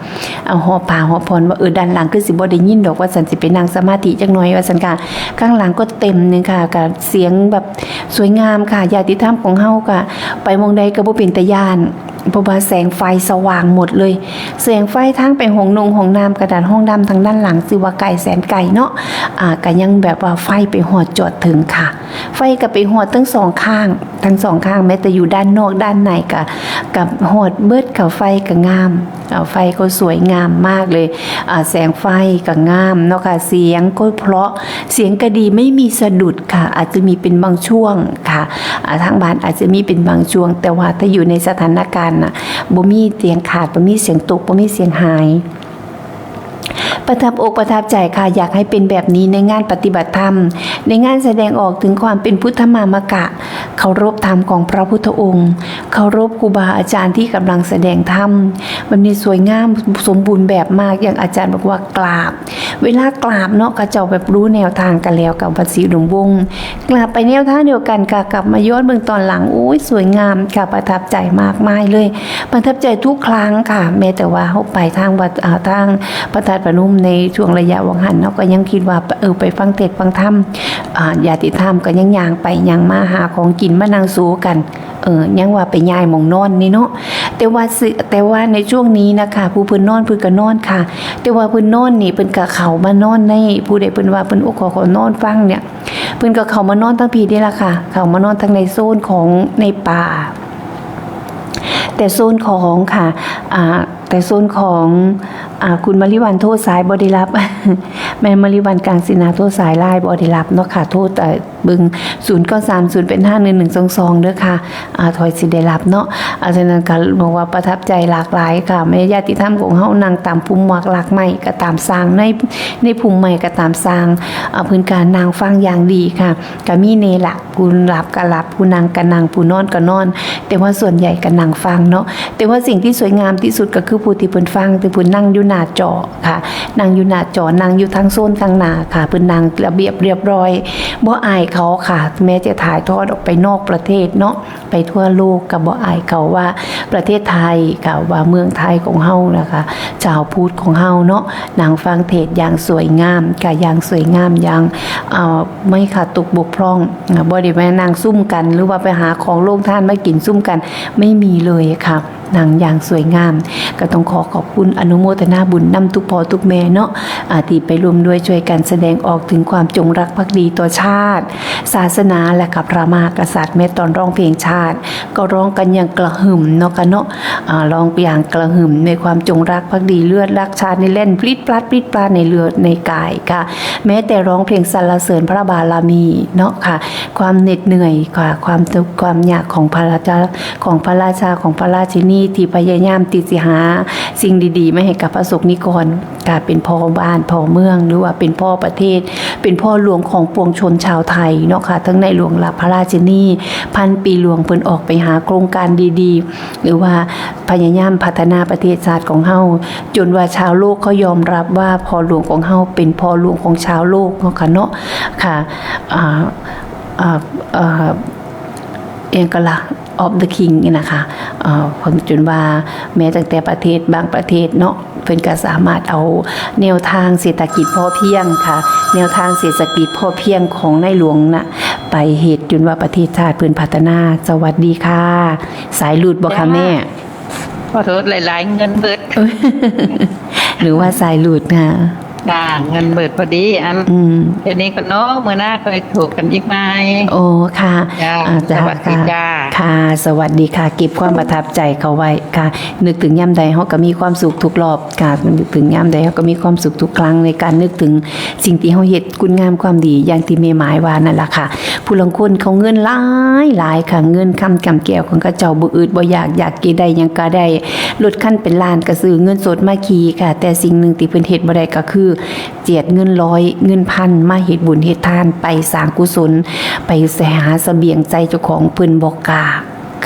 เอาหอบผ้าหอบผ่อนว่า เออ ด้านหลังคือสิบ่ได้ยินดอก ว่าซั่น สิไปนั่งสมาธิจักหน่อย ว่าซั่นค่ะ ข้างหลังก็เต็มหนึ่งค่ะ ก็เสียงแบบสวยงามค่ะ ญาติธรรมของเฮาก็ไปหม่องใดก็บ่เป็นตาย้าน เพราะว่าแสงไฟสว่างหมดเลย แสงไฟทางไปห้องนงห้องน้ำ กระดานห้องน้ำทางด้านหลัง ชื่อว่าไกลแสนไกลเนาะ อ่า ก็ยังแบบว่าไฟไปฮอดจอดถึงค่ะ ไฟก็ไปฮอดทั้งสองข้าง ทั้งสองข้าง แม้แต่อยู่ด้านนอกด้านในก็ ก็ฮอดเบิดค่ะ ไฟก็งาม อ่า ไฟก็สวยงามมากเลย อ่า แสงไฟก็งามเนาะค่ะ เสียงก็เพราะ เสียงก็ดี ไม่มีสะดุดค่ะ อาจจะมีเป็นบางช่วงค่ะ อ่า ทางบ้านอาจจะมีเป็นบางช่วง แต่ว่าถ้าอยู่ในสถานการณ์น่ะ บ่มีเสียงขาด บ่มีเสียงตก บ่มีเสียงหาย ประทับอกประทับใจค่ะ อยากให้เป็นแบบนี้ในงานปฏิบัติธรรม ในงานแสดงออกถึงความเป็นพุทธมามกะ เคารพธรรมของพระพุทธองค์ เคารพครูบาอาจารย์ที่กำลังแสดงธรรม มันมีสวยงามสมบูรณ์แบบมาก อย่างอาจารย์บอกว่ากราบ เวลากราบเนาะ เขาเจ้าแบบรู้แนวทางกันแล้วกับวัดศรีอุดมวงศ์ กราบไปแนวทางเดียวกันค่ะ กลับมาย้อนเบิ่งตอนหลัง โอ้ย สวยงามค่ะ ประทับใจมากมายเลย ประทับใจทุกครั้งค่ะ แม้แต่ว่าเฮาไปทางวัด อ่า ทางพระธาตุพนมในช่วงระยะหว่างหั้นเนาะ ก็ยังคิดว่า เออ ไปฟังเทศน์ฟังธรรม อ่า ญาติธรรมก็ยังย่างไปย่างมา หาของกินมานั่งสู่กัน เออ ยังว่าไปย้ายหม่องนอนนี่เนาะ แต่ว่าสิ แต่ว่าในช่วงนี้นะคะ ผู้เพิ่นนอนเพิ่นก็นอนค่ะ แต่ว่าเพิ่นนอนนี่เพิ่นก็เข้ามานอนใน ผู้ใดเพิ่นว่าเพิ่น โอ้ ขอ ขอนอนฟังเนี่ย เพิ่นก็เข้ามานอนทั้งพี้นี่ล่ะค่ะ เข้ามานอนทั้งในโซนของในป่า แต่โซนของค่ะ อ่า แต่โซนของ อ่า คุณมะลิวัลย์โทรสายบ่ได้รับ แม่มะลิวัลย์ กาญจนา โทรสายไลน์บ่ได้รับเนาะค่ะ โทรแต่เบิ่ง ศูนย์เก้าสาม ศูนย์แปดห้า หนึ่งหนึ่งสองสอง เด้อค่ะ อ่า ถอยสิได้รับเนาะ อ่า ฉะนั้นก็บอกว่าประทับใจหลากหลายค่ะ แม่ญาติธรรมของเฮานั่งตามพุ่มหมากหมากไม้ก็ตามสร้าง ใน ในพุ่มไม้ก็ตามสร้าง อ่า เพิ่นก็นั่งฟังอย่างดีค่ะ ก็มีแน่ละ ผู้หลับก็หลับ ผู้นั่งก็นั่ง ผู้นอนก็นอน แต่ว่าส่วนใหญ่ก็นั่งฟังเนาะ แต่ว่าสิ่งที่สวยงามที่สุดก็คือผู้ที่เพิ่นฟัง ที่เพิ่นนั่งอยู่หน้าจอค่ะ นั่งอยู่หน้าจอ นั่งอยู่ทางโซนทางหน้าค่ะ เพิ่นนั่งระเบียบเรียบร้อย บ่อายเขาค่ะ แม้จะถ่ายทอดออกไปนอกประเทศเนาะ ไปทั่วโลกก็บ่อายเขาว่าประเทศไทยค่ะ ว่าเมืองไทยของเฮานะคะ ชาวพุทธของเฮาเนาะ นั่งฟังเทศน์อย่างสวยงามค่ะ อย่างสวยงาม อย่าง เอ่อ ไม่ขาดตกบกพร่อง อ่า บ่ได้มานั่งซุ่มกัน หรือว่าไปหาของโรงทานมากินซุ่มกัน ไม่มีเลยค่ะ นั่งอย่างสวยงาม ก็ต้องขอขอบคุณอนุโมทนาบุญนำทุกพ่อทุกแม่เนาะ อ่า ที่ไปร่วมด้วยช่วยกันแสดงออกถึงความจงรักภักดีต่อชาติ ศาสนา และกับพระมหากษัตริย์ แม้ตอนร้องเพลงชาติ ก็ร้องกันอย่างกระหึ่มเนาะค่ะเนาะ อ่า ร้องอย่างกระหึ่มในความจงรักภักดี เลือดรักชาตินี่แล่นพลิดพลัดพลิดพลัดในเลือดในกายค่ะ แม้แต่ร้องเพลงสรรเสริญพระบารมีเนาะค่ะ ความเหน็ดเหนื่อยค่ะ ความทุกข์ความยากของพระราชา ของพระราชา ของพระราชินี ที่พยายามที่สิหาสิ่งดีๆมาให้กับพระสงฆ์นิกร ค่ะ เป็นพ่อบ้านพ่อเมือง หรือว่าเป็นพ่อประเทศ เป็นพ่อหลวงของปวงชนชาวไทยเนาะค่ะ ทั้งในหลวงรัชพระราชินี พันปีหลวง เพิ่นออกไปหาโครงการดีๆ หรือว่าพยายามพัฒนาประเทศชาติของเฮา จนว่าชาวโลกเขายอมรับว่าพ่อหลวงของเฮาเป็นพ่อหลวงของชาวโลกเนาะค่ะเนาะ ค่ะ อ่า อ่า อ่า เอียงก็ละ of the king นี่นะคะ เอ่อ จนว่าแม้ตั้งแต่ประเทศบางประเทศเนาะ เพิ่นก็สามารถเอาแนวทางเศรษฐกิจพอเพียงค่ะ แนวทางเศรษฐกิจพอเพียงของในหลวงน่ะ ไปเฮ็ดจนว่าประเทศชาติเพิ่นพัฒนา สวัสดีค่ะ สายหลุดบ่คะแม่ ขอโทษหลายๆ เงินเบิด หรือว่าสายหลุดค่ะ จ้า เงินเบิดพอดีอัน อืม เดี๋ยวนี้ก็เนาะ มื้อหน้าค่อยโทรกันอีกไหม โอ้ ค่ะ จ้า อ่า จ้า สวัสดี ค่ะ จ้า ค่ะ สวัสดีค่ะ เก็บความประทับใจเขาไว้ค่ะ นึกถึงยามใดเฮาก็มีความสุขทุกรอบค่ะ นึกถึงยามใดเฮาก็มีความสุขทุกครั้งในการนึกถึงสิ่งที่เฮาเฮ็ดคุณงามความดีอย่างที่แม่หมายว่านั่นล่ะค่ะ ผู้ลางคนเขาเงินหลายหลายค่ะ เงินคำกำแก้วของเขาเจ้าบ่อึดบ่อยาก อยากกินได้หยังก็ได้ รถคันเป็นล้านก็ซื้อเงินสดมาขี่ค่ะ แต่สิ่งหนึ่งที่เพิ่นเฮ็ดบ่ได้ก็คือ เจียดเงินร้อยเงินพันมาเฮ็ดบุญเฮ็ดทาน ไปสร้างกุศล ไปหาเสบียงใจเจ้าของ เพิ่นบ่กล้า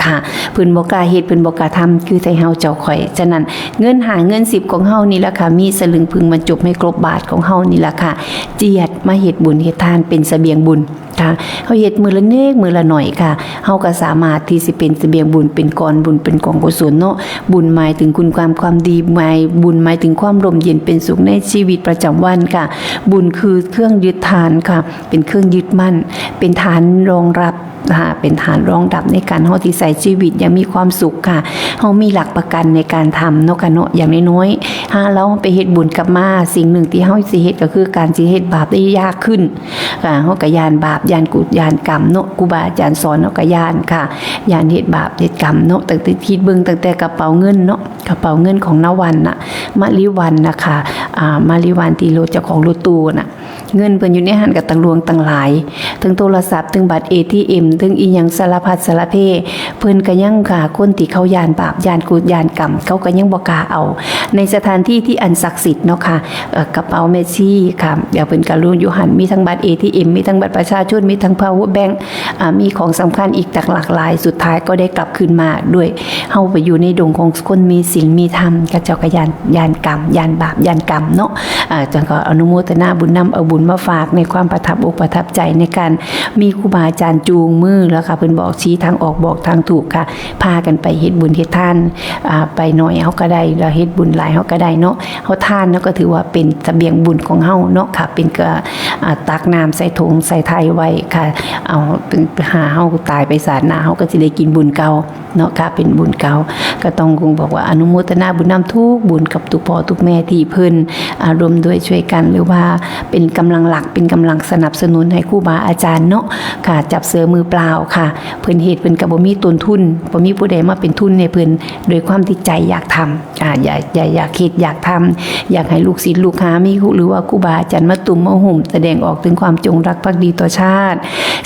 ค่ะ เพิ่นบ่กล้าเฮ็ด เพิ่นบ่กล้าทำ คือไทเฮาเจ้าข้อย ฉะนั้นเงินห้าเงินสิบของเฮานี่ล่ะค่ะ มีสลึงพึงบรรจบให้ครบบาทของเฮานี่ล่ะค่ะ เจียดมาเฮ็ดบุญเฮ็ดทานเป็นเสบียงบุญค่ะ เฮาเฮ็ดมื้อละเล็กมื้อละน้อยค่ะ เฮาก็สามารถที่สิเป็นเสบียงบุญ เป็นก้อนบุญ เป็นกองกุศลเนาะ บุญหมายถึงคุณความความดี หมาย บุญหมายถึงความร่มเย็นเป็นสุขในชีวิตประจำวันค่ะ บุญคือเครื่องยึดฐานค่ะ เป็นเครื่องยึดมั่น เป็นฐานรองรับค่ะ เป็นฐานรองรับในการเฮาที่ใช้ชีวิตอย่างมีความสุขค่ะ เฮามีหลักประกันในการทำเนาะค่ะเนาะ อย่างน้อยๆ ถ้าเราไปเฮ็ดบุญกลับมา สิ่งหนึ่งที่เฮาสิเฮ็ดก็คือการสิเฮ็ดบาปได้ยากขึ้นค่ะ เฮาก็ย้านบาป ย้านกุ ย้านกรรมเนาะ ครูบาอาจารย์สอนเฮาก็ย้านค่ะ ย้านเฮ็ดบาปเฮ็ดกรรมเนาะ ตั้งแต่คิดเบิ่งตั้งแต่กระเป๋าเงินเนาะ กระเป๋าเงินของน้าวันน่ะ มะลิวันนะคะ อ่า มะลิวันที่รถ เจ้าของรถตู้น่ะ เงินเพิ่นอยู่ในหั้นก็ตั้งหลวงตั้งหลาย ทั้งโทรศัพท์ ทั้งบัตร เอทีเอ็ม ทั้งอีหยังสารพัดสารเพ เพิ่นก็ยังค่ะ คนที่เขาย้านบาป ย้านกุ ย้านกรรม เขาก็ยังบ่กล้าเอา ในสถานที่ที่อันศักดิ์สิทธิ์เนาะค่ะ เอ่อ กระเป๋าแม่ชีค่ะ เดี๋ยวเพิ่นก็รู้อยู่หั้น มีทั้งบัตร เอทีเอ็ม มีทั้งบัตรประชาชน มีทั้ง power bank อ่า มีของสำคัญอีกต่างหลากหลาย สุดท้ายก็ได้กลับคืนมาด้วย เฮาไปอยู่ในดงของคนมีศีลมีธรรม เขาเจ้าก็ย้าน ย้านกรรม ย้านบาป ย้านกรรมเนาะ อ่า จังก็อนุโมทนาบุญนำ เอาบุญมาฝากในความประทับอกประทับใจในการมีครูบาอาจารย์จูงมือแล้วค่ะ เพิ่นบอกชี้ทางออกบอกทางถูกค่ะ พากันไปเฮ็ดบุญเฮ็ดทาน อ่า ไปน้อยเฮาก็ได้ แล้วเฮ็ดบุญหลายเฮาก็ได้เนาะ เฮาทานเนาะก็ถือว่าเป็นเสบียงบุญของเฮาเนาะค่ะ เป็นก็ อ่า ตักน้ำใส่ถุงใส่ไถ่ไว้ค่ะ เอาเป็น หาเฮาตายไปชาติหน้า เฮาก็สิได้กินบุญเก่าเนาะค่ะ เป็นบุญเก่า ก็ต้องคงบอกว่าอนุโมทนาบุญนำทุกบุญกับทุกพ่อทุกแม่ที่เพิ่น อ่า ร่วมด้วยช่วยกัน หรือว่าเป็นกำลังหลัก เป็นกำลังสนับสนุนให้ครูบาอาจารย์เนาะค่ะ จับเสือมือเปล่าค่ะ เพิ่นเฮ็ดเพิ่นก็บ่มีต้นทุน บ่มีผู้ใดมาเป็นทุนให้เพิ่น โดยความที่ใจอยากทำ อ่า อยาก อยาก อยากเฮ็ด อยากทำ อยากให้ลูกศิษย์ลูกหามี หรือว่าครูบาอาจารย์มาตุ้มมาโฮม แสดงออกถึงความจงรักภักดีต่อชาติ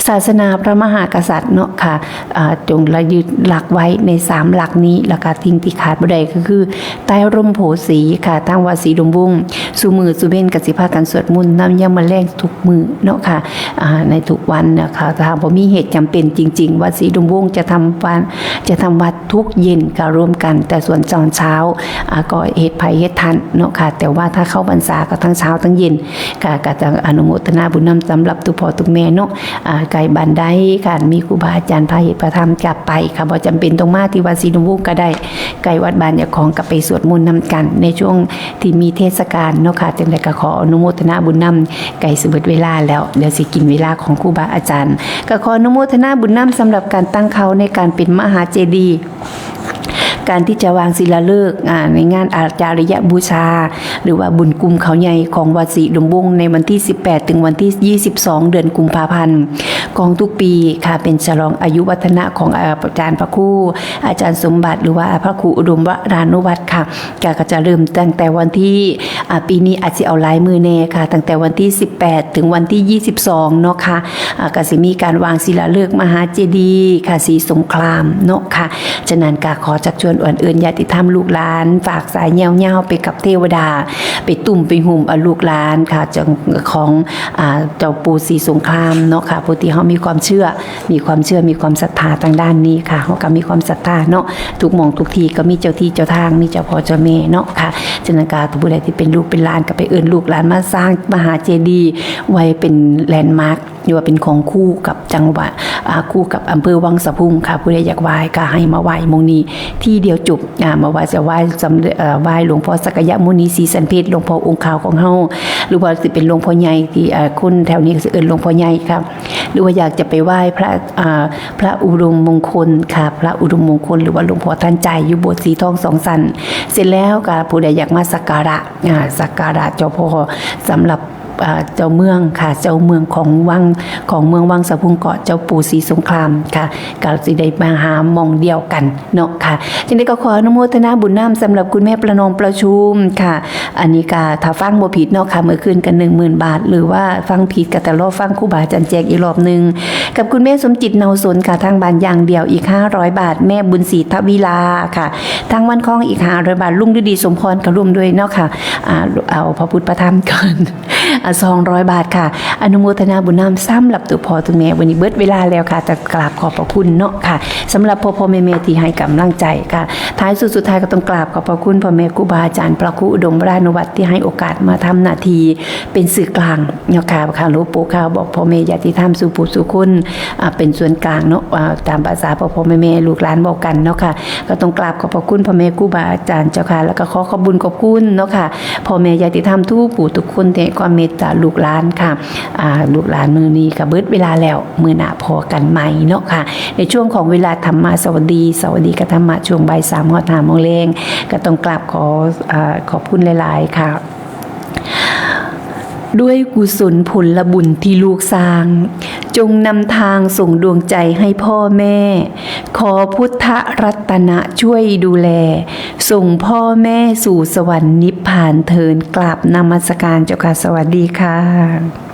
ศาสนาพระมหากษัตริย์เนาะค่ะ อ่า จงระยึดหลักไว้ในสามหลักนี้ แล้วก็สิ่งที่ขาดบ่ได้ก็คือ ใต้ร่มโพธิ์ศรีค่ะ ทางวัดศรีอุดมวงศ์ ซุมื้อซุเว็นก็สิพากันสวดมนต์นำยามมื้อแลงทุกมื้อเนาะค่ะ อ่า ในทุกวันนะคะ ถ้าบ่มีเหตุจำเป็นจริงๆ วัดศรีอุดมวงศ์จะทำวัน จะทำวัดทุกเย็นค่ะ ร่วมกัน แต่ส่วนตอนเช้า อ่า ก็เฮ็ดไผเฮ็ดทันเนาะค่ะ แต่ว่าถ้าเข้าพรรษาก็ทั้งเช้าทั้งเย็นค่ะ ก็จะอนุโมทนาบุญนำสำหรับทุกพ่อทุกแม่เนาะ อ่า ใกล้บ้านใดค่ะ มีครูบาอาจารย์พาเฮ็ดพาทำก็ไปค่ะ บ่จำเป็นต้องมาที่วัดศรีอุดมวงศ์ก็ได้ ใกล้วัดบ้านเจ้าของก็ไปสวดมนต์นำกัน ในช่วงที่มีเทศกาลเนาะค่ะ จังใดก็ขออนุโมทนาบุญนำ ใกล้สิเบิดเวลาแล้ว เดี๋ยวสิกินเวลาของครูบาอาจารย์ ก็ขออนุโมทนาบุญนำสำหรับการตั้งเขาในการเป็นมหาเจดีย์ การที่จะวางศิลาฤกษ์ อ่า ในงานอาจาริยบูชา หรือว่าบุญกุมเขาใหญ่ของวัดศรีอุดมวงศ์ในวันที่สิบแปดถึงวันที่ยี่สิบสอง เดือนกุมภาพันธ์ของทุกปีค่ะ เป็นฉลองอายุวัฒนะของอาจารย์พระครู อาจารย์สมบัติ หรือว่าพระครูอุดมวรานุวัฒน์ค่ะ ก็ ก็จะเริ่มตั้งแต่วันที่ อ่า ปีนี้อาจสิเอาหลายมื้อแน่ค่ะ ตั้งแต่วันที่สิบแปดถึงวันที่ยี่สิบสองเนาะค่ะ อ่า ก็สิมีการวางศิลาฤกษ์มหาเจดีย์ค่ะ ศรีสงครามเนาะค่ะ ฉะนั้นก็ขอจักชวน อันเอิ้นญาติธรรมลูกหลาน ฝากสายแนวยาวไปกับเทวดา ไปตุ้มไปหุ่มเอาลูกหลานค่ะ จังของ อ่า เจ้าปู่ศรีสงครามเนาะค่ะ ผู้ที่เฮามีความเชื่อ มีความเชื่อ มีความศรัทธาทางด้านนี้ค่ะ เฮาก็มีความศรัทธาเนาะ ทุกหม่องทุกที่ก็มีเจ้าที่เจ้าทาง มีเจ้าพ่อเจ้าแม่เนาะค่ะ ฉะนั้นก็ผู้ใดที่เป็นลูกเป็นหลานก็ไปเอิ้นลูกหลานมาสร้างมหาเจดีย์ไว้เป็นแลนด์มาร์ค หรือว่าเป็นของคู่กับจังหวัด อ่า คู่กับอำเภอวังสะพุงค่ะ ผู้ใดอยากไหว้ก็ให้มาไหว้หม่องนี้ที่เดียวจบ อ่า มาไหว้จะไหว้สำเร็จ เอ่อ ไหว้หลวงพ่อสักยมุนีศรีสันเพชร หลวงพ่อองค์ขาวของเฮา หรือว่าสิเป็นหลวงพ่อใหญ่ที่ เอ่อ คนแถวนี้ก็สิเอิ้นหลวงพ่อใหญ่ค่ะ หรือว่าอยากจะไปไหว้พระ อ่า พระอุดมมงคลค่ะ พระอุดมมงคล หรือว่าหลวงพ่อทันใจอยู่โบสถ์สีทองสองชั้น เสร็จแล้วก็ผู้ใดอยากมาสักการะ อ่า สักการะเจ้าพ่อสำหรับ อ่า เจ้าเมืองค่ะ เจ้าเมืองของวัง ของเมืองวังสะพุงเกาะ เจ้าปู่ศรีสงครามค่ะ ก็สิได้มาหาหม่องเดียวกันเนาะค่ะ จังใดก็ขออนุโมทนาบุญนำสำหรับคุณแม่ประนอมประชุมค่ะ อันนี้ก็ถ้าฟังบ่ผิดเนาะค่ะ มื้อคืนก็หนึ่งหมื่นบาท หรือว่าฟังผิดก็แต่รอฟังครูบาอาจารย์แจกอีกรอบหนึ่ง กับคุณแม่สมจิตเนาสนค่ะ ทางบ้านอย่างเดียวอีกห้าร้อยบาท แม่บุญศรีทวิลาค่ะ ทางวันคองอีกห้าร้อยบาท ลุงฤดีสมพรก็ร่วมด้วยเนาะค่ะ อ่า เอาพระพุทธพระธรรมก่อน อ่ะ สองร้อยบาทค่ะ อนุโมทนาบุญนำสำหรับตัวพ่อตัวแม่ วันนี้เบิดเวลาแล้วค่ะ จะกราบขอบพระคุณเนาะค่ะ สำหรับพ่อพ่อแม่แม่ที่ให้กำลังใจค่ะ ท้ายสุดสุดท้ายก็ต้องกราบขอบพระคุณพ่อแม่ครูบาอาจารย์ พระครูอุดมวรานุวัฒน์ที่ให้โอกาสมาทำหน้าที่เป็นสื่อกลางเนาะค่ะ ค่ะ หลวงปู่ค่ะ บอกพ่อแม่ญาติธรรมสู่ผู้สู่คน อ่า เป็นส่วนกลางเนาะ อ่า ตามภาษาพ่อพ่อแม่แม่ลูกหลานบอกกันเนาะค่ะ ก็ต้องกราบขอบพระคุณพ่อแม่ครูบาอาจารย์เจ้าค่ะ แล้วก็ขอขอบบุญขอบคุณเนาะค่ะ พ่อแม่ญาติธรรมทุกผู้ทุกคนที่ให้ความเมตตาลูกหลานค่ะ อ่า ลูกหลานมื้อนี้ก็เบิดเวลาแล้ว มื้อหน้าพอกันใหม่เนาะค่ะ ในช่วงของเวลาธรรมะสวัสดี สวัสดีกับธรรมะช่วงบ่ายสามฮอดห้าโมงแลง ก็ต้องกราบขอ อ่า ขอบคุณหลายๆค่ะ ด้วยกุศลผลบุญที่ลูกสร้าง จงนำทางส่งดวงใจให้พ่อแม่ ขอพุทธรัตนะช่วยดูแล ส่งพ่อแม่สู่สวรรค์นิพพานเทิน กราบนมัสการเจ้าค่ะ สวัสดีค่ะ